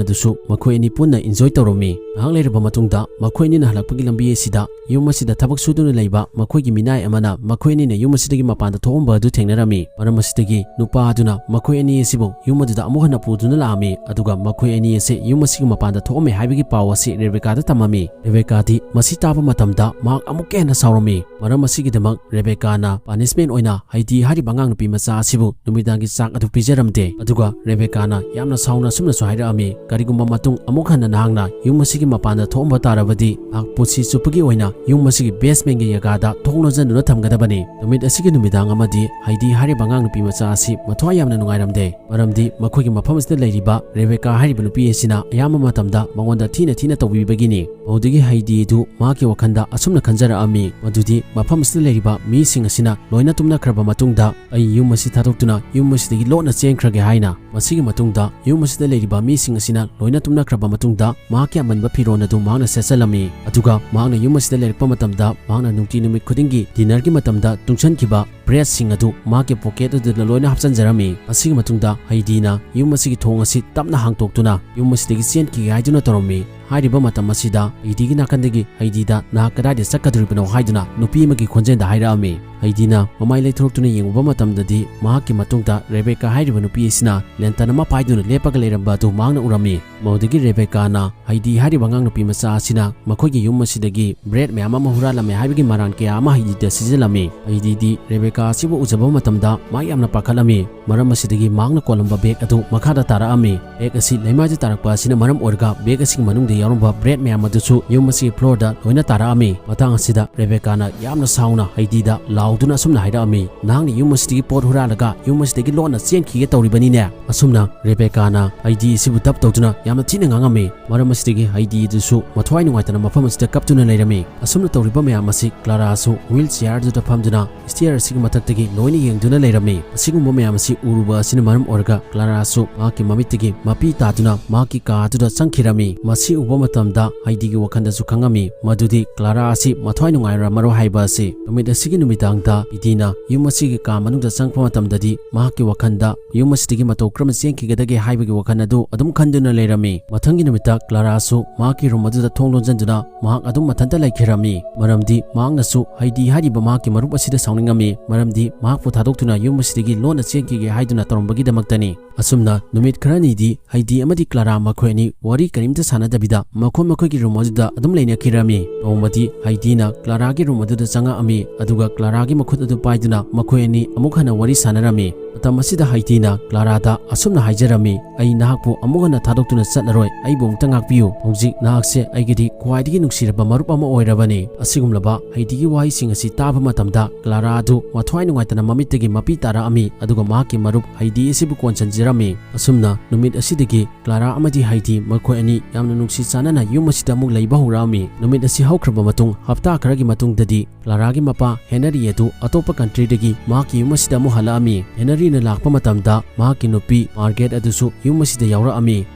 ꯑꯗꯨꯁꯨ ꯃꯈꯣꯏ ꯑꯅꯤ ꯄꯨꯟꯅ ꯏꯟꯖꯣꯏ ꯇꯧꯔꯝꯃꯤ꯫ ꯉꯥꯏꯍꯥꯛ ꯂꯩꯔꯕ ꯃꯇꯨꯡꯗ ꯃꯈꯣꯏ ꯑꯅꯤꯅ ꯍꯜꯂꯛꯄꯒꯤ ꯂꯝꯕꯤ ꯑꯁꯤꯗ ꯌꯨꯝ ꯑꯁꯤꯗ ꯊꯕꯛ ꯁꯨꯗꯨꯅ ꯂꯩꯕ ꯃꯈꯣꯏꯒꯤ ꯃꯤꯅꯥꯏ ꯑꯃꯅ ꯃꯈꯣꯏ ꯑꯅꯤꯅ ꯌꯨꯝ ꯑꯁꯤꯗꯒꯤ ꯃꯄꯥꯟꯗ ꯊꯣꯛꯑꯝꯕ ꯑꯗꯨ ꯊꯦꯡꯅꯔꯝꯃꯤ꯫ ꯃꯔꯝ ꯑꯁꯤꯗꯒꯤ ꯅꯨꯄꯥ ꯑꯗꯨꯅ ꯃꯈꯣꯏ ꯑꯅꯤ ꯑꯁꯤꯕꯨ ꯌꯨꯝ ꯑꯗꯨꯗ ꯑꯃꯨꯛ ꯍꯟꯅ ꯄꯨꯗꯨꯅ ꯂꯥꯛꯑꯝꯃꯤ, ꯑꯗꯨꯒ ꯃꯈꯣꯏ ꯑꯅꯤ ꯑꯁꯤ ꯌꯨꯝ ꯑꯁꯤꯒꯤ ꯃꯄꯥꯟꯗ ꯊꯣꯛꯑꯝꯃꯦ ꯍꯥꯏꯕꯒꯤ ꯄꯥꯎ ꯑꯁꯤ ꯔꯦꯕꯦꯀꯥꯗ ꯇꯝꯃꯝꯃꯤ꯫ ꯔꯦꯕꯦꯀꯥꯗꯤ ꯃꯁꯤ ꯇꯥꯕ ꯃꯇꯝꯗ ꯃꯍꯥꯛ ꯑꯃꯨꯛꯀ ꯍꯦꯟꯅ ꯁꯥꯎꯔꯝꯃꯤ꯫ ꯃꯔꯝ ꯑꯁꯤꯒꯤꯗꯃꯛ ꯔꯦꯕꯦꯀꯥꯅ ꯄꯥꯅꯤꯁꯃꯦꯟ ꯑꯣꯏꯅ ꯍꯩꯗꯤ ꯍꯥꯏꯔꯤꯕ ꯑꯉꯥꯡ ꯅꯨꯄꯤ ꯃꯆꯥ ꯑꯁꯤꯕꯨ ꯅꯨꯃꯤꯗꯥꯡꯒꯤ ꯆꯥꯛ ꯑꯗꯨ ꯄꯤꯖꯔꯝꯗꯦ꯫ ꯑꯗꯨꯒ ꯔꯦꯕꯦꯀꯥꯅ ꯌꯥꯝꯅ ꯁꯥꯎꯅ ꯑꯁꯨꯝꯅꯁꯨ ꯍꯥꯏꯔꯛꯑꯝꯃꯤ, "ꯀꯔꯤꯒꯨꯝꯕ ꯃꯇꯨꯡ ꯑꯃꯨꯛ ꯍꯟꯅ ꯅꯍꯥꯛꯅ ꯌꯨꯝ ꯑꯁꯤꯒꯤ ꯃꯄꯥꯟꯗ ꯊꯣꯛꯑꯝꯕ ꯇꯥꯔꯕꯗꯤ ꯅꯍꯥꯛ ꯄꯨꯟꯁꯤ ꯆꯨꯞꯄꯒꯤ ꯑꯣꯏꯅ ꯌꯨꯝ ꯑꯁꯤꯒꯤ ꯕꯦꯁꯃꯦꯟꯒꯤ ꯖꯒꯥꯗ ꯊꯣꯡ ꯂꯣꯟꯁꯤꯟꯗꯨꯅ ꯊꯝꯒꯗꯕꯅꯤ"꯫ ꯅꯨꯃꯤꯠ ꯑꯁꯤꯒꯤ ꯅꯨꯃꯤꯗꯥꯡ ꯑꯃꯗꯤ ꯍꯩꯗꯤ ꯍꯥꯏꯔꯤꯕ ꯑꯉꯥꯡ ꯅꯨꯄꯤ ꯃꯆꯥ ꯑꯁꯤ ꯃꯊ꯭ꯋꯥꯏ ꯌꯥꯝꯅ ꯅꯨꯡꯉꯥꯏꯔꯝꯗꯦ꯫ ꯃꯔꯝꯗꯤ ꯃꯈꯣꯏꯒꯤ ꯃꯐꯝ ꯑꯁꯤꯗ ꯂꯩꯔꯤꯕ ꯔꯦꯕꯦꯀꯥ ꯍꯥꯏꯔꯤꯕ ꯅꯨꯄꯤ ꯑꯁꯤꯅ ꯑꯌꯥꯝꯕ ꯃꯇꯝꯗ ꯃꯉꯣꯟꯗ ꯊꯤꯅ ꯊꯤꯅ ꯇꯧꯕꯤꯕꯒꯤꯅꯤ꯫ ꯃꯗꯨꯗꯒꯤ ꯍꯩꯗꯤ ꯑꯗꯨ ꯃꯍꯥꯛꯀꯤ ꯋꯥꯈꯜꯗ ꯑꯁꯨꯝꯅ ꯈꯟꯖꯔꯛꯑꯝꯃꯤ, ꯃꯗꯨꯗꯤ ꯃꯐꯝ ꯑꯁꯤꯗ ꯂꯩꯔꯤꯕ ꯃꯤꯁꯤꯡ ꯑꯁꯤꯅ ꯂꯣꯏꯅ ꯇꯨꯝꯅꯈ꯭ꯔꯕ ꯃꯇꯨꯡꯗ ꯑꯩ ꯌꯨꯝ ꯑꯁꯤ ꯊꯥꯗꯣꯛꯇꯨꯅ ꯌꯨꯝ ꯑꯁꯤꯗꯒꯤ ꯂꯣꯟꯅ ꯆꯦꯟꯈ꯭ꯔꯒꯦ ꯍꯥꯏꯅ꯫ ꯃꯁꯤꯒꯤ ꯃꯇꯨꯡꯗ ꯌꯨꯝ ꯑꯁꯤꯗ ꯂꯩꯔꯤꯕ ꯃꯤꯁꯤꯡ ꯑꯁꯤꯅ ꯂꯣꯏꯅ ꯇꯨꯝꯅꯈ꯭ꯔꯕ ꯃꯇꯨꯡꯗ ꯃꯍꯥꯛꯀꯤ ꯑꯃꯟꯕ ꯐꯤꯔꯣꯜ ꯑꯗꯨ ꯃꯍꯥꯛꯅ ꯁꯦꯠꯆꯜꯂꯝꯃꯤ꯫ ꯑꯗꯨꯒ ꯃꯍꯥꯛꯅ ꯌꯨꯝ ꯑꯁꯤꯗ ꯂꯩꯔꯛꯄ ꯃꯇꯝꯗ ꯃꯍꯥꯛꯅ ꯅꯨꯡꯇꯤ ꯅꯨꯃꯤꯠ ꯈꯨꯗꯤꯡꯒꯤ ꯗꯤꯅꯔꯒꯤ ꯃꯇꯝꯗ ꯇꯨꯡꯁꯟꯈꯤꯕ ꯕ꯭ꯔꯦꯗꯁꯤꯡ ꯑꯗꯨ ꯃꯍꯥꯛꯀꯤ ꯄꯣꯀꯦꯠ ꯑꯗꯨꯗ ꯂꯣꯏꯅ ꯍꯥꯞꯆꯤꯟꯖꯔꯝꯃꯤ꯫ ꯃꯁꯤꯒꯤ ꯃꯇꯨꯡꯗ ꯍꯩꯗꯤꯅ ꯌꯨꯝ ꯑꯁꯤꯒꯤ ꯊꯣꯡ ꯑꯁꯤ ꯇꯞꯅ ꯍꯥꯡꯇꯣꯛꯇꯨꯅ ꯌꯨꯝ ꯑꯁꯤꯗꯒꯤ ꯆꯦꯟꯈꯤꯒꯦ ꯍꯥꯏꯗꯨꯅ ꯇꯧꯔꯝꯃꯤ꯫ ꯍꯥꯏꯔꯤꯕ ꯃꯇꯝ ꯑꯁꯤꯗ ꯍꯩꯗꯤꯒꯤ ꯅꯥꯀꯟꯗꯒꯤ ꯍꯩꯗꯤꯗ "ꯅꯍꯥꯛ ꯀꯗꯥꯏꯗ ꯆꯠꯀꯗꯧꯔꯤꯕꯅꯣ?" ꯍꯥꯏꯗꯨꯅ ꯅꯨꯄꯤ ꯑꯃꯒꯤ ꯈꯣꯟꯖꯦꯜꯗ ꯍꯥꯏꯔꯛꯑꯝꯃꯤ꯫ ꯍꯩꯗꯤꯅ ꯃꯃꯥꯏ ꯂꯩꯊꯣꯔꯛꯇꯨꯅ ꯌꯦꯡꯉꯨꯕ ꯃꯇꯝꯗꯗꯤ ꯃꯍꯥꯛꯀꯤ ꯃꯇꯨꯡꯗ ꯔꯦꯕꯦꯀꯥ ꯍꯥꯏꯔꯤꯕ ꯅꯨꯄꯤ ꯑꯁꯤꯅ ꯂꯦꯟꯇꯟ ꯑꯃ ꯄꯥꯏꯗꯨꯅ ꯂꯦꯞꯄꯒ ꯂꯩꯔꯝꯕ ꯑꯗꯨ ꯃꯍꯥꯛꯅ ꯎꯔꯝꯃꯤ꯫ ꯃꯗꯨꯗꯒꯤ ꯔꯦꯕꯦꯀꯥꯅ ꯍꯩꯗꯤ ꯍꯥꯏꯔꯤꯕ ꯑꯉꯥꯡ ꯅꯨꯄꯤ ꯃꯆꯥ ꯑꯁꯤꯅ ꯃꯈꯣꯏꯒꯤ ꯌꯨꯝ ꯑꯁꯤꯗꯒꯤ ꯕ꯭ꯔꯦꯗ ꯃꯌꯥꯝ ꯑꯃ ꯍꯨꯔꯥꯜꯂꯝꯃꯦ ꯍꯥꯏꯕꯒꯤ ꯃꯔꯥꯜ ꯀꯌꯥ ꯑꯃ ꯍꯩꯗꯤꯗ ꯁꯤꯖꯤꯜꯂꯝꯃꯤ꯫ ꯍꯩꯗꯤꯗꯤ ꯔꯦꯕꯦꯀꯥ ꯑꯁꯤꯕꯨ ꯎꯖꯕ ꯃꯇꯝꯗ ꯃꯍꯥꯛ ꯌꯥꯝꯅ ꯄꯥꯈꯠꯂꯝꯃꯤ꯫ ꯃꯔꯝ ꯑꯁꯤꯗꯒꯤ ꯃꯍꯥꯛꯅ ꯀꯣꯜꯂꯝꯕ ꯕꯦꯒ ꯑꯗꯨ ꯃꯈꯥꯗ ꯇꯥꯔꯛꯑꯝꯃꯤ꯫ ꯕꯦꯒ ꯑꯁꯤ ꯂꯩꯃꯥꯏꯗ ꯇꯥꯔꯛꯄ ꯑꯁꯤꯅ ꯃꯔꯝ ꯑꯣꯏꯔꯒ ꯕꯦꯒ ꯑꯁꯤꯒꯤ ꯃꯅꯨꯡꯗ ꯌꯥꯎꯔꯝꯕ ꯕ꯭ꯔꯦꯗ ꯃꯌꯥꯝ ꯑꯗꯨꯁꯨ ꯌꯨꯝ ꯑꯁꯤꯒꯤ ꯐ꯭ꯂꯣꯔꯗ ꯂꯣꯏꯅ ꯇꯥꯔꯛꯑꯝꯃꯤ꯫ ꯃꯇꯥꯡ ꯑꯁꯤꯗ ꯔꯦꯕꯦꯀꯥꯅ ꯌꯥꯝꯅ ꯁꯥꯎꯅ ꯍꯩꯗꯤꯗ ꯂꯥꯎꯗꯨꯅ ꯑꯁꯨꯝꯅ ꯍꯥꯏꯔꯛꯑꯝꯃꯤ, "ꯅꯍꯥꯛꯅ ꯌꯨꯝ ꯑꯁꯤꯗꯒꯤ ꯄꯣꯠ ꯍꯨꯔꯥꯜꯂꯒ ꯌꯨꯝ ꯑꯁꯤꯗꯒꯤ ꯂꯣꯟꯅ ꯆꯦꯟꯈꯤꯒꯦ ꯇꯧꯔꯤꯕꯅꯤꯅꯦ?" ꯑꯁꯨꯝꯅ ꯔꯦꯕꯦꯀꯥꯅ ꯍꯩꯗꯤ ꯑꯁꯤꯕꯨ ꯗꯞ ꯇꯧꯗꯨꯅ ꯌꯥꯝꯅ ꯊꯤꯅ ꯉꯥꯡꯉꯝꯃꯤ꯫ ꯃꯔꯝ ꯑꯁꯤꯗꯒꯤ ꯍꯩꯗꯤ ꯑꯗꯨꯁꯨ ꯃꯊ꯭ꯋꯥꯏ ꯅꯨꯡꯉꯥꯏꯇꯅ ꯃꯐꯝ ꯑꯁꯤꯗ ꯀꯞꯇꯨꯅ ꯂꯩꯔꯝꯃꯤ꯫ ꯑꯁꯨꯝꯅ ꯇꯧꯔꯤꯕ ꯃꯌꯥꯝ ꯑꯁꯤ ꯀ꯭ꯂꯥꯔꯥꯁꯨ ꯋꯤꯜ ꯆꯤꯌꯥꯔꯗꯨꯗ ꯐꯝꯗꯨꯅ ꯁ꯭ꯇꯤꯌꯔ ꯑꯁꯤꯒꯤ ꯃꯊꯛꯇꯒꯤ ꯂꯣꯏꯅ ꯌꯦꯡꯗꯨꯅ ꯂꯩꯔꯝꯃꯤ꯫ ꯑꯁꯤꯒꯨꯝꯕ ꯃꯌꯥꯝ ꯑꯁꯤ ꯎꯔꯨꯕ ꯑꯁꯤꯅ ꯃꯔꯝ ꯑꯣꯏꯔꯒ ꯀ꯭ꯂꯥꯔꯥꯁꯨ ꯃꯍꯥꯛꯀꯤ ꯃꯃꯤꯠꯇꯒꯤ ꯃꯄꯤ ꯇꯥꯗꯨꯅ ꯃꯍꯥꯛꯀꯤ ꯀꯥ ꯑꯗꯨꯗ ꯆꯪꯈꯤꯔꯝꯃꯤ꯫ ꯃꯁꯤ ꯎꯕ ꯃꯇꯝꯗ ꯍꯩꯗꯤꯒꯤ ꯋꯥꯈꯜꯗꯁꯨ ꯈꯪꯉꯝꯃꯤ ꯃꯗꯨꯗꯤ ꯀ꯭ꯂꯥꯔꯥ ꯑꯁꯤ ꯃꯊ꯭ꯋꯥꯏ ꯅꯨꯡꯉꯥꯏꯔꯝꯃꯔꯣꯏ ꯍꯥꯏꯕ ꯑꯁꯤ꯫ ꯅꯨꯃꯤꯠ ꯑꯁꯤꯒꯤ ꯅꯨꯃꯤꯗꯥꯡꯗ ꯍꯩꯗꯤꯅ ꯌꯨꯝ ꯑꯁꯤꯒꯤ ꯀꯥ ꯃꯅꯨꯡꯗ ꯆꯪꯉꯛꯄ ꯃꯇꯝꯗꯗꯤ ꯃꯍꯥꯛꯀꯤ ꯋꯥꯈꯜꯗ ꯌꯨꯝ ꯑꯁꯤꯗꯒꯤ ꯃꯇꯧ ꯀꯔꯝꯅ ꯆꯦꯟꯈꯤꯒꯗꯒꯦ ꯍꯥꯏꯕꯒꯤ ꯋꯥꯈꯜ ꯑꯗꯨ ꯑꯗꯨꯝ ꯈꯟꯗꯨꯅ ꯂꯩꯔꯝꯃꯤ꯫ ꯃꯊꯪꯒꯤ ꯅꯨꯃꯤꯠꯇ ꯀ꯭ꯂꯥꯔꯥꯁꯨ ꯃꯍꯥꯛꯀꯤ ꯔꯨꯝ ꯑꯗꯨꯗ ꯊꯣꯡ ꯂꯣꯟꯁꯤꯟꯗꯨꯅ ꯃꯍꯥꯛ ꯑꯗꯨꯝ ꯃꯊꯟꯇ ꯂꯩꯈꯤꯔꯝꯃꯤ꯫ ꯃꯔꯝꯗꯤ ꯃꯍꯥꯛꯅꯁꯨ ꯍꯩꯗꯤ ꯍꯥꯏꯔꯤꯕ ꯃꯍꯥꯛꯀꯤ ꯃꯔꯨꯞ ꯑꯁꯤꯗ ꯁꯥꯎꯅꯤꯡꯉꯝꯃꯤ, ꯃꯔꯝꯗꯤ ꯃꯍꯥꯛꯄꯨ ꯊꯥꯗꯣꯛꯇꯨꯅ ꯌꯨꯝ ꯑꯁꯤꯗꯒꯤ ꯂꯣꯟꯅ ꯆꯦꯟꯈꯤꯒꯦ ꯍꯥꯏꯗꯨꯅ ꯇꯧꯔꯝꯕꯒꯤꯗꯃꯛꯇꯅꯤ꯫ ꯑꯁꯨꯝꯅ ꯅꯨꯃꯤꯠ ꯈꯔꯅꯤꯗꯤ ꯍꯩꯗꯤ ꯑꯃꯗꯤ ꯀ꯭ꯂꯥꯔꯥ ꯃꯈꯣꯏ ꯑꯅꯤ ꯋꯥꯔꯤ ꯀꯔꯤꯝꯇ ꯁꯥꯟꯅꯗꯕꯤꯗ ꯃꯈꯣꯏ ꯃꯈꯣꯏꯒꯤ ꯔꯨꯝ ꯑꯗꯨꯗ ꯑꯗꯨꯝ ꯂꯩꯅꯈꯤꯔꯝꯃꯤ꯫ ꯅꯣꯡꯃꯗꯤ ꯍꯩꯗꯤꯅ ꯀ꯭ꯂꯥꯔꯥꯒꯤ ꯔꯨꯝ ꯑꯗꯨꯗ ꯆꯪꯉꯛꯑꯝꯃꯤ, ꯑꯗꯨꯒ ꯀ꯭ꯂꯥꯔꯥꯒꯤ ꯃꯈꯨꯠ ꯑꯗꯨ ꯄꯥꯏꯗꯨꯅ ꯃꯈꯣꯏ ꯑꯅꯤ ꯑꯃꯨꯛ ꯍꯟꯅ ꯋꯥꯔꯤ ꯁꯥꯟꯅꯔꯝꯃꯤ꯫ ꯃꯇꯝ ꯑꯁꯤꯗ ꯍꯩꯗꯤꯅ ꯀ꯭ꯂꯥꯔꯥꯗ ꯑꯁꯨꯝꯅ ꯍꯥꯏꯖꯔꯝꯃꯤ, "ꯑꯩ ꯅꯍꯥꯛꯄꯨ ꯑꯃꯨꯛ ꯍꯟꯅ ꯊꯥꯗꯣꯛꯇꯨꯅ ꯆꯠꯂꯔꯣꯏ, ꯑꯩꯕꯨ ꯑꯃꯨꯛꯇ ꯉꯥꯛꯄꯤꯌꯨ꯫ ꯍꯧꯖꯤꯛ ꯅꯍꯥꯛꯁꯦ ꯑꯩꯒꯤꯗꯤ ꯈ꯭ꯋꯥꯏꯗꯒꯤ ꯅꯨꯡꯁꯤꯔꯕ ꯃꯔꯨꯞ ꯑꯃ ꯑꯣꯏꯔꯕꯅꯤ꯫" ꯑꯁꯤꯒꯨꯝꯂꯕ ꯍꯩꯗꯤꯒꯤ ꯋꯥꯍꯩꯁꯤꯡ ꯑꯁꯤ ꯇꯥꯕ ꯃꯇꯝꯗ ꯀ꯭ꯂꯥꯔꯥ ꯑꯗꯨ ꯃꯊ꯭ꯋꯥꯏ ꯅꯨꯡꯉꯥꯏꯇꯅ ꯃꯃꯤꯠꯇꯒꯤ ꯃꯄꯤ ꯇꯥꯔꯛꯑꯝꯃꯤ, ꯑꯗꯨꯒ ꯃꯍꯥꯛꯀꯤ ꯃꯔꯨꯞ ꯍꯩꯗꯤ ꯑꯁꯤꯕꯨ ꯀꯣꯟꯁꯤꯟꯖꯔꯝꯃꯤ꯫ ꯑꯁꯨꯝꯅ ꯅꯨꯃꯤꯠ ꯑꯁꯤꯗꯒꯤ ꯀ꯭ꯂꯥꯔꯥ ꯑꯃꯗꯤ ꯍꯩꯗꯤ ꯃꯈꯣꯏ ꯑꯅꯤ ꯌꯥꯝꯅ ꯅꯨꯡꯁꯤ ꯆꯥꯟꯅꯅ ꯌꯨꯝ ꯑꯁꯤꯗ ꯑꯃꯨꯛ ꯂꯩꯕ ꯍꯧꯔꯛꯑꯝꯃꯤ꯫ ꯅꯨꯃꯤꯠ ꯑꯁꯤ ꯍꯧꯈ꯭ꯔꯕ ꯃꯇꯨꯡ ꯍꯞꯇꯥ ꯈꯔꯒꯤ ꯃꯇꯨꯡꯗꯗꯤ ꯀ꯭ꯂꯥꯔꯥꯒꯤ ꯃꯄꯥ ꯍꯦꯅꯔꯤ ꯑꯗꯨ ꯑꯇꯣꯞꯄ ꯀꯟꯇ꯭ꯔꯤꯗꯒꯤ ꯃꯍꯥꯛꯀꯤ ꯌꯨꯝ ꯑꯁꯤꯗ ꯑꯃꯨꯛ ꯍꯜꯂꯛꯑꯝꯃꯤ꯫ ꯍꯦꯅꯔꯤꯅ ꯂꯥꯛꯄ ꯃꯇꯝꯗ ꯃꯍꯥꯛꯀꯤ ꯅꯨꯄꯤ ꯃꯥꯔꯒꯦꯠ ꯑꯗꯨꯁꯨ ꯌꯨꯝ ꯑꯁꯤꯗ ꯌꯥꯎꯔꯛꯑꯝꯃꯤ꯫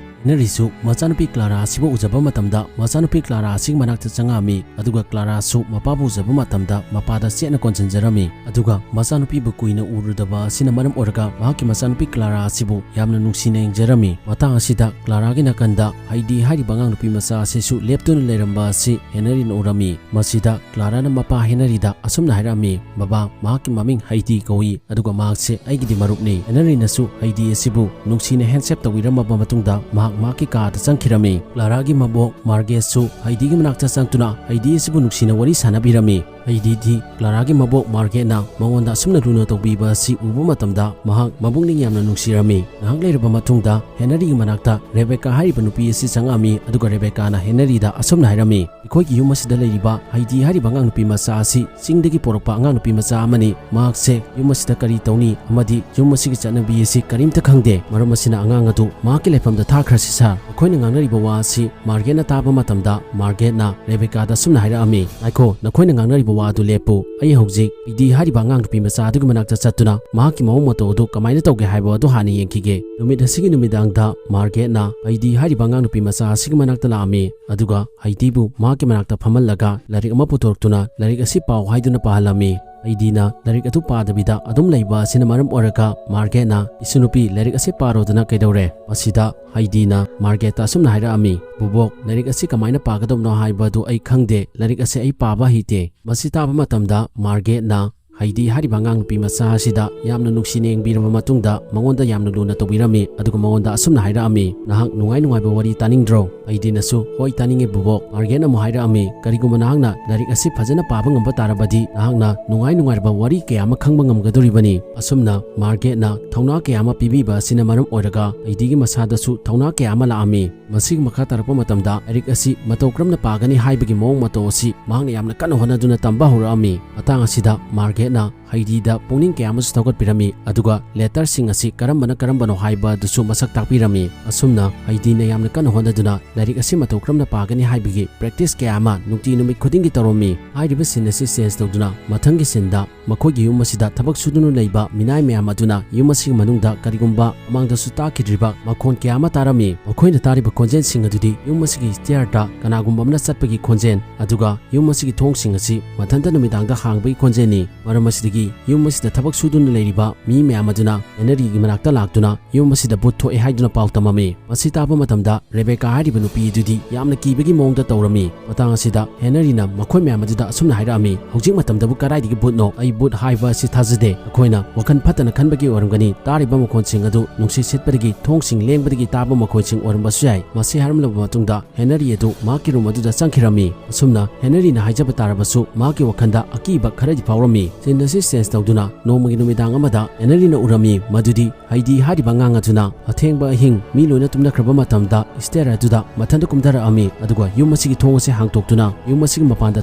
ꯍꯦꯅꯔꯤꯁꯨ ꯃꯆꯥꯅꯨꯄꯤ ꯀ꯭ꯂꯥꯔꯥ ꯑꯁꯤꯕꯨ ꯎꯖꯕ ꯃꯇꯝꯗ ꯃꯆꯥꯅꯨꯄꯤ ꯀ꯭ꯂꯥꯔꯥ ꯑꯁꯤꯒꯤ ꯃꯅꯥꯛꯇ ꯆꯪꯉꯛꯑꯝꯃꯤ, ꯑꯗꯨꯒ ꯀ꯭ꯂꯥꯔꯥꯁꯨ ꯃꯄꯥꯕꯨ ꯎꯖꯕ ꯃꯇꯝꯗ ꯃꯄꯥꯗ ꯆꯦꯠꯅ ꯀꯣꯟꯁꯤꯟꯖꯔꯝꯃꯤ꯫ ꯑꯗꯨꯒ ꯃꯆꯥꯅꯨꯄꯤꯕꯨ ꯀꯨꯏꯅ ꯎꯔꯨꯗꯕ ꯑꯁꯤꯅ ꯃꯔꯝ ꯑꯣꯏꯔꯒ ꯃꯍꯥꯛꯀꯤ ꯃꯆꯥꯅꯨꯄꯤ ꯀ꯭ꯂꯥꯔꯥ ꯑꯁꯤꯕꯨ ꯌꯥꯝꯅ ꯅꯨꯡꯁꯤꯅ ꯌꯦꯡꯖꯔꯝꯃꯤ꯫ ꯃꯇꯥꯡ ꯑꯁꯤꯗ ꯀ꯭ꯂꯥꯔꯥꯒꯤ ꯅꯥꯀꯟꯗ ꯍꯩꯗꯤ ꯍꯥꯏꯔꯤꯕ ꯑꯉꯥꯡ ꯅꯨꯄꯤ ꯃꯆꯥ ꯑꯁꯤꯁꯨ ꯂꯦꯞꯇꯨꯅ ꯂꯩꯔꯝꯕ ꯑꯁꯤ ꯍꯦꯅꯔꯤꯅ ꯎꯔꯝꯃꯤ꯫ ꯃꯁꯤꯗ ꯀ꯭ꯂꯥꯔꯥꯅ ꯃꯄꯥ ꯍꯦꯅꯔꯤꯗ ꯑꯁꯨꯝꯅ ꯍꯥꯏꯔꯛꯑꯝꯃꯤ, "ꯕꯕꯥ, ꯃꯍꯥꯛꯀꯤ ꯃꯃꯤꯡ ꯍꯩꯗꯤ ꯀꯧꯏ, ꯑꯗꯨꯒ ꯃꯍꯥꯛꯁꯦ ꯑꯩꯒꯤꯗꯤ ꯃꯔꯨꯞꯅꯤ꯫" ꯍꯦꯅꯔꯤꯅꯁꯨ ꯍꯩꯗꯤ ꯑꯁꯤꯕꯨ ꯅꯨꯡꯁꯤꯅ ꯍꯦꯟꯁꯦꯞ ꯇꯧꯕꯤꯔꯝꯃꯕ ꯃꯇꯨꯡꯗ ꯃꯍꯥꯛ ꯃꯍꯥꯛꯀꯤ ꯀꯥꯗ ꯆꯪꯈꯤꯔꯝꯃꯤ꯫ ꯀ꯭ꯂꯥꯔꯥꯒꯤ ꯃꯕꯣꯛ ꯃꯥꯔꯒꯦꯠꯁꯨ ꯍꯩꯗꯤꯒꯤ ꯃꯅꯥꯛꯇ ꯆꯪꯗꯨꯅ ꯍꯩꯗꯤ ꯑꯁꯤꯕꯨ ꯅꯨꯡꯁꯤꯅ ꯋꯥꯔꯤ ꯁꯥꯟꯅꯕꯤꯔꯝꯃꯤ꯫ ꯍꯩꯗꯤꯗꯤ ꯀ꯭ꯂꯥꯔꯥꯒꯤ ꯃꯕꯣꯛ ꯃꯥꯔꯒꯦꯠꯅ ꯃꯉꯣꯟꯗ ꯑꯁꯨꯝꯅ ꯂꯨꯅ ꯇꯧꯕꯤꯕ ꯑꯁꯤ ꯎꯕ ꯃꯇꯝꯗ ꯃꯍꯥꯛ ꯃꯕꯨꯛꯅꯤꯡ ꯌꯥꯝꯅ ꯅꯨꯡꯁꯤꯔꯝꯃꯤ꯫ ꯉꯥꯏꯍꯥꯛ ꯂꯩꯔꯕ ꯃꯇꯨꯡꯗ ꯍꯦꯅꯔꯤꯒꯤ ꯃꯅꯥꯛꯇ ꯔꯦꯕꯦꯀꯥ ꯍꯥꯏꯔꯤꯕ ꯅꯨꯄꯤ ꯑꯁꯤ ꯆꯪꯉꯛꯑꯝꯃꯤ, ꯑꯗꯨꯒ ꯔꯦꯕꯦꯀꯥꯅ ꯍꯦꯅꯔꯤꯗ ꯑꯁꯨꯝꯅ ꯍꯥꯏꯔꯝꯃꯤ, "ꯑꯩꯈꯣꯏꯒꯤ ꯌꯨꯝ ꯑꯁꯤꯗ ꯂꯩꯔꯤꯕ ꯍꯩꯗꯤ ꯍꯥꯏꯔꯤꯕ ꯑꯉꯥꯡ ꯅꯨꯄꯤ ꯃꯆꯥ ꯑꯁꯤ ꯆꯤꯡꯗꯒꯤ ꯄꯣꯔꯛꯄ ꯑꯉꯥꯡ ꯅꯨꯄꯤ ꯃꯆꯥ ꯑꯃꯅꯤ꯫ ꯃꯍꯥꯛꯁꯦ ꯌꯨꯝ ꯑꯁꯤꯗ ꯀꯔꯤ ꯇꯧꯅꯤ ꯑꯃꯗꯤ ꯌꯨꯝ ꯑꯁꯤꯒꯤ ꯆꯠꯅꯕꯤ ꯑꯁꯤ ꯀꯔꯤꯝꯇ ꯈꯪꯗꯦ꯫ ꯃꯔꯝ ꯑꯁꯤꯅ ꯑꯉꯥꯡ ꯑꯗꯨ ꯃꯍꯥꯛꯀꯤ ꯂꯩꯐꯝꯗ ꯊꯥꯈ꯭ꯔꯁꯤ ꯁꯥꯔ꯫" ꯃꯈꯣꯏꯅ ꯉꯥꯡꯅꯔꯤꯕ ꯋꯥ ꯑꯁꯤ ꯃꯥꯔꯒꯦꯠꯅ ꯇꯥꯕ ꯃꯇꯝꯗ ꯃꯥꯔꯒꯦꯠꯅ ꯔꯦꯕꯦꯀꯥꯗ ꯑꯁꯨꯝꯅ ꯍꯥꯏꯔꯛꯑꯝꯃꯤ, "ꯉꯥꯏꯈꯣ, ꯅꯈꯣꯏꯅ ꯉꯥꯡꯅꯔꯤꯕ ꯋꯥ ꯑꯗꯨ ꯂꯦꯞꯄꯨ꯫ ꯑꯩ ꯍꯧꯖꯤꯛ ꯍꯩꯗꯤ ꯍꯥꯏꯔꯤꯕ ꯑꯉꯥꯡ ꯅꯨꯄꯤ ꯃꯆꯥ ꯑꯗꯨꯒꯤ ꯃꯅꯥꯛꯇ ꯆꯠꯇꯨꯅ ꯃꯍꯥꯛꯀꯤ ꯃꯑꯣꯡ ꯃꯇꯧ ꯑꯗꯨ ꯀꯃꯥꯏꯅ ꯇꯧꯒꯦ ꯍꯥꯏꯕ ꯑꯗꯨ ꯍꯥꯟꯅ ꯌꯦꯡꯈꯤꯒꯦ꯫" ꯅꯨꯃꯤꯠ ꯑꯁꯤꯒꯤ ꯅꯨꯃꯤꯗꯥꯡꯗ ꯃꯥꯔꯒꯦꯠꯅ ꯍꯩꯗꯤ ꯍꯥꯏꯔꯤꯕ ꯑꯉꯥꯡ ꯅꯨꯄꯤ ꯃꯆꯥ ꯑꯁꯤꯒꯤ ꯃꯅꯥꯛꯇ ꯂꯥꯛꯑꯝꯃꯤ, ꯑꯗꯨꯒ ꯍꯩꯗꯤꯕꯨ ꯃꯍꯥꯛꯀꯤ ꯃꯅꯥꯛꯇ ꯐꯝꯍꯜꯂꯒ ꯂꯥꯏꯔꯤꯛ ꯑꯃ ꯄꯨꯊꯣꯔꯛꯇꯨꯅ ꯂꯥꯏꯔꯤꯛ ꯑꯁꯤ ꯄꯥꯎ ꯍꯥꯏꯗꯨꯅ ꯄꯥꯍꯜꯂꯝꯃꯤ꯫ ꯍꯩꯗꯤꯅ ꯂꯥꯏꯔꯤꯛ ꯑꯗꯨ ꯄꯥꯗꯕꯤꯗ ꯑꯗꯨꯝ ꯂꯩꯕ ꯑꯁꯤꯅ ꯃꯔꯝ ꯑꯣꯏꯔꯒ ꯃꯥꯔꯒꯦꯠꯅ, "ꯏꯁꯨ ꯅꯨꯄꯤ, ꯂꯥꯏꯔꯤꯛ ꯑꯁꯤ ꯄꯥꯔꯣꯗꯅ ꯀꯩꯗꯧꯔꯦ?" ꯃꯁꯤꯗ ꯍꯩꯗꯤꯅ ꯃꯥꯔꯒꯦꯠꯇ ꯑꯁꯨꯝꯅ ꯍꯥꯏꯔꯛꯑꯝꯃꯤ, "ꯕꯨꯕꯣꯛ, ꯂꯥꯏꯔꯤꯛ ꯑꯁꯤ ꯀꯃꯥꯏꯅ ꯄꯥꯒꯗꯕꯅꯣ ꯍꯥꯏꯕ ꯑꯗꯨ ꯑꯩ ꯈꯪꯗꯦ꯫ ꯂꯥꯏꯔꯤꯛ ꯑꯁꯤ ꯑꯩ ꯄꯥꯕ ꯍꯩꯇꯦ꯫" ꯃꯁꯤ ꯇꯥꯕ ꯃꯇꯝꯗ ꯃꯥꯔꯒꯦꯠꯅ ꯍꯩꯗꯤ ꯍꯥꯏꯔꯤꯕ ꯑꯉꯥꯡ ꯅꯨꯄꯤ ꯃꯆꯥ ꯑꯁꯤꯗ ꯌꯥꯝꯅ ꯅꯨꯡꯁꯤꯅ ꯌꯦꯡꯕꯤꯔꯕ ꯃꯇꯨꯡꯗ ꯃꯉꯣꯟꯗ ꯌꯥꯝꯅ ꯂꯨꯅ ꯇꯧꯕꯤꯔꯝꯃꯤ, ꯑꯗꯨꯒ ꯃꯉꯣꯟꯗ ꯑꯁꯨꯝꯅ ꯍꯥꯏꯔꯛꯑꯝꯃꯤ, "ꯅꯍꯥꯛ ꯅꯨꯡꯉꯥꯏ ꯅꯨꯡꯉꯥꯏꯕ ꯋꯥꯔꯤ ꯇꯥꯅꯤꯡꯗ꯭ꯔꯣ?" ꯍꯩꯗꯤꯅꯁꯨ, "ꯍꯣꯏ, ꯇꯥꯅꯤꯡꯉꯤ ꯕꯨꯕꯣꯛ꯫" ꯃꯥꯔꯒꯦꯠꯅ ꯑꯃꯨꯛ ꯍꯥꯏꯔꯛꯑꯝꯃꯤ, "ꯀꯔꯤꯒꯨꯝꯕ ꯅꯍꯥꯛꯅ ꯂꯥꯏꯔꯤꯛ ꯑꯁꯤ ꯐꯖꯅ ꯄꯥꯕ ꯉꯝꯕ ꯇꯥꯔꯕꯗꯤ ꯅꯍꯥꯛꯅ ꯅꯨꯡꯉꯥꯏ ꯅꯨꯡꯉꯥꯏꯔꯕ ꯋꯥꯔꯤ ꯀꯌꯥ ꯑꯃ ꯈꯪꯕ ꯉꯝꯒꯗꯧꯔꯤꯕꯅꯤ꯫" ꯑꯁꯨꯝꯅ ꯃꯥꯔꯒꯦꯠꯅ ꯊꯧꯅꯥ ꯀꯌꯥ ꯑꯃ ꯄꯤꯕꯤꯕ ꯑꯁꯤꯅ ꯃꯔꯝ ꯑꯣꯏꯔꯒ ꯍꯩꯗꯤꯒꯤ ꯃꯁꯥꯗꯁꯨ ꯊꯧꯅꯥ ꯀꯌꯥ ꯑꯃ ꯂꯥꯛꯑꯝꯃꯤ꯫ ꯃꯁꯤꯒꯤ ꯃꯈꯥ ꯇꯥꯔꯛꯄ ꯃꯇꯝꯗ ꯂꯥꯏꯔꯤꯛ ꯑꯁꯤ ꯃꯇꯧ ꯀꯔꯝꯅ ꯄꯥꯒꯅꯤ ꯍꯥꯏꯕꯒꯤ ꯃꯑꯣꯡ ꯃꯇꯧ ꯑꯁꯤ ꯃꯍꯥꯛꯅ ꯌꯥꯝꯅ ꯀꯟꯅ ꯍꯣꯠꯅꯗꯨꯅ ꯇꯝꯕ ꯍꯧꯔꯛꯑꯝꯃꯤ꯫ ꯃꯇꯥꯡ ꯑꯁꯤꯗ ꯃꯥꯔꯒꯦꯠꯅ ꯍꯩꯗꯤꯗ ꯄꯨꯛꯅꯤꯡ ꯀꯌꯥ ꯑꯃꯁꯨ ꯊꯧꯒꯠꯄꯤꯔꯝꯃꯤ, ꯑꯗꯨꯒ ꯂꯦꯇꯔꯁꯤꯡ ꯑꯁꯤ ꯀꯔꯝꯕꯅ ꯀꯔꯝꯕꯅꯣ ꯍꯥꯏꯕ ꯑꯗꯨꯁꯨ ꯃꯁꯛ ꯇꯥꯛꯄꯤꯔꯝꯃꯤ꯫ ꯑꯁꯨꯝꯅ ꯍꯩꯗꯤꯅ ꯌꯥꯝꯅ ꯀꯟꯅ ꯍꯣꯠꯅꯗꯨꯅ ꯂꯥꯏꯔꯤꯛ ꯑꯁꯤ ꯃꯇꯧ ꯀꯔꯝꯅ ꯄꯥꯒꯅꯤ ꯍꯥꯏꯕꯒꯤ ꯄ꯭ꯔꯦꯛꯇꯤꯁ ꯀꯌꯥ ꯑꯃ ꯅꯨꯡꯇꯤ ꯅꯨꯃꯤꯠ ꯈꯨꯗꯤꯡꯒꯤ ꯇꯧꯔꯝꯃꯤ꯫ ꯍꯥꯏꯔꯤꯕ ꯁꯤꯟ ꯑꯁꯤ ꯆꯦꯟꯖ ꯇꯧꯗꯨꯅ ꯃꯊꯪꯒꯤ ꯁꯤꯟꯗ ꯃꯈꯣꯏꯒꯤ ꯌꯨꯝ ꯑꯁꯤꯗ ꯊꯕꯛ ꯁꯨꯗꯨꯅ ꯂꯩꯕ ꯃꯤꯅꯥꯏ ꯃꯌꯥꯝ ꯑꯗꯨꯅ ꯌꯨꯝ ꯑꯁꯤꯒꯤ ꯃꯅꯨꯡꯗ ꯀꯔꯤꯒꯨꯝꯕ ꯃꯃꯥꯡꯗꯁꯨ ꯇꯥꯈꯤꯗ꯭ꯔꯤꯕ ꯃꯈꯣꯟ ꯀꯌꯥ ꯑꯃ ꯇꯥꯔꯝꯃꯤ꯫ ꯃꯈꯣꯏꯅ ꯇꯥꯔꯤꯕ ꯈꯣꯟꯖꯦꯜꯁꯤꯡ ꯑꯗꯨꯗꯤ ꯌꯨꯝ ꯑꯁꯤꯒꯤ ꯁ꯭ꯇꯦꯌꯔꯗ ꯀꯅꯥꯒꯨꯝꯕ ꯑꯃꯅ ꯆꯠꯄꯒꯤ ꯈꯣꯟꯖꯦꯜ, ꯑꯗꯨꯒ ꯌꯨꯝ ꯑꯁꯤꯒꯤ ꯊꯣꯡꯁꯤꯡ ꯑꯁꯤ ꯃꯊꯟꯇ ꯅꯨꯃꯤꯗꯥꯡꯗ ꯍꯥꯡꯕꯒꯤ ꯈꯣꯟꯖꯦꯜꯅꯤ꯫ ꯃꯔꯝ ꯑꯁꯤꯗꯒꯤ ꯌꯨꯝ ꯑꯁꯤꯗ ꯊꯕꯛ ꯁꯨꯗꯨꯅ ꯂꯩꯔꯤꯕ ꯃꯤ ꯃꯌꯥꯝ ꯑꯗꯨꯅ ꯍꯦꯅꯔꯤꯒꯤ ꯃꯅꯥꯛꯇ ꯂꯥꯛꯇꯨꯅ ꯌꯨꯝ ꯑꯁꯤꯗ ꯚꯨꯠ ꯊꯣꯛꯑꯦ ꯍꯥꯏꯗꯨꯅ ꯄꯥꯎ ꯇꯝꯃꯝꯃꯤ꯫ ꯃꯁꯤ ꯇꯥꯕ ꯃꯇꯝꯗ ꯔꯦꯕꯦꯀꯥ ꯍꯥꯏꯔꯤꯕ ꯅꯨꯄꯤ ꯑꯗꯨꯗꯤ ꯌꯥꯝꯅ ꯀꯤꯕꯒꯤ ꯃꯑꯣꯡꯗ ꯇꯧꯔꯝꯃꯤ꯫ ꯃꯇꯥꯡ ꯑꯁꯤꯗ ꯍꯦꯅꯔꯤꯅ ꯃꯈꯣꯏ ꯃꯌꯥꯝ ꯑꯗꯨꯗ ꯑꯁꯨꯝꯅ ꯍꯥꯏꯔꯛꯑꯝꯃꯤ, "ꯍꯧꯖꯤꯛ ꯃꯇꯝꯗꯕꯨ ꯀꯗꯥꯏꯗꯒꯤ ꯚꯨꯠꯅꯣ? ꯑꯩ ꯚꯨꯠ ꯍꯥꯏꯕ ꯑꯁꯤ ꯊꯥꯖꯗꯦ꯫ ꯑꯩꯈꯣꯏꯅ ꯋꯥꯈꯜ ꯐꯠꯇꯅ ꯈꯟꯕꯒꯤ ꯑꯣꯏꯔꯝꯒꯅꯤ꯫ ꯇꯥꯔꯤꯕ ꯃꯈꯣꯟꯁꯤꯡ ꯑꯗꯨ ꯅꯨꯡꯁꯤꯠ ꯁꯤꯠꯄꯗꯒꯤ, ꯊꯣꯡꯁꯤꯡ ꯂꯦꯡꯕꯗꯒꯤ ꯇꯥꯕ ꯃꯈꯣꯟꯁꯤꯡ ꯑꯣꯏꯔꯝꯕꯁꯨ ꯌꯥꯏ꯫" ꯃꯁꯤ ꯍꯥꯏꯔꯝꯂꯕ ꯃꯇꯨꯡꯗ ꯍꯦꯅꯔꯤ ꯑꯗꯨ ꯃꯍꯥꯛꯀꯤ ꯔꯨꯝ ꯑꯗꯨꯗ ꯆꯪꯈꯤꯔꯝꯃꯤ꯫ ꯑꯁꯨꯝꯅ ꯍꯦꯅꯔꯤꯅ ꯍꯥꯏꯖꯕ ꯇꯥꯔꯕꯁꯨ ꯃꯍꯥꯛꯀꯤ ꯋꯥꯈꯜꯗ ꯑꯀꯤꯕ ꯈꯔꯗꯤ ꯐꯥꯎꯔꯝꯃꯤ꯫ ꯁꯤꯟ ꯑꯁꯤ ꯆꯦꯟꯖ ꯇꯧꯗꯨꯅ ꯅꯣꯡꯃꯒꯤ ꯅꯨꯃꯤꯗꯥꯡ ꯑꯃꯗ ꯍꯦꯅꯔꯤꯅ ꯎꯔꯝꯃꯤ ꯃꯗꯨꯗꯤ ꯍꯩꯗꯤ ꯍꯥꯏꯔꯤꯕ ꯑꯉꯥꯡ ꯑꯗꯨꯅ ꯑꯊꯦꯡꯕ ꯑꯍꯤꯡ ꯃꯤ ꯂꯣꯏꯅ ꯇꯨꯝꯅꯈ꯭ꯔꯕ ꯃꯇꯝꯗ ꯁ꯭ꯇꯦꯌꯔ ꯑꯗꯨꯗ ꯃꯊꯟꯇ ꯀꯨꯝꯊꯔꯛꯑꯝꯃꯤ, ꯑꯗꯨꯒ ꯌꯨꯝ ꯑꯁꯤꯒꯤ ꯊꯣꯡ ꯑꯁꯤ ꯍꯥꯡꯇꯣꯛꯇꯨꯅ ꯌꯨꯝ ꯑꯁꯤꯒꯤ ꯃꯄꯥꯟꯗ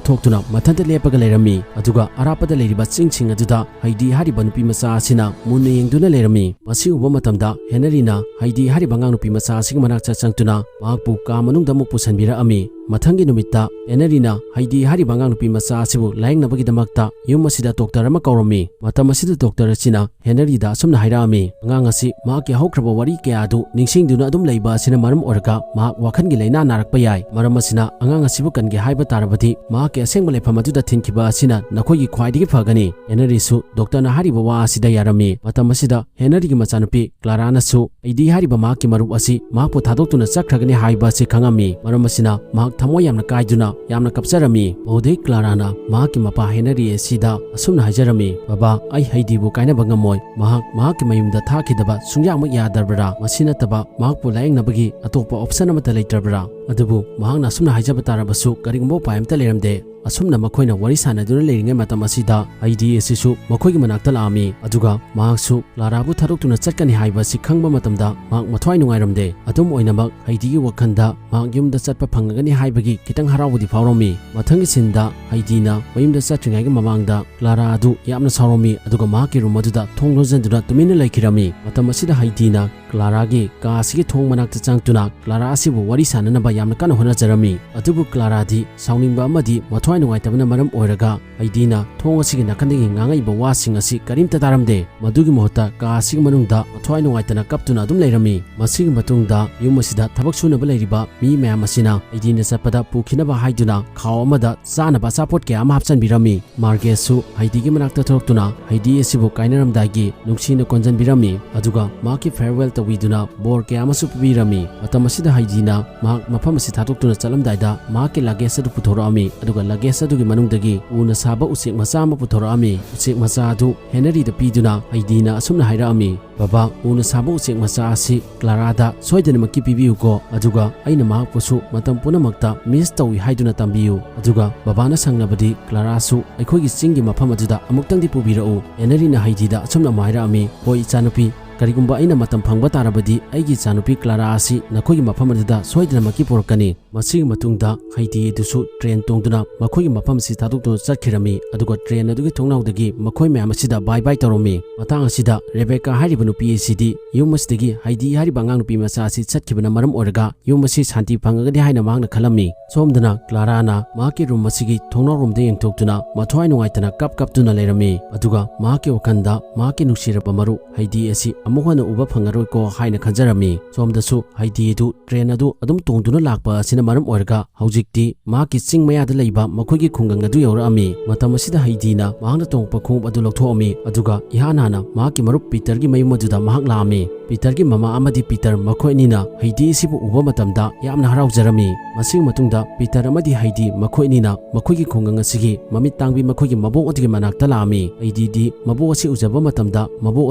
ꯊꯣꯛꯇꯨꯅ ꯃꯊꯟꯇ ꯂꯦꯞꯄꯒ ꯂꯩꯔꯝꯃꯤ꯫ ꯑꯗꯨꯒ ꯑꯔꯥꯞꯄꯗ ꯂꯩꯔꯤꯕ ꯆꯤꯡꯁꯤꯡ ꯑꯗꯨꯗ ꯍꯩꯗꯤ ꯍꯥꯏꯔꯤꯕ ꯅꯨꯄꯤ ꯃꯆꯥ ꯑꯁꯤꯅ ꯃꯨꯟꯅ ꯌꯦꯡꯗꯨꯅ ꯂꯩꯔꯝꯃꯤ꯫ ꯃꯁꯤ ꯎꯕ ꯃꯇꯝꯗ ꯍꯦꯅꯔꯤꯅ ꯍꯩꯗꯤ ꯍꯥꯏꯔꯤꯕ ꯑꯉꯥꯡ ꯅꯨꯄꯤ ꯃꯆꯥ ꯑꯁꯤꯒꯤ ꯃꯅꯥꯛꯇ ꯆꯪꯗꯨꯅ ꯃꯍꯥꯛꯄꯨ ꯀꯥ ꯃꯅꯨꯡꯗ ꯑꯃꯨꯛ ꯄꯨꯁꯤꯟꯕꯤꯔꯛꯑꯝꯃꯤ꯫ ꯃꯊꯪꯒꯤ ꯅꯨꯃꯤꯠꯇ ꯍꯦꯅꯔꯤꯅ ꯍꯩꯗꯤ ꯍꯥꯏꯔꯤꯕ ꯑꯉꯥꯡ ꯅꯨꯄꯤ ꯃꯆꯥ ꯑꯁꯤꯕꯨ ꯂꯥꯌꯦꯡꯅꯕꯒꯤꯗꯃꯛꯇ ꯌꯨꯝ ꯑꯁꯤꯗ ꯗꯣꯛꯇꯔ ꯑꯃ ꯀꯧꯔꯝꯃꯤ꯫ ꯃꯇꯝ ꯑꯁꯤꯗ ꯗꯣꯛꯇꯔ ꯑꯁꯤꯅ ꯍꯦꯅꯔꯤꯗ ꯑꯁꯨꯝꯅ ꯍꯥꯏꯔꯛꯑꯝꯃꯤ, "ꯑꯉꯥꯡ ꯑꯁꯤ ꯃꯍꯥꯛꯀꯤ ꯍꯧꯈ꯭ꯔꯕ ꯋꯥꯔꯤ ꯀꯌꯥ ꯑꯗꯨ ꯅꯤꯡꯁꯤꯡꯗꯨꯅ ꯑꯗꯨꯝ ꯂꯩꯕ ꯑꯁꯤꯅ ꯃꯔꯝ ꯑꯣꯏꯔꯒ ꯃꯍꯥꯛ ꯋꯥꯈꯜꯒꯤ ꯂꯥꯏꯅꯥ ꯅꯥꯔꯛꯄ ꯌꯥꯏ꯫ ꯃꯔꯝ ꯑꯁꯤꯅ ꯑꯉꯥꯡ ꯑꯁꯤꯕꯨ ꯀꯟꯒꯦ ꯍꯥꯏꯕ ꯇꯥꯔꯕꯗꯤ ꯃꯍꯥꯛꯀꯤ ꯑꯁꯦꯡꯕ ꯂꯩꯐꯝ ꯑꯗꯨꯗ ꯊꯤꯟꯈꯤꯕ ꯑꯁꯤꯅ ꯅꯈꯣꯏꯒꯤ ꯈ꯭ꯋꯥꯏꯗꯒꯤ ꯐꯒꯅꯤ꯫" ꯍꯦꯅꯔꯤꯁꯨ ꯗꯣꯛꯇꯔꯅ ꯍꯥꯏꯔꯤꯕ ꯋꯥ ꯑꯁꯤꯗ ꯌꯥꯔꯝꯃꯤ꯫ ꯃꯇꯝ ꯑꯁꯤꯗ ꯍꯦꯅꯔꯤꯒꯤ ꯃꯆꯥꯅꯨꯄꯤ ꯀ꯭ꯂꯥꯔꯥꯅꯁꯨ ꯍꯩꯗꯤ ꯍꯥꯏꯔꯤꯕ ꯃꯍꯥꯛꯀꯤ ꯃꯔꯨꯞ ꯑꯁꯤ ꯃꯍꯥꯛꯄꯨ ꯊꯥꯗꯣꯛꯇꯨꯅ ꯆꯠꯈ꯭ꯔꯒꯅꯤ ꯍꯥꯏꯕ ꯑꯁꯤ ꯈꯪꯉꯝꯃꯤ꯫ ꯃꯔꯝ ꯑꯁꯤꯅ ꯃꯍꯥꯛ ꯊꯃꯣꯏ ꯌꯥꯝꯅ ꯀꯥꯏꯗꯨꯅ ꯌꯥꯝꯅ ꯀꯞꯆꯔꯝꯃꯤ꯫ ꯃꯍꯧꯗꯩ ꯀ꯭ꯂꯥꯔꯥꯅ ꯃꯍꯥꯛꯀꯤ ꯃꯄꯥ ꯍꯦꯅꯔꯤ ꯑꯁꯤꯗ ꯑꯁꯨꯝꯅ ꯍꯥꯏꯖꯔꯝꯃꯤ, "ꯕꯕꯥ, ꯑꯩ ꯍꯩꯗꯤꯕꯨ ꯀꯥꯏꯅꯕ ꯉꯝꯃꯣꯏ꯫ ꯃꯍꯥꯛ ꯃꯍꯥꯛꯀꯤ ꯃꯌꯨꯝꯗ ꯊꯥꯈꯤꯗꯕ ꯁꯨꯡꯌꯥꯃꯛ ꯌꯥꯗ꯭ꯔꯕ꯭ꯔꯥ? ꯃꯁꯤ ꯅꯠꯇꯕ ꯃꯍꯥꯛꯄꯨ ꯂꯥꯌꯦꯡꯅꯕꯒꯤ ꯑꯇꯣꯞꯄ ꯑꯣꯞꯁꯟ ꯑꯃꯠꯇ ꯂꯩꯇ꯭ꯔꯕ꯭ꯔꯥ?" ꯑꯗꯨꯕꯨ ꯃꯍꯥꯛꯅ ꯑꯁꯨꯝꯅ ꯍꯥꯏꯖꯕ ꯇꯥꯔꯕꯁꯨ ꯀꯔꯤꯒꯨꯝꯕ ꯎꯄꯥꯏ ꯑꯃꯠꯇ ꯂꯩꯔꯝꯗꯦ꯫ ꯑꯁꯨꯝꯅ ꯃꯈꯣꯏꯅ ꯋꯥꯔꯤ ꯁꯥꯟꯅꯗꯨꯅ ꯂꯩꯔꯤꯉꯩ ꯃꯇꯝ ꯑꯁꯤꯗ ꯍꯩꯗꯤ ꯑꯁꯤꯁꯨ ꯃꯈꯣꯏꯒꯤ ꯃꯅꯥꯛꯇ ꯂꯥꯛꯑꯝꯃꯤ꯫ ꯑꯗꯨꯒ ꯃꯍꯥꯛꯁꯨ ꯀ꯭ꯂꯥꯔꯥꯕꯨ ꯊꯥꯗꯣꯛꯇꯨꯅ ꯆꯠꯀꯅꯤ ꯍꯥꯏꯕ ꯑꯁꯤ ꯈꯪꯕ ꯃꯇꯝꯗ ꯃꯍꯥꯛ ꯃꯊ꯭ꯋꯥꯏ ꯅꯨꯡꯉꯥꯏꯔꯝꯗꯦ꯫ ꯑꯗꯨꯝ ꯑꯣꯏꯅꯃꯛ, ꯍꯩꯗꯤꯒꯤ ꯋꯥꯈꯜꯗ ꯃꯍꯥꯛ ꯌꯨꯝꯗ ꯆꯠꯄ ꯐꯪꯉꯒꯅꯤ ꯍꯥꯏꯕꯒꯤ ꯈꯤꯇꯪ ꯍꯔꯥꯎꯕꯗꯤ ꯐꯥꯎꯔꯝꯃꯤ꯫ ꯃꯊꯪꯒꯤ ꯁꯤꯟꯗ ꯍꯩꯗꯤꯅ ꯃꯌꯨꯝꯗ ꯆꯠꯇ꯭ꯔꯤꯉꯩꯒꯤ ꯃꯃꯥꯡꯗ ꯀ꯭ꯂꯥꯔꯥ ꯑꯗꯨ ꯌꯥꯝꯅ ꯁꯥꯎꯔꯝꯃꯤ, ꯑꯗꯨꯒ ꯃꯍꯥꯛꯀꯤ ꯔꯨꯝ ꯑꯗꯨꯗ ꯊꯣꯡ ꯂꯣꯟꯁꯤꯟꯗꯨꯅ ꯇꯨꯃꯤꯟꯅ ꯂꯩꯈꯤꯔꯝꯃꯤ꯫ ꯃꯇꯝ ꯑꯁꯤꯗ ꯍꯩꯗꯤꯅ ꯀ꯭ꯂꯥꯔꯥꯒꯤ ꯀꯥ ꯑꯁꯤꯒꯤ ꯊꯣꯡ ꯃꯅꯥꯛꯇ ꯆꯪꯗꯨꯅ ꯀ꯭ꯂꯥꯔꯥ ꯑꯁꯤꯕꯨ ꯋꯥꯔꯤ ꯁꯥꯟꯅꯅꯕ ꯌꯥꯝꯅ ꯀꯟꯅ ꯍꯣꯠꯅꯖꯔꯝꯃꯤ꯫ ꯑꯗꯨꯕꯨ ꯀ꯭ꯂꯥꯔꯥꯗꯤ ꯁꯥꯎꯅꯤꯡꯕ ꯑꯃꯗꯤ ꯃꯊ꯭ꯋꯥꯏ ꯅꯨꯡꯉꯥꯏꯇꯕꯅ ꯃꯔꯝ ꯑꯣꯏꯔꯒ ꯍꯩꯗꯤꯅ ꯊꯣꯡ ꯑꯁꯤꯒꯤ ꯅꯥꯀꯟꯗꯒꯤ ꯉꯥꯡꯉꯛꯏꯕ ꯋꯥꯁꯤꯡ ꯑꯁꯤ ꯀꯔꯤꯝꯇ ꯇꯥꯔꯝꯗꯦ꯫ ꯃꯗꯨꯒꯤ ꯃꯍꯨꯠꯇ ꯀꯥ ꯑꯁꯤꯒꯤ ꯃꯅꯨꯡꯗ ꯃꯊ꯭ꯋꯥꯏ ꯅꯨꯡꯉꯥꯏꯇꯅ ꯀꯞꯇꯨꯅ ꯑꯗꯨꯝ ꯂꯩꯔꯝꯃꯤ꯫ ꯃꯁꯤꯒꯤ ꯃꯇꯨꯡꯗ ꯌꯨꯝ ꯑꯁꯤꯗ ꯊꯕꯛ ꯁꯨꯅꯕ ꯂꯩꯔꯤꯕ ꯃꯤ ꯃꯌꯥꯝ ꯑꯁꯤꯅ ꯍꯩꯗꯤꯅ ꯆꯠꯄꯗ ꯄꯨꯈꯤꯅꯕ ꯍꯥꯏꯗꯨꯅ ꯈꯥꯎ ꯑꯃꯗ ꯆꯥꯅꯕ ꯑꯆꯥꯄꯣꯠ ꯀꯌꯥ ꯑꯃ ꯍꯥꯞꯆꯤꯟꯕꯤꯔꯝꯃꯤ꯫ ꯃꯥꯔꯒꯦꯁꯁꯨ ꯍꯩꯗꯤꯒꯤ ꯃꯅꯥꯛꯇ ꯊꯣꯛꯂꯛꯇꯨꯅ ꯍꯩꯗꯤ ꯑꯁꯤꯕꯨ ꯀꯥꯏꯅꯔꯝꯗꯥꯏꯒꯤ ꯅꯨꯡꯁꯤꯅ ꯀꯣꯟꯖꯟꯕꯤꯔꯝꯃꯤ꯫ ꯑꯗꯨꯒ ꯃꯍꯥꯛꯀꯤ farewell ꯇꯧꯕꯤꯗꯨꯅ ꯕꯣꯔ ꯀꯌꯥ ꯑꯃꯁꯨ ꯄꯤꯕꯤꯔꯝꯃꯤ꯫ ꯃꯇꯝ ꯑꯁꯤꯗ ꯍꯩꯗꯤꯅ ꯃꯍꯥꯛ ꯃꯐꯝ ꯑꯁꯤ ꯊꯥꯗꯣꯛꯇꯨꯅ ꯆꯠꯂꯝꯗꯥꯏꯗ ꯃꯍꯥꯛꯀꯤ luggage ꯑꯗꯨ ꯄꯨꯊꯣꯔꯛꯑꯝꯃꯤ꯫ ꯑꯗꯨꯒ luggage ꯑꯗꯨꯒꯤ ꯃꯅꯨꯡꯗꯒꯤ ꯎꯅ ꯁꯥꯕ ꯎꯆꯦꯛ ꯃꯆꯥ ꯑꯃ ꯄꯨꯊꯣꯔꯛꯑꯝꯃꯤ꯫ ꯎꯆꯦꯛ ꯃꯆꯥ ꯑꯗꯨ ꯍꯦꯅꯔꯤꯗ ꯄꯤꯗꯨꯅ ꯍꯩꯗꯤꯅ ꯑꯁꯨꯝꯅ ꯍꯥꯏꯔꯛꯑꯝꯃꯤ, "ꯕꯕꯥ, ꯎꯅ ꯁꯥꯕ ꯎꯆꯦꯛ ꯃꯆꯥ ꯑꯁꯤ ꯀ꯭ꯂꯥꯔꯥꯗ ꯁꯣꯏꯗꯅꯃꯛꯀꯤ ꯄꯤꯕꯤꯌꯨꯀꯣ, ꯑꯗꯨꯒ ꯑꯩꯅ ꯃꯍꯥꯛꯄꯨꯁꯨ ꯃꯇꯝ ꯄꯨꯝꯅꯃꯛꯇ miss ꯇꯧꯏ ꯍꯥꯏꯗꯨꯅ ꯇꯝꯕꯤꯌꯨ꯫ ꯑꯗꯨꯒ ꯕꯕꯥꯅ ꯁꯪꯂꯕꯗꯤ ꯀ꯭ꯂꯥꯔꯥꯁꯨ ꯑꯩꯈꯣꯏꯒꯤ ꯆꯤꯡꯒꯤ ꯃꯐꯝ ꯑꯗꯨꯗ ꯑꯃꯨꯛꯇꯪꯗꯤ ꯄꯨꯕꯤꯔꯛꯎ꯫" ꯍꯦꯅꯔꯤꯅ ꯍꯩꯗꯤꯗ ꯑꯁꯨꯝꯅ ꯑꯃꯨꯛ ꯍꯥꯏꯔꯛꯑꯝꯃꯤ, "ꯍꯣꯏ ꯏꯆꯥꯅꯨꯄꯤ, "ꯀꯔꯤꯒꯨꯝꯕ ꯑꯩꯅ ꯃꯇꯝ ꯐꯪꯕ ꯇꯥꯔꯕꯗꯤ ꯑꯩꯒꯤ ꯏꯆꯥꯅꯨꯄꯤ ꯀ꯭ꯂꯥꯔꯥ ꯑꯁꯤ ꯅꯈꯣꯏꯒꯤ ꯃꯐꯝ ꯑꯗꯨꯗ ꯁꯣꯏꯗꯅꯃꯛꯀꯤ ꯄꯨꯔꯛꯀꯅꯤ"꯫ ꯃꯁꯤꯒꯤ ꯃꯇꯨꯡꯗ ꯍꯩꯗꯤ ꯑꯗꯨꯁꯨ ꯇ꯭ꯔꯦꯟ ꯇꯣꯡꯗꯨꯅ ꯃꯈꯣꯏꯒꯤ ꯃꯐꯝ ꯑꯁꯤ ꯊꯥꯗꯣꯛꯇꯨꯅ ꯆꯠꯈꯤꯔꯝꯃꯤ꯫ ꯑꯗꯨꯒ ꯇ꯭ꯔꯦꯟ ꯑꯗꯨꯒꯤ ꯊꯣꯡꯅꯥꯎꯗꯒꯤ ꯃꯈꯣꯏ ꯃꯌꯥꯝ ꯑꯁꯤꯗ ꯕꯥꯏ ꯕꯥꯏ ꯇꯧꯔꯝꯃꯤ꯫ ꯃꯇꯥꯡ ꯑꯁꯤꯗ ꯔꯦꯕꯦꯀꯥ ꯍꯥꯏꯔꯤꯕ ꯅꯨꯄꯤ ꯑꯁꯤꯗꯤ ꯌꯨꯝ ꯑꯁꯤꯗꯒꯤ ꯍꯩꯗꯤ ꯍꯥꯏꯔꯤꯕ ꯑꯉꯥꯡ ꯅꯨꯄꯤ ꯃꯆꯥ ꯑꯁꯤ ꯆꯠꯈꯤꯕꯅ ꯃꯔꯝ ꯑꯣꯏꯔꯒ ꯌꯨꯝ ꯑꯁꯤ ꯁꯥꯟꯇꯤ ꯐꯪꯉꯒꯅꯤ ꯍꯥꯏꯅ ꯃꯍꯥꯛꯅ ꯈꯜꯂꯝꯃꯤ꯫ ꯁꯣꯝꯗꯅ ꯀ꯭ꯂꯥꯔꯥꯅ ꯃꯍꯥꯛꯀꯤ ꯔꯨꯝ ꯑꯁꯤꯒꯤ ꯊꯣꯡꯅꯥꯎꯔꯣꯝꯗ ꯌꯦꯡꯊꯣꯛꯇꯨꯅ ꯃꯊ꯭ꯋꯥꯏ ꯅꯨꯡꯉꯥꯏꯇꯅ ꯀꯞ ꯀꯞꯇꯨꯅ ꯂꯩꯔꯝꯃꯤ꯫ ꯑꯗꯨꯒ ꯃꯍꯥꯛꯀꯤ ꯋꯥꯈꯜꯗ ꯃꯍꯥꯛꯀꯤ ꯅꯨꯡꯁꯤꯔꯕ ꯃꯔꯨꯞ ꯍꯩꯗꯤ ꯑꯁꯤ ꯑꯃꯨꯛ ꯍꯟꯅ ꯎꯕ ꯐꯪꯉꯔꯣꯏꯀꯣ ꯍꯥꯏꯅ ꯈꯟꯖꯔꯝꯃꯤ꯫ ꯁꯣꯝꯗꯁꯨ ꯍꯩꯗꯤ ꯑꯗꯨ ꯇ꯭ꯔꯦꯟ ꯑꯗꯨ ꯑꯗꯨꯝ ꯇꯣꯡꯗꯨꯅ ꯂꯥꯛꯄ ꯑꯁꯤꯅ ꯃꯔꯝ ꯑꯣꯏꯔꯒ ꯍꯧꯖꯤꯛꯇꯤ ꯃꯍꯥꯛꯀꯤ ꯆꯤꯡ ꯃꯌꯥꯗ ꯂꯩꯕ ꯃꯈꯣꯏꯒꯤ ꯈꯨꯡꯒꯪ ꯑꯗꯨ ꯌꯧꯔꯛꯑꯝꯃꯤ꯫ ꯃꯇꯝ ꯑꯁꯤꯗ ꯍꯩꯗꯤꯅ ꯃꯍꯥꯛꯅ ꯇꯣꯡꯉꯛꯄ ꯈꯣꯡꯎꯞ ꯑꯗꯨ ꯂꯧꯊꯣꯛꯑꯝꯃꯤ꯫ ꯑꯗꯨꯒ ꯏꯍꯥꯟ ꯍꯥꯟꯅ ꯃꯍꯥꯛꯀꯤ ꯃꯔꯨꯞ ꯄꯤꯇꯔꯒꯤ ꯃꯌꯨꯝ ꯑꯗꯨꯗ ꯃꯍꯥꯛ ꯂꯥꯛꯑꯝꯃꯤ꯫ ꯄꯤꯇꯔꯒꯤ ꯃꯃꯥ ꯑꯃꯗꯤ ꯄꯤꯇꯔ ꯃꯈꯣꯏ ꯑꯅꯤꯅ ꯍꯩꯗꯤ ꯑꯁꯤꯕꯨ ꯎꯕ ꯃꯇꯝꯗ ꯌꯥꯝꯅ ꯍꯔꯥꯎꯖꯔꯝꯃꯤ꯫ ꯃꯁꯤꯒꯤ ꯃꯇꯨꯡꯗ ꯄꯤꯇꯔ ꯑꯃꯗꯤ ꯍꯩꯗꯤ ꯃꯈꯣꯏ ꯑꯅꯤꯅ ꯃꯈꯣꯏꯒꯤ ꯈꯨꯡꯒꯪ ꯑꯁꯤꯒꯤ ꯃꯃꯤꯠ ꯇꯥꯡꯕꯤ ꯃꯈꯣꯏꯒꯤ ꯃꯕꯣꯛ ꯑꯗꯨꯒꯤ ꯃꯅꯥꯛꯇ ꯂꯥꯛꯑꯝꯃꯤ꯫ ꯍꯩꯗꯤꯗꯤ ꯃꯕꯣꯛ ꯑꯁꯤ ꯎꯖꯕ ꯃꯇꯝꯗ ꯃꯕꯣꯛ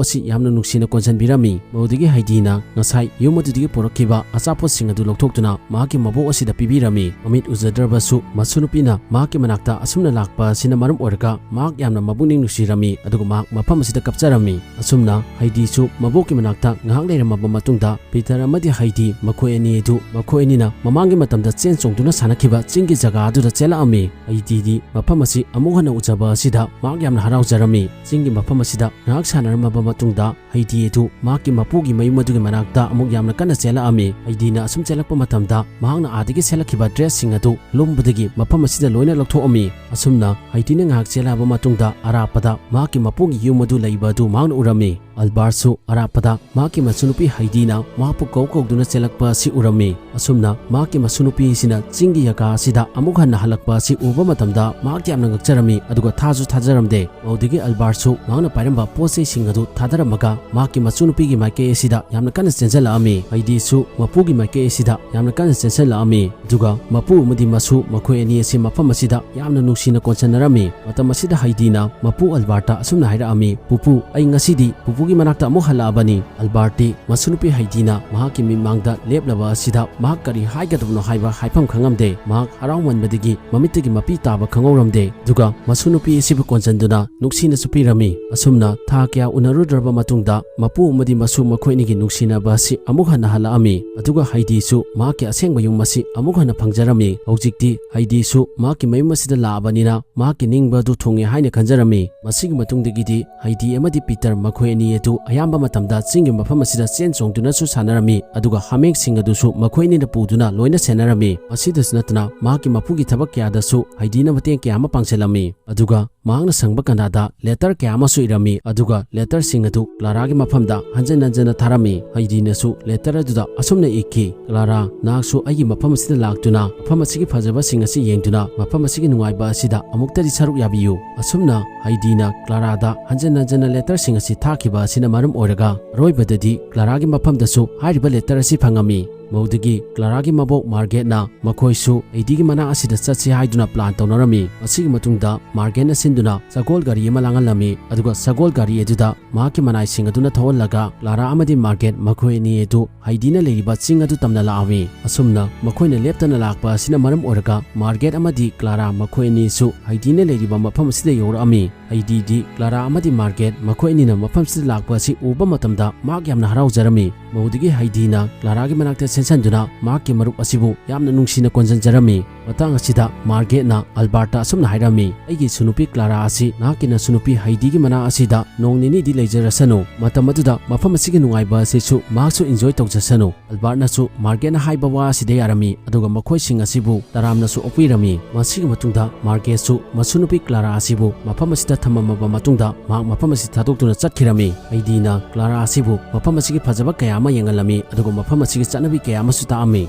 ꯑꯁꯤ ꯌꯥꯝꯅ ꯅꯨꯡꯁꯤꯅ ꯀꯣꯟꯁꯤꯟꯕꯤꯔꯝꯃꯤ꯫ ꯃꯗꯨꯗꯒꯤ ꯍꯩꯗꯤꯅ ꯉꯁꯥꯏ ꯌꯨꯝ ꯑꯗꯨꯗꯒꯤ ꯄꯨꯔꯛꯈꯤꯕ ꯑꯆꯥꯄꯣꯠꯁꯤꯡ ꯑꯗꯨ ꯂꯧꯊꯣꯛꯇꯨꯅ ꯃꯍꯥꯛꯀꯤ ꯃꯕꯣꯛ ꯑꯁꯤꯗ ꯄꯤꯕꯤꯔꯝꯃꯤ꯫ ꯃꯃꯤꯠ ꯎꯖꯗ꯭ꯔꯕꯁꯨ ꯃꯁꯨ ꯅꯨꯄꯤꯅ ꯃꯍꯥꯛꯀꯤ ꯃꯅꯥꯛꯇ ꯑꯁꯨꯝꯅ ꯂꯥꯛꯄ ꯑꯁꯤꯅ ꯃꯔꯝ ꯑꯣꯏꯔꯒ ꯃꯍꯥꯛ ꯌꯥꯝꯅ ꯃꯄꯨꯛꯅꯤꯡ ꯅꯨꯡꯁꯤꯔꯝꯃꯤ, ꯑꯗꯨꯒ ꯃꯍꯥꯛ ꯃꯐꯝ ꯑꯁꯤꯗ ꯀꯞꯆꯔꯝꯃꯤ꯫ ꯑꯁꯨꯝꯅ ꯍꯩꯗꯤꯁꯨ ꯃꯕꯣꯛꯀꯤ ꯃꯅꯥꯛꯇ ꯉꯥꯏꯍꯥꯛ ꯂꯩꯔꯝꯃꯕ ꯃꯇꯨꯡꯗ ꯄꯤꯇꯔ ꯑꯃꯗꯤ ꯍꯩꯗꯤ ꯃꯈꯣꯏ ꯑꯅꯤ ꯑꯗꯨ ꯃꯈꯣꯏ ꯑꯅꯤꯅ ꯃꯃꯥꯡꯒꯤ ꯃꯇꯝꯗ ꯆꯦꯟ ꯆꯣꯡꯗꯨꯅ ꯁꯥꯟꯅꯈꯤꯕ ꯆꯤꯡꯒꯤ ꯖꯒꯥ ꯑꯗꯨꯗ ꯆꯦꯜꯂꯛꯑꯝꯃꯤ꯫ ꯍꯩꯗꯤꯗꯤ ꯃꯐꯝ ꯑꯁꯤ ꯑꯃꯨꯛ ꯍꯟꯅ ꯎꯖꯕ ꯑꯁꯤꯗ ꯃꯍꯥꯛ ꯌꯥꯝꯅ ꯍꯔꯥꯎꯖꯔꯝꯃꯤ꯫ ꯆꯤꯡꯒꯤ ꯃꯐꯝ ꯑꯁꯤꯗ ꯉꯥꯏꯍꯥꯛ ꯁꯥꯟꯅꯔꯝꯃꯕ ꯃꯇꯨꯡꯗ ꯍꯩꯗꯤ ꯑꯗꯨ ꯃꯍꯥꯛꯀꯤ ꯃꯄꯨꯒꯤ ꯃꯌꯨꯝ ꯑꯗꯨꯒꯤ ꯃꯅꯥꯛꯇ ꯑꯃꯨꯛ ꯌꯥꯝꯅ ꯀꯟꯅ ꯆꯦꯜꯂꯛꯑꯝꯃꯤ꯫ ꯍꯩꯗꯤꯅ ꯑꯁꯨꯝ ꯆꯦꯜꯂꯛꯄ ꯃꯇꯝꯗ ꯃꯍꯥꯛꯅ ꯑꯥꯗꯒꯤ ꯁꯦꯠꯂꯛꯈꯤꯕ ꯗ꯭ꯔꯦꯁꯁꯤꯡ ꯑꯗꯨ ꯂꯨꯝꯕꯗꯒꯤ ꯃꯐꯝ ꯑꯁꯤꯗ ꯂꯣꯏꯅ ꯂꯧꯊꯣꯛꯑꯝꯃꯤ꯫ ꯑꯁꯨꯝꯅ ꯍꯩꯗꯤꯅ ꯉꯥꯏꯍꯥꯛ ꯆꯦꯜꯂꯛꯑꯕ ꯃꯇꯨꯡꯗ ꯑꯔꯥꯞꯄꯗ ꯃꯍꯥꯛꯀꯤ ꯃꯄꯨꯒꯤ ꯌꯨꯝ ꯑꯗꯨ ꯂꯩꯕ ꯑꯗꯨ ꯃꯍꯥꯛꯅ ꯎꯔꯝꯃꯤ꯫ ꯑꯜꯕꯥꯔꯠꯁꯨ ꯑꯔꯥꯞꯄꯗ ꯃꯍꯥꯛꯀꯤ ꯃꯆꯨꯅꯨꯄꯤ ꯍꯩꯗꯤꯅ ꯃꯍꯥꯛꯄꯨ ꯀꯧ ꯀꯧꯗꯨꯅ ꯆꯦꯜꯂꯛꯄ ꯑꯁꯤ ꯎꯔꯝꯃꯤ꯫ ꯑꯁꯨꯝꯅ ꯃꯍꯥꯛꯀꯤ ꯃꯆꯨꯅꯨꯄꯤ ꯑꯁꯤꯅ ꯆꯤꯡꯒꯤ ꯖꯒꯥ ꯑꯁꯤꯗ ꯑꯃꯨꯛ ꯍꯟꯅ ꯍꯜꯂꯛꯄ ꯑꯁꯤ ꯎꯕ ꯃꯇꯝꯗ ꯃꯍꯥꯛ ꯌꯥꯝꯅ ꯉꯛꯆꯔꯝꯃꯤ, ꯑꯗꯨꯒ ꯊꯥꯁꯨ ꯊꯥꯖꯔꯝꯗꯦ꯫ ꯃꯗꯨꯗꯒꯤ ꯑꯜꯕꯥꯔꯠꯁꯨ ꯃꯍꯥꯛꯅ ꯄꯥꯏꯔꯝꯕ ꯄꯣꯠ ꯆꯩꯁꯤꯡ ꯑꯗꯨ ꯊꯥꯗꯔꯝꯃꯒ ꯃꯍꯥꯛꯀꯤ ꯃꯆꯨꯅꯨꯄꯤꯒꯤ ꯃꯥꯏꯀꯩ ꯑꯁꯤꯗ ꯌꯥꯝꯅ ꯀꯟꯅ ꯆꯦꯟꯁꯤꯜꯂꯛꯑꯝꯃꯤ꯫ ꯍꯩꯗꯤꯁꯨ ꯃꯄꯨꯒꯤ ꯃꯥꯏꯀꯩ ꯑꯁꯤꯗ ꯌꯥꯝꯅ ꯀꯟꯅ ꯆꯦꯟꯁꯤꯜꯂꯛꯑꯝꯃꯤ꯫ ꯑꯗꯨꯒ ꯃꯄꯨ ꯑꯃꯗꯤ ꯃꯁꯨ ꯃꯈꯣꯏ ꯑꯅꯤ ꯑꯁꯤ ꯃꯐꯝ ꯑꯁꯤꯗ ꯌꯥꯝꯅ ꯅꯨꯡꯁꯤꯅ ꯀꯣꯟꯁꯤꯟꯅꯔꯝꯃꯤ꯫ ꯃꯇꯝ ꯑꯁꯤꯗ ꯍꯩꯗꯤꯅ ꯃꯄꯨ ꯑꯜꯕꯥꯔꯠꯇ ꯑꯁꯨꯝꯅ ꯍꯥꯏꯔꯛꯑꯝꯃꯤ, "ꯄꯨꯄꯨ, ꯑꯩ ꯉꯁꯤꯗꯤ ꯄꯨꯄꯨꯒꯤ ꯃꯅꯥꯛꯇ ꯑꯃꯨꯛ ꯍꯜꯂꯛꯑꯕꯅꯤ"꯫ ꯑꯜꯕꯥꯔꯠꯇꯤ ꯃꯁꯨꯅꯨꯄꯤ ꯍꯩꯗꯤꯅ ꯃꯍꯥꯛꯀꯤ ꯃꯤꯠꯃꯥꯡꯗ ꯂꯦꯞꯂꯕ ꯑꯁꯤꯗ ꯃꯍꯥꯛ ꯀꯔꯤ ꯍꯥꯏꯒꯗꯕꯅꯣ ꯍꯥꯏꯕ ꯍꯥꯏꯐꯝ ꯈꯪꯉꯝꯗꯦ꯫ ꯃꯍꯥꯛ ꯍꯔꯥꯎꯃꯟꯕꯗꯒꯤ ꯃꯃꯤꯠꯇꯒꯤ ꯃꯄꯤ ꯇꯥꯕ ꯈꯪꯍꯧꯔꯝꯗꯦ꯫ ꯑꯗꯨꯒ ꯃꯁꯨꯅꯨꯄꯤ ꯑꯁꯤꯕꯨ ꯀꯣꯟꯁꯤꯟꯗꯨꯅ ꯅꯨꯡꯁꯤꯅꯁꯨ ꯄꯤꯔꯝꯃꯤ꯫ ꯑꯁꯨꯝꯅ ꯊꯥ ꯀꯌꯥ ꯎꯅꯔꯨꯗ꯭ꯔꯕ ꯃꯇꯨꯡꯗ ꯃꯄꯨ ꯑꯃꯗꯤ ꯃꯁꯨ ꯃꯈꯣꯏ ꯑꯅꯤꯒꯤ ꯅꯨꯡꯁꯤꯅꯕ ꯑꯁꯤ ꯑꯃꯨꯛ ꯍꯟꯅ ꯍꯜꯂꯛꯑꯝꯃꯤ꯫ ꯑꯗꯨꯒ ꯍꯩꯗꯤꯁꯨ ꯃꯍꯥꯛꯀꯤ ꯑꯁꯦꯡꯕ ꯌꯨꯝ ꯑꯁꯤ ꯑꯃꯨꯛ ꯍꯟꯅ ꯐꯪꯖꯔꯝꯃꯤ꯫ ꯍꯧꯖꯤꯛꯇꯤ ꯍꯩꯗꯤꯁꯨ ꯃꯍꯥꯛꯀꯤ ꯃꯌꯨꯝ ꯑꯁꯤꯗ ꯂꯥꯛꯑꯕꯅꯤꯅ ꯃꯍꯥꯛꯀꯤ ꯅꯤꯡꯕ ꯑꯗꯨ ꯊꯨꯡꯉꯦ ꯍꯥꯏꯅ ꯈꯟꯖꯔꯝꯃꯤ꯫ ꯃꯁꯤꯒꯤ ꯃꯇꯨꯡꯗꯒꯤꯗꯤ ꯍꯩꯗꯤ ꯑꯃꯗꯤ ꯄꯤꯇꯔ ꯃꯈꯣꯏ ꯑꯅꯤ ꯑꯗꯨ ꯑꯌꯥꯝꯕ ꯃꯇꯝꯗ ꯆꯤꯡꯒꯤ ꯃꯐꯝ ꯑꯁꯤꯗ ꯆꯦꯟ ꯆꯣꯡꯗꯨꯅꯁꯨ ꯁꯥꯟꯅꯔꯝꯃꯤ, ꯑꯗꯨꯒ ꯍꯥꯃꯦꯡꯁꯤꯡ ꯑꯗꯨꯁꯨ ꯃꯈꯣꯏ ꯑꯅꯤꯅ ꯄꯨꯗꯨꯅ ꯂꯣꯏꯅ ꯁꯦꯟꯅꯔꯝꯃꯤ꯫ ꯃꯁꯤꯗꯁꯨ ꯅꯠꯇꯅ ꯃꯍꯥꯛꯀꯤ ꯃꯄꯨꯒꯤ ꯊꯕꯛ ꯀꯌꯥꯗꯁꯨ ꯍꯩꯗꯤꯅ ꯃꯇꯦꯡ ꯀꯌꯥ ꯑꯃ ꯄꯥꯡꯁꯤꯜꯂꯝꯃꯤ꯫ ꯑꯗꯨꯒ ꯃꯍꯥꯛꯅ ꯁꯪꯕ ꯀꯅꯥꯗ ꯂꯦꯇꯔ ꯀꯌꯥ ꯑꯃꯁꯨ ꯏꯔꯝꯃꯤ, ꯑꯗꯨꯒ ꯂꯦꯇꯔꯁꯤꯡ ꯑꯗꯨ ꯀ꯭ꯂꯥꯔꯥꯒꯤ ꯃꯐꯝꯗ ꯍꯟꯖꯤꯟ ꯍꯟꯖꯤꯟꯅ ꯊꯥꯔꯝꯃꯤ꯫ ꯍꯩꯗꯤꯅꯁꯨ ꯂꯦꯇꯔ ꯑꯗꯨꯗ ꯑꯁꯨꯝꯅ ꯏꯈꯤ, "ꯀ꯭ꯂꯥꯔꯥ, ꯅꯍꯥꯛꯁꯨ ꯑꯩꯒꯤ ꯃꯐꯝ ꯑꯁꯤꯗ ꯂꯥꯛꯇꯨꯅ ꯃꯐꯝ ꯑꯁꯤꯒꯤ ꯐꯖꯕꯁꯤꯡ ꯑꯁꯤ ꯌꯦꯡꯗꯨꯅ ꯃꯐꯝ ꯑꯁꯤꯒꯤ ꯅꯨꯡꯉꯥꯏꯕ ꯑꯁꯤꯗ ꯑꯃꯨꯛꯇꯗꯤ ꯁꯔꯨꯛ ꯌꯥꯕꯤꯌꯨ"꯫ ꯑꯁꯨꯝꯅ ꯍꯩꯗꯤꯅ ꯀ꯭ꯂꯥꯔꯥꯗ ꯍꯟꯖꯤꯟ ꯍꯟꯖꯤꯟꯅ ꯂꯦꯇꯔꯁꯤꯡ ꯑꯁꯤ ꯊꯥꯈꯤꯕ ꯑꯁꯤꯅ ꯃꯔꯝ ꯑꯣꯏꯔꯒ ꯑꯔꯣꯏꯕꯗꯗꯤ ꯀ꯭ꯂꯥꯔꯥꯒꯤ ꯃꯐꯝꯗꯁꯨ ꯍꯥꯏꯔꯤꯕ ꯂꯦꯇꯔ ꯑꯁꯤ ꯐꯪꯉꯝꯃꯤ꯫ ꯃꯧꯗꯒꯤ ꯀ꯭ꯂꯥꯔꯥꯒꯤ ꯃꯕꯣꯛ ꯃꯥꯔꯒꯦꯠꯅ ꯃꯈꯣꯏꯁꯨ ꯍꯩꯗꯤꯒꯤ ꯃꯅꯥꯛ ꯑꯁꯤꯗ ꯆꯠꯁꯤ ꯍꯥꯏꯗꯨꯅ ꯄ꯭ꯂꯥꯟ ꯇꯧꯅꯔꯝꯃꯤ꯫ ꯃꯁꯤꯒꯤ ꯃꯇꯨꯡꯗ ꯃꯥꯔꯒꯦꯠꯅ ꯁꯤꯟꯗꯨꯅ ꯁꯒꯣꯜ ꯒꯥꯔꯤ ꯑꯃ ꯂꯥꯡꯍꯜꯂꯝꯃꯤ, ꯑꯗꯨꯒ ꯁꯒꯣꯜ ꯒꯥꯔꯤ ꯑꯗꯨꯗ ꯃꯍꯥꯛꯀꯤ ꯃꯅꯥꯏꯁꯤꯡ ꯑꯗꯨꯅ ꯊꯧꯍꯜꯂꯒ ꯀ꯭ꯂꯥꯔꯥ ꯑꯃꯗꯤ ꯃꯥꯔꯒꯦꯠ ꯃꯈꯣꯏ ꯑꯅꯤ ꯑꯗꯨ ꯍꯩꯗꯤꯅ ꯂꯩꯔꯤꯕ ꯆꯤꯡ ꯑꯗꯨ ꯇꯝꯅ ꯂꯥꯛꯑꯝꯃꯤ꯫ ꯑꯁꯨꯝꯅ ꯃꯈꯣꯏꯅ ꯂꯦꯞꯇꯅ ꯂꯥꯛꯄ ꯑꯁꯤꯅ ꯃꯔꯝ ꯑꯣꯏꯔꯒ ꯃꯥꯔꯒꯦꯠ ꯑꯃꯗꯤ ꯀ꯭ꯂꯥꯔꯥ ꯃꯈꯣꯏ ꯑꯅꯤꯁꯨ ꯍꯩꯗꯤꯅ ꯂꯩꯔꯤꯕ ꯃꯐꯝ ꯑꯁꯤꯗ ꯌꯧꯔꯛꯑꯝꯃꯤ꯫ ꯍꯩꯗꯤꯗꯤ ꯀ꯭ꯂꯥꯔꯥ ꯑꯃꯗꯤ ꯃꯥꯔꯒꯦꯠ ꯃꯈꯣꯏ ꯑꯅꯤꯅ ꯃꯐꯝꯁꯤꯗ ꯂꯥꯛꯄ ꯑꯁꯤ ꯎꯕ ꯃꯇꯝꯗ ꯃꯍꯥꯛ ꯌꯥꯝꯅ ꯍꯔꯥꯎꯖꯔꯝꯃꯤ꯫ ꯃꯧꯗꯒꯤ ꯍꯩꯗꯤꯅ ꯀ꯭ꯂꯥꯔꯥꯒꯤ ꯃꯅꯥꯛꯇ ꯆꯦꯟꯁꯤꯟꯗꯨꯅ ꯃꯍꯥꯛꯀꯤ ꯃꯔꯨꯞ ꯑꯁꯤꯕꯨ ꯌꯥꯝꯅ ꯅꯨꯡꯁꯤꯅ ꯀꯣꯟꯁꯤꯟꯖꯔꯝꯃꯤ꯫ ꯃꯇꯥꯡ ꯑꯁꯤꯗ ꯃꯥꯔꯒꯦꯠꯅ ꯑꯜꯕꯥꯔꯠꯇ ꯑꯁꯨꯝꯅ ꯍꯥꯏꯔꯝꯃꯤ, "ꯑꯩꯒꯤ ꯏꯁꯨꯅꯨꯄꯤ ꯀ꯭ꯂꯥꯔꯥ ꯑꯁꯤ ꯅꯍꯥꯛꯀꯤ ꯅꯁꯨꯅꯨꯄꯤ ꯍꯩꯗꯤꯒꯤ ꯃꯅꯥꯛ ꯑꯁꯤꯗ ꯅꯣꯡ ꯅꯤꯅꯤꯗꯤ ꯂꯩꯖꯔꯁꯅꯨ꯫ ꯃꯇꯝ ꯑꯗꯨꯗ ꯃꯐꯝ ꯑꯁꯤꯒꯤ ꯅꯨꯡꯉꯥꯏꯕ ꯑꯁꯤꯁꯨ ꯃꯍꯥꯛꯁꯨ ꯏꯟꯖꯣꯏ ꯇꯧꯖꯁꯅꯨ"꯫ ꯑꯜꯕꯥꯔꯠꯅꯁꯨ ꯃꯥꯔꯒꯦꯠꯅ ꯍꯥꯏꯕ ꯋꯥ ꯑꯁꯤꯗ ꯌꯥꯔꯝꯃꯤ, ꯑꯗꯨꯒ ꯃꯈꯣꯏꯁꯤꯡ ꯑꯁꯤꯕꯨ ꯇꯔꯥꯝꯅꯁꯨ ꯑꯣꯛꯄꯤꯔꯝꯃꯤ꯫ ꯃꯁꯤꯒꯤ ꯃꯇꯨꯡꯗ ꯃꯥꯔꯒꯦꯠꯁꯨ ꯃꯁꯨꯅꯨꯄꯤ ꯀ꯭ꯂꯥꯔꯥ ꯑꯁꯤꯕꯨ ꯃꯐꯝ ꯑꯁꯤꯗ ꯊꯝꯃꯝꯃꯕ ꯃꯇꯨꯡꯗ ꯃꯍꯥꯛ ꯃꯐꯝ ꯑꯁꯤ ꯊꯥꯗꯣꯛꯇꯨꯅ ꯆꯠꯈꯤꯔꯝꯃꯤ꯫ ꯍꯩꯗꯤꯅ ꯀ꯭ꯂꯥꯔꯥ ꯑꯁꯤꯕꯨ ꯃꯐꯝ ꯑꯁꯤꯒꯤ ꯐꯖꯕ ꯀꯌꯥ ꯑꯃ ꯌꯦꯡꯍꯜꯂꯝꯃꯤ, ꯑꯗꯨꯒ ꯃꯐꯝ ꯑꯁꯤꯒꯤ ꯆꯠꯅꯕꯤ ꯀꯌꯥ ꯑꯃꯁꯨ ꯇꯥꯛꯑꯝꯃꯤ꯫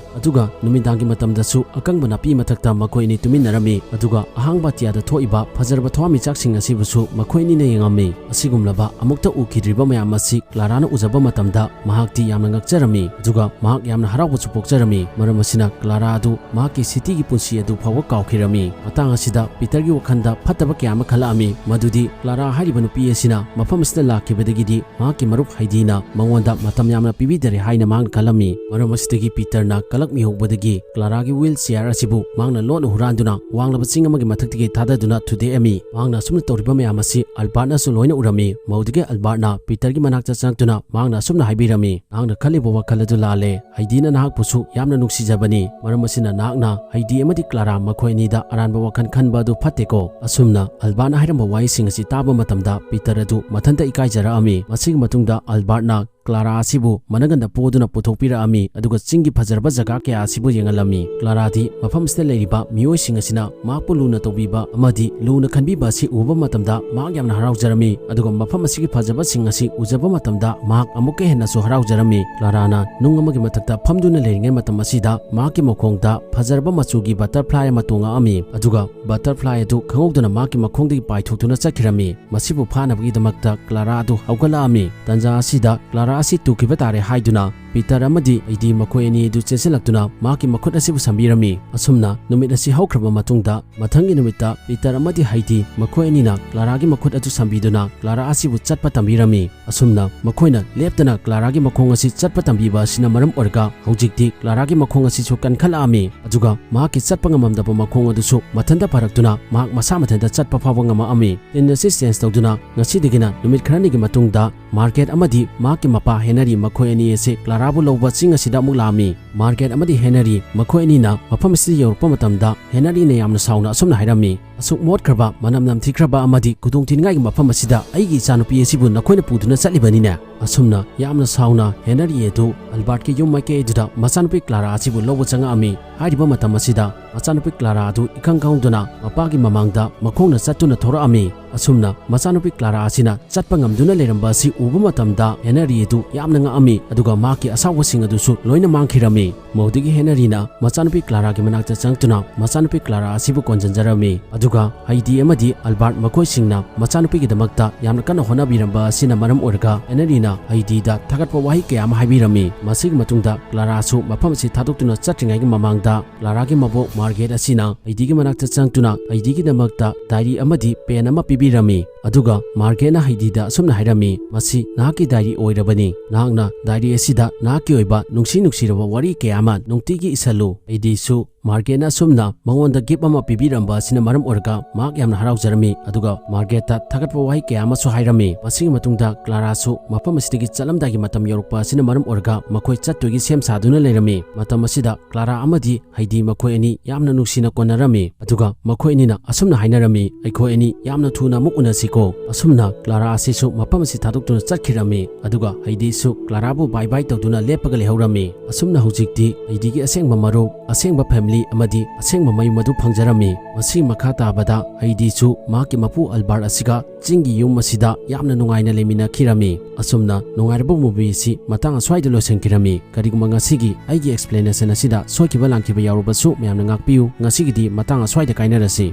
ꯑꯗꯨꯒ ꯅꯨꯃꯤꯗꯥꯡꯒꯤ ꯃꯇꯝꯗꯁꯨ ꯑꯀꯪꯕ ꯅꯥꯄꯤ ꯃꯊꯛꯇ ꯃꯈꯣꯏ ꯑꯅꯤ ꯇꯨꯃꯤꯟꯅꯔꯝꯃꯤ, ꯑꯗꯨꯒ ꯑꯍꯥꯡꯕ ꯑꯇꯤꯌꯥꯗ ꯊꯣꯛꯏꯕ ꯐꯖꯔꯕ ꯊꯋꯥꯟꯃꯤꯆꯥꯛꯁꯤꯡ ꯑꯁꯤꯕꯨꯁꯨ ꯃꯈꯣꯏ ꯑꯅꯤꯅ ꯌꯦꯡꯉꯝꯃꯤ꯫ ꯑꯁꯤꯒꯨꯝꯂꯕ ꯑꯃꯨꯛꯇ ꯎꯈꯤꯗ꯭ꯔꯤꯕ ꯃꯌꯥꯝ ꯑꯁꯤ ꯀ꯭ꯂꯥꯔꯥꯅ ꯎꯖꯕ ꯃꯇꯝꯗ ꯃꯍꯥꯛꯇꯤ ꯌꯥꯝꯅ ꯉꯛꯆꯔꯝꯃꯤ, ꯑꯗꯨꯒ ꯃꯍꯥꯛ ꯌꯥꯝꯅ ꯍꯔꯥꯎꯕꯁꯨ ꯄꯣꯛꯆꯔꯝꯃꯤ꯫ ꯃꯔꯝ ꯑꯁꯤꯅ ꯀ꯭ꯂꯥꯔꯥ ꯑꯗꯨ ꯃꯍꯥꯛꯀꯤ ꯁꯤꯇꯤꯒꯤ ꯄꯨꯟꯁꯤ ꯑꯗꯨ ꯐꯥꯎꯕ ꯀꯥꯎꯈꯤꯔꯝꯃꯤ꯫ ꯃꯇꯥꯡ ꯑꯁꯤꯗ ꯄꯤꯇꯔꯒꯤ ꯋꯥꯈꯜꯗ ꯐꯠꯇꯕ ꯀꯌꯥ ꯑꯃ ꯈꯜꯂꯛꯑꯝꯃꯤ, ꯃꯗꯨꯗꯤ ꯀ꯭ꯂꯥꯔꯥ ꯍꯥꯏꯔꯤꯕ ꯅꯨꯄꯤ ꯑꯁꯤꯅ ꯃꯐꯝ ꯑꯁꯤꯗ ꯂꯥꯛꯈꯤꯕꯗꯒꯤꯗꯤ ꯃꯍꯥꯛꯀꯤ ꯃꯔꯨꯞ ꯍꯩꯗꯤꯅ ꯃꯉꯣꯟꯗ ꯃꯇꯝ ꯌꯥꯝꯅ ꯄꯤꯕꯤꯗꯔꯦ ꯍꯥꯏꯅ ꯃꯍꯥꯛꯅ ꯈꯜꯂꯝꯃꯤ꯫ ꯃꯔꯝ ꯑꯁꯤꯗꯒꯤ ꯄꯤꯇꯔꯅ ꯀꯂꯛꯃꯤ ꯍꯧꯕꯗꯒꯤ ꯀ꯭ꯂꯥꯔꯥꯒꯤ ꯋꯤꯜ ꯆꯤꯌꯥꯔ ꯑꯁꯤꯕꯨ ꯃꯍꯥꯛꯅ ꯂꯣꯟꯅ ꯍꯨꯔꯥꯟꯗꯨꯅ ꯋꯥꯡꯂꯕ ꯆꯤꯡ ꯑꯃꯒꯤ ꯃꯊꯛꯇꯒꯤ ꯊꯥꯗꯗꯨꯅ ꯊꯨꯗꯦꯛꯑꯝꯃꯤ꯫ ꯃꯍꯥꯛꯅ ꯑꯁꯨꯝꯅ ꯇꯧꯔꯤꯕ ꯃꯌꯥꯝ ꯑꯁꯤ ꯑꯜꯕꯥꯔꯠꯅꯁꯨ ꯂꯣꯏꯅ ꯎꯔꯝꯃꯤ꯫ ꯃꯗꯨꯗꯒꯤ ꯑꯜꯕꯥꯔꯠꯅ ꯄꯤꯇꯔꯒꯤ ꯃꯅꯥꯛꯇ ꯆꯪꯂꯛꯇꯨꯅ ꯃꯍꯥꯛꯅ ꯑꯁꯨꯝꯅ ꯍꯥꯏꯕꯤꯔꯝꯃꯤ, "ꯅꯍꯥꯛꯅ ꯈꯜꯂꯤꯕ ꯋꯥꯈꯜ ꯑꯗꯨ ꯂꯥꯜꯂꯦ꯫ ꯍꯩꯗꯤꯅ ꯅꯍꯥꯛꯄꯨꯁꯨ ꯌꯥꯝꯅ ꯅꯨꯡꯁꯤꯖꯕꯅꯤ꯫ ꯃꯔꯝ ꯑꯁꯤꯅ ꯅꯍꯥꯛꯅ ꯍꯩꯗꯤ ꯑꯃꯗꯤ ꯀ꯭ꯂꯥꯔꯥ ꯃꯈꯣꯏ ꯑꯅꯤꯗ ꯑꯔꯥꯟꯕ ꯋꯥꯈꯜ ꯈꯟꯕ ꯑꯗꯨ ꯐꯠꯇꯦꯀꯣ?" ꯑꯁꯨꯝꯅ ꯑꯜꯕꯥꯔꯠꯅ ꯍꯥꯏꯔꯝꯕ ꯋꯥꯍꯩꯁꯤꯡ ꯑꯁꯤ ꯇꯥꯕ ꯃꯇꯝꯗ ꯄꯤꯇꯔ ꯑꯗꯨ ꯃꯊꯟꯇ ꯏꯀꯥꯏꯖꯔꯛꯑꯝꯃꯤ꯫ ꯃꯁꯤꯒꯤ ꯃꯇꯨꯡꯗ ꯑꯜꯕꯥꯔꯠꯅ ꯀ꯭ꯂꯥꯔꯥ ꯑꯁꯤꯕꯨ ꯃꯅꯪꯒꯟꯗ ꯄꯣꯗꯨꯅ ꯄꯨꯊꯣꯛꯄꯤꯔꯛꯑꯝꯃꯤ, ꯑꯗꯨꯒ ꯆꯤꯡꯒꯤ ꯐꯖꯔꯕ ꯖꯒꯥ ꯀꯌꯥ ꯑꯁꯤꯕꯨ ꯌꯦꯡꯍꯜꯂꯝꯃꯤ꯫ ꯀ꯭ꯂꯥꯔꯥꯗꯤ ꯃꯐꯝ ꯑꯁꯤꯗ ꯂꯩꯔꯤꯕ ꯃꯤꯑꯣꯏꯁꯤꯡ ꯑꯁꯤꯅ ꯃꯍꯥꯛꯄꯨ ꯂꯨꯅ ꯇꯧꯕꯤꯕ ꯑꯃꯗꯤ ꯂꯨꯅ ꯈꯟꯕꯤꯕ ꯑꯁꯤ ꯎꯕ ꯃꯇꯝꯗ ꯃꯍꯥꯛ ꯌꯥꯝꯅ ꯍꯔꯥꯎꯖꯔꯝꯃꯤ, ꯑꯗꯨꯒ ꯃꯐꯝ ꯑꯁꯤꯒꯤ ꯐꯖꯕꯁꯤꯡ ꯑꯁꯤ ꯎꯖꯕ ꯃꯇꯝꯗ ꯃꯍꯥꯛ ꯑꯃꯨꯛꯀ ꯍꯦꯟꯅꯁꯨ ꯍꯔꯥꯎꯖꯔꯝꯃꯤ꯫ ꯀ꯭ꯂꯥꯔꯥꯅ ꯅꯨꯡ ꯑꯃꯒꯤ ꯃꯊꯛꯇ ꯐꯝꯗꯨꯅ ꯂꯩꯔꯤꯉꯩ ꯃꯇꯝ ꯑꯁꯤꯗ ꯃꯍꯥꯛꯀꯤ ꯃꯈꯣꯡꯗ ꯐꯖꯔꯕ ꯃꯆꯨꯒꯤ ꯕꯇꯔꯐ꯭ꯂꯥꯏ ꯑꯃ ꯇꯣꯡꯉꯛꯑꯝꯃꯤ, ꯑꯗꯨꯒ ꯕꯇꯔꯐ꯭ꯂꯥꯏ ꯑꯗꯨ ꯈꯪꯍꯧꯗꯅ ꯃꯍꯥꯛꯀꯤ ꯃꯈꯣꯡꯗꯒꯤ ꯄꯥꯏꯊꯣꯛꯇꯨꯅ ꯆꯠꯈꯤꯔꯝꯃꯤ꯫ ꯃꯁꯤꯕꯨ ꯐꯥꯅꯕꯒꯤꯗꯃꯛꯇ ꯀ꯭ꯂꯥꯔꯥ ꯑꯗꯨ ꯍꯧꯒꯠꯂꯛꯑꯝꯃꯤ꯫ ꯇꯟꯖꯥ ꯑꯁꯤꯗ ꯀ꯭ꯂꯥꯔꯥ ꯑꯁꯤ ꯇꯨꯈꯤꯕ ꯇꯥꯔꯦ ꯍꯥꯏꯗꯨꯅ ꯄꯤꯇꯔ ꯑꯃꯗꯤ ꯍꯩꯗꯤ ꯃꯈꯣꯏ ꯑꯅꯤ ꯑꯗꯨ ꯆꯦꯟꯁꯤꯜꯂꯛꯇꯨꯅ ꯃꯍꯥꯛꯀꯤ ꯃꯈꯨꯠ ꯑꯁꯤꯕꯨ ꯁꯝꯕꯤꯔꯝꯃꯤ꯫ ꯑꯁꯨꯝꯅ ꯅꯨꯃꯤꯠ ꯑꯁꯤ ꯍꯧꯈ꯭ꯔꯕ ꯃꯇꯨꯡꯗ, ꯃꯊꯪꯒꯤ ꯅꯨꯃꯤꯠꯇ ꯄꯤꯇꯔ ꯑꯃꯗꯤ ꯍꯩꯗꯤ ꯃꯈꯣꯏ ꯑꯅꯤꯅ ꯀ꯭ꯂꯥꯔꯥꯒꯤ ꯃꯈꯨꯠ ꯑꯗꯨ ꯁꯝꯕꯤꯗꯨꯅ ꯀ꯭ꯂꯥꯔꯥ ꯑꯁꯤꯕꯨ ꯆꯠꯄ ꯇꯝꯕꯤꯔꯝꯃꯤ꯫ ꯑꯁꯨꯝꯅ ꯃꯈꯣꯏꯅ ꯂꯦꯞꯇꯅ ꯀ꯭ꯂꯥꯔꯥꯒꯤ ꯃꯈꯣꯡ ꯑꯁꯤ ꯆꯠꯄ ꯇꯝꯕꯤꯕ ꯑꯁꯤꯅ ꯃꯔꯝ ꯑꯣꯏꯔꯒ ꯍꯧꯖꯤꯛꯇꯤ ꯀ꯭ꯂꯥꯔꯥꯒꯤ ꯃꯈꯣꯡ ꯑꯁꯤꯁꯨ ꯀꯟꯈꯠꯂꯛꯑꯝꯃꯤ, ꯑꯗꯨꯒ ꯃꯍꯥꯛꯀꯤ ꯆꯠꯄ ꯉꯝꯃꯝꯗꯕ ꯃꯈꯣꯡ ꯑꯗꯨꯁꯨ ꯃꯊꯟꯇ ꯐꯔꯛꯇꯨꯅ ꯃꯍꯥꯛ ꯃꯁꯥ ꯃꯊꯟꯇ ꯆꯠꯄ ꯐꯥꯎꯕ ꯉꯝꯃꯛꯑꯝꯃꯤ꯫ ꯁꯤꯟ ꯑꯁꯤ ꯆꯦꯟꯖ ꯇꯧꯗꯨꯅ ꯉꯁꯤꯗꯒꯤꯅ ꯅꯨꯃꯤꯠ ꯈꯔꯅꯤꯒꯤ ꯃꯇꯨꯡꯗ ꯃꯥꯔꯒꯦꯠ ꯑꯃꯗꯤ ꯃꯍꯥꯛꯀꯤ ꯃꯄꯥ ꯍꯦꯅꯔꯤ ꯃꯈꯣꯏ ꯑꯅꯤ ꯑꯁꯤ ꯀ꯭ꯂꯥꯔꯥꯕꯨ ꯂꯧꯕ ꯆꯤꯡ ꯑꯁꯤꯗ ꯑꯃꯨꯛ ꯂꯥꯛꯑꯝꯃꯤ꯫ ꯃꯥꯔꯒꯦꯠ ꯑꯃꯗꯤ ꯍꯦꯅꯔꯤ ꯃꯈꯣꯏ ꯑꯅꯤꯅ ꯃꯐꯝ ꯑꯁꯤꯗ ꯌꯧꯔꯛꯄ ꯃꯇꯝꯗ ꯍꯦꯅꯔꯤꯅ ꯌꯥꯝꯅ ꯁꯥꯎꯅ ꯑꯁꯨꯝꯅ ꯍꯥꯏꯔꯝꯃꯤ, ꯑꯁꯨꯛ ꯃꯣꯠꯈ꯭ꯔꯕ, ꯃꯅꯝ ꯅꯝꯊꯤꯈ꯭ꯔꯕ ꯑꯃꯗꯤ ꯈꯨꯗꯣꯡꯊꯤꯅꯤꯡꯉꯥꯏꯒꯤ ꯃꯐꯝ ꯑꯁꯤꯗ ꯑꯩꯒꯤ ꯏꯆꯥꯅꯨꯄꯤ ꯑꯁꯤꯕꯨ ꯅꯈꯣꯏꯅ ꯄꯨꯗꯨꯅ ꯆꯠꯂꯤꯕꯅꯤꯅꯦ?" ꯑꯁꯨꯝꯅ ꯌꯥꯝꯅ ꯁꯥꯎꯅ ꯍꯦꯅꯔꯤ ꯑꯗꯨ ꯑꯜꯕꯥꯔꯠꯀꯤ ꯌꯨꯝ ꯃꯥꯏꯀꯩ ꯑꯗꯨꯗ ꯃꯆꯥꯅꯨꯄꯤ ꯀ꯭ꯂꯥꯔꯥ ꯑꯁꯤꯕꯨ ꯂꯧꯕ ꯆꯪꯉꯛꯑꯝꯃꯤ꯫ ꯍꯥꯏꯔꯤꯕ ꯃꯇꯝ ꯑꯁꯤꯗ ꯃꯆꯥꯅꯨꯄꯤ ꯀ꯭ꯂꯥꯔꯥ ꯑꯗꯨ ꯏꯈꯪ ꯈꯪꯍꯧꯗꯅ ꯃꯄꯥꯒꯤ ꯃꯃꯥꯡꯗ ꯃꯈꯣꯡꯅ ꯆꯠꯇꯨꯅ ꯊꯣꯔꯛꯑꯝꯃꯤ꯫ ꯑꯁꯨꯝꯅ ꯃꯆꯥꯅꯨꯄꯤ ꯀ꯭ꯂꯥꯔꯥ ꯑꯁꯤꯅ ꯆꯠꯄ ꯉꯝꯗꯨꯅ ꯂꯩꯔꯝꯕ ꯑꯁꯤ ꯎꯕ ꯃꯇꯝꯗ ꯍꯦꯅꯔꯤ ꯑꯗꯨ ꯌꯥꯝꯅ ꯉꯛꯑꯝꯃꯤ, ꯑꯗꯨꯒ ꯃꯍꯥꯛꯀꯤ ꯑꯁꯥꯎꯕꯁꯤꯡ ꯑꯗꯨꯁꯨ ꯂꯣꯏꯅ ꯃꯥꯡꯈꯤꯔꯝꯃꯤ꯫ ꯃꯧꯗꯨꯒꯤ ꯍꯦꯅꯔꯤꯅ ꯃꯆꯥꯅꯨꯄꯤ ꯀ꯭ꯂꯥꯔꯥꯒꯤ ꯃꯅꯥꯛꯇ ꯆꯪꯂꯛꯇꯨꯅ ꯃꯆꯥꯅꯨꯄꯤ ꯀ꯭ꯂꯥꯔꯥ ꯑꯁꯤꯕꯨ ꯀꯣꯟꯖꯟꯖꯔꯝꯃꯤ꯫ ꯑꯗꯨꯒ ꯍꯩꯗꯤ ꯑꯃꯗꯤ ꯑꯜꯕꯥꯔꯠ ꯃꯈꯣꯏꯁꯤꯡꯅ ꯃꯆꯥꯅꯨꯄꯤꯒꯤꯗꯃꯛꯇ ꯌꯥꯝꯅ ꯀꯟꯅ ꯍꯣꯠꯅꯕꯤꯔꯝꯕ ꯑꯁꯤꯅ ꯃꯔꯝ ꯑꯣꯏꯔꯒ ꯍꯦꯅꯔꯤꯅ ꯍꯩꯗꯤꯗ ꯊꯥꯒꯠꯄ ꯋꯥꯍꯩ ꯀꯌꯥ ꯑꯃ ꯍꯥꯏꯕꯤꯔꯝꯃꯤ꯫ ꯃꯁꯤꯒꯤ ꯃꯇꯨꯡꯗ ꯀ꯭ꯂꯥꯔꯥꯁꯨ ꯃꯐꯝ ꯑꯁꯤ ꯊꯥꯗꯣꯛꯇꯨꯅ ꯆꯠꯇ꯭ꯔꯤꯉꯩꯒꯤ ꯃꯃꯥꯡꯗ ꯀ꯭ꯂꯥꯔꯥꯒꯤ ꯃꯕꯣꯛ ꯃꯥꯔꯒꯦꯠ ꯑꯁꯤꯅ ꯍꯩꯗꯤꯒꯤ ꯃꯅꯥꯛꯇ ꯆꯪꯂꯛꯇꯨꯅ ꯍꯩꯗꯤꯒꯤꯗꯃꯛꯇ ꯗꯥꯏꯔꯤ ꯑꯃꯗꯤ ꯄꯦꯟ ꯑꯃ ꯄꯤꯕꯤꯔꯝꯃꯤ꯫ ꯑꯗꯨꯒ ꯃꯥꯔꯒꯦꯠꯅ ꯍꯩꯗꯤꯗ ꯑꯁꯨꯝꯅ ꯍꯥꯏꯔꯝꯃꯤ, "ꯃꯁꯤ ꯅꯍꯥꯛꯀꯤ ꯗꯥꯏꯔꯤ ꯑꯣꯏꯔꯕꯅꯤ꯫ ꯅꯍꯥꯛꯅ ꯗꯥꯏꯔꯤ ꯑꯁꯤꯗ ꯅꯍꯥꯛꯀꯤ ꯑꯣꯏꯕ ꯅꯨꯡꯁꯤ ꯅꯨꯡꯁꯤꯔꯕ ꯋꯥꯔꯤ ꯀꯌꯥ ꯑꯃ ꯅꯨꯡꯇꯤꯒꯤ ꯏꯁꯜꯂꯨ꯫" ꯍꯩꯗꯤꯁꯨ ꯃꯥꯔꯒꯦꯠꯅ ꯑꯁꯨꯝꯅ ꯃꯉꯣꯟꯗ ꯒꯤꯐ ꯑꯃ ꯄꯤꯕꯤꯔꯝꯕ ꯑꯁꯤꯅ ꯃꯔꯝ ꯑꯣꯏꯔꯒ ꯃꯍꯥꯛ ꯌꯥꯝꯅ ꯍꯔꯥꯎꯖꯔꯝꯃꯤ꯫ ꯑꯗꯨꯒ ꯃꯥꯔꯒꯦꯠꯇ ꯊꯥꯒꯠꯄ ꯋꯥꯍꯩ ꯀꯌꯥ ꯑꯃꯁꯨ ꯍꯥꯏꯔꯝꯃꯤ꯫ ꯃꯁꯤꯒꯤ ꯃꯇꯨꯡꯗ ꯀ꯭ꯂꯥꯔꯥꯁꯨ ꯃꯐꯝ ꯑꯁꯤꯗꯒꯤ ꯆꯠꯂꯝꯗꯥꯏꯒꯤ ꯃꯇꯝ ꯌꯧꯔꯛꯄ ꯑꯁꯤꯅ ꯃꯔꯝ ꯑꯣꯏꯔꯒ ꯃꯈꯣꯏ ꯆꯠꯇꯣꯏꯒꯤ ꯁꯦꯝ ꯁꯥꯗꯨꯅ ꯂꯩꯔꯝꯃꯤ꯫ ꯃꯇꯝ ꯑꯁꯤꯗ ꯀ꯭ꯂꯥꯔꯥ ꯑꯃꯗꯤ ꯍꯩꯗꯤ ꯃꯈꯣꯏ ꯑꯅꯤ ꯌꯥꯝꯅ ꯅꯨꯡꯁꯤꯅ ꯀꯣꯟꯅꯔꯝꯃꯤ꯫ ꯑꯗꯨꯒ ꯃꯈꯣꯏ ꯑꯅꯤꯅ ꯑꯁꯨꯝꯅ ꯍꯥꯏꯅꯔꯝꯃꯤ, "ꯑꯩꯈꯣꯏ ꯑꯅꯤ ꯌꯥꯝꯅ ꯊꯨꯅ ꯑꯃꯨꯛ ꯎꯅꯁꯤꯀꯣ꯫" ꯑꯁꯨꯝꯅ ꯀ꯭ꯂꯥꯔꯥ ꯑꯁꯤꯁꯨ ꯃꯐꯝ ꯑꯁꯤ ꯊꯥꯗꯣꯛꯇꯨꯅ ꯆꯠꯈꯤꯔꯝꯃꯤ꯫ ꯑꯗꯨꯒ ꯍꯩꯗꯤꯁꯨ ꯀ꯭ꯂꯥꯔꯥꯕꯨ ꯕꯥꯏ ꯕꯥꯏ ꯇꯧꯗꯨꯅ ꯂꯦꯞꯄꯒ ꯂꯩꯍꯧꯔꯝꯃꯤ꯫ ꯑꯁꯨꯝꯅ ꯍꯧꯖꯤꯛꯇꯤ ꯍꯩꯗꯤꯒꯤ ꯑꯁꯦꯡꯕ ꯃꯔꯨꯞ, ꯑꯁꯦꯡꯕ ꯐꯦꯃꯤꯂꯤ ꯑꯃꯗꯤ ꯑꯁꯦꯡꯕ ꯃꯌꯨꯝ ꯑꯗꯨ ꯐꯪꯖꯔꯝꯃꯤ꯫ ꯃꯁꯤꯒꯤ ꯃꯈꯥ ꯇꯥꯕꯗ ꯍꯩꯗꯤꯁꯨ ꯃꯍꯥꯛꯀꯤ ꯃꯄꯨ ꯑꯜꯕꯥꯔꯠ ꯑꯁꯤꯒ ꯆꯤꯡꯒꯤ ꯌꯨꯝ ꯑꯁꯤꯗ ꯌꯥꯝꯅ ꯅꯨꯡꯉꯥꯏꯅ ꯂꯩꯃꯤꯟꯅꯈꯤꯔꯝꯃꯤ꯫ ꯑꯁꯨꯝꯅ ꯅꯨꯡꯉꯥꯏꯔꯕ movie ꯑꯁꯤ ꯃꯇꯥꯡ ꯑꯁ꯭ꯋꯥꯏꯗ ꯂꯣꯏꯁꯤꯟꯈꯤꯔꯝꯃꯤ꯫ ꯀꯔꯤꯒꯨꯝꯕ ꯉꯁꯤꯒꯤ ꯑꯩꯒꯤ explanation ꯑꯁꯤꯗ ꯁꯣꯏꯈꯤꯕ ꯂꯥꯟꯈꯤꯕ ꯌꯥꯎꯔꯕꯁꯨ ꯃꯌꯥꯝꯅ ꯉꯥꯛꯄꯤꯌꯨ꯫ ꯉꯁꯤꯒꯤꯗꯤ ꯃꯇꯥꯡ ꯑꯁ꯭ꯋꯥꯏꯗ ꯀꯥꯏꯅꯔꯁꯤ꯫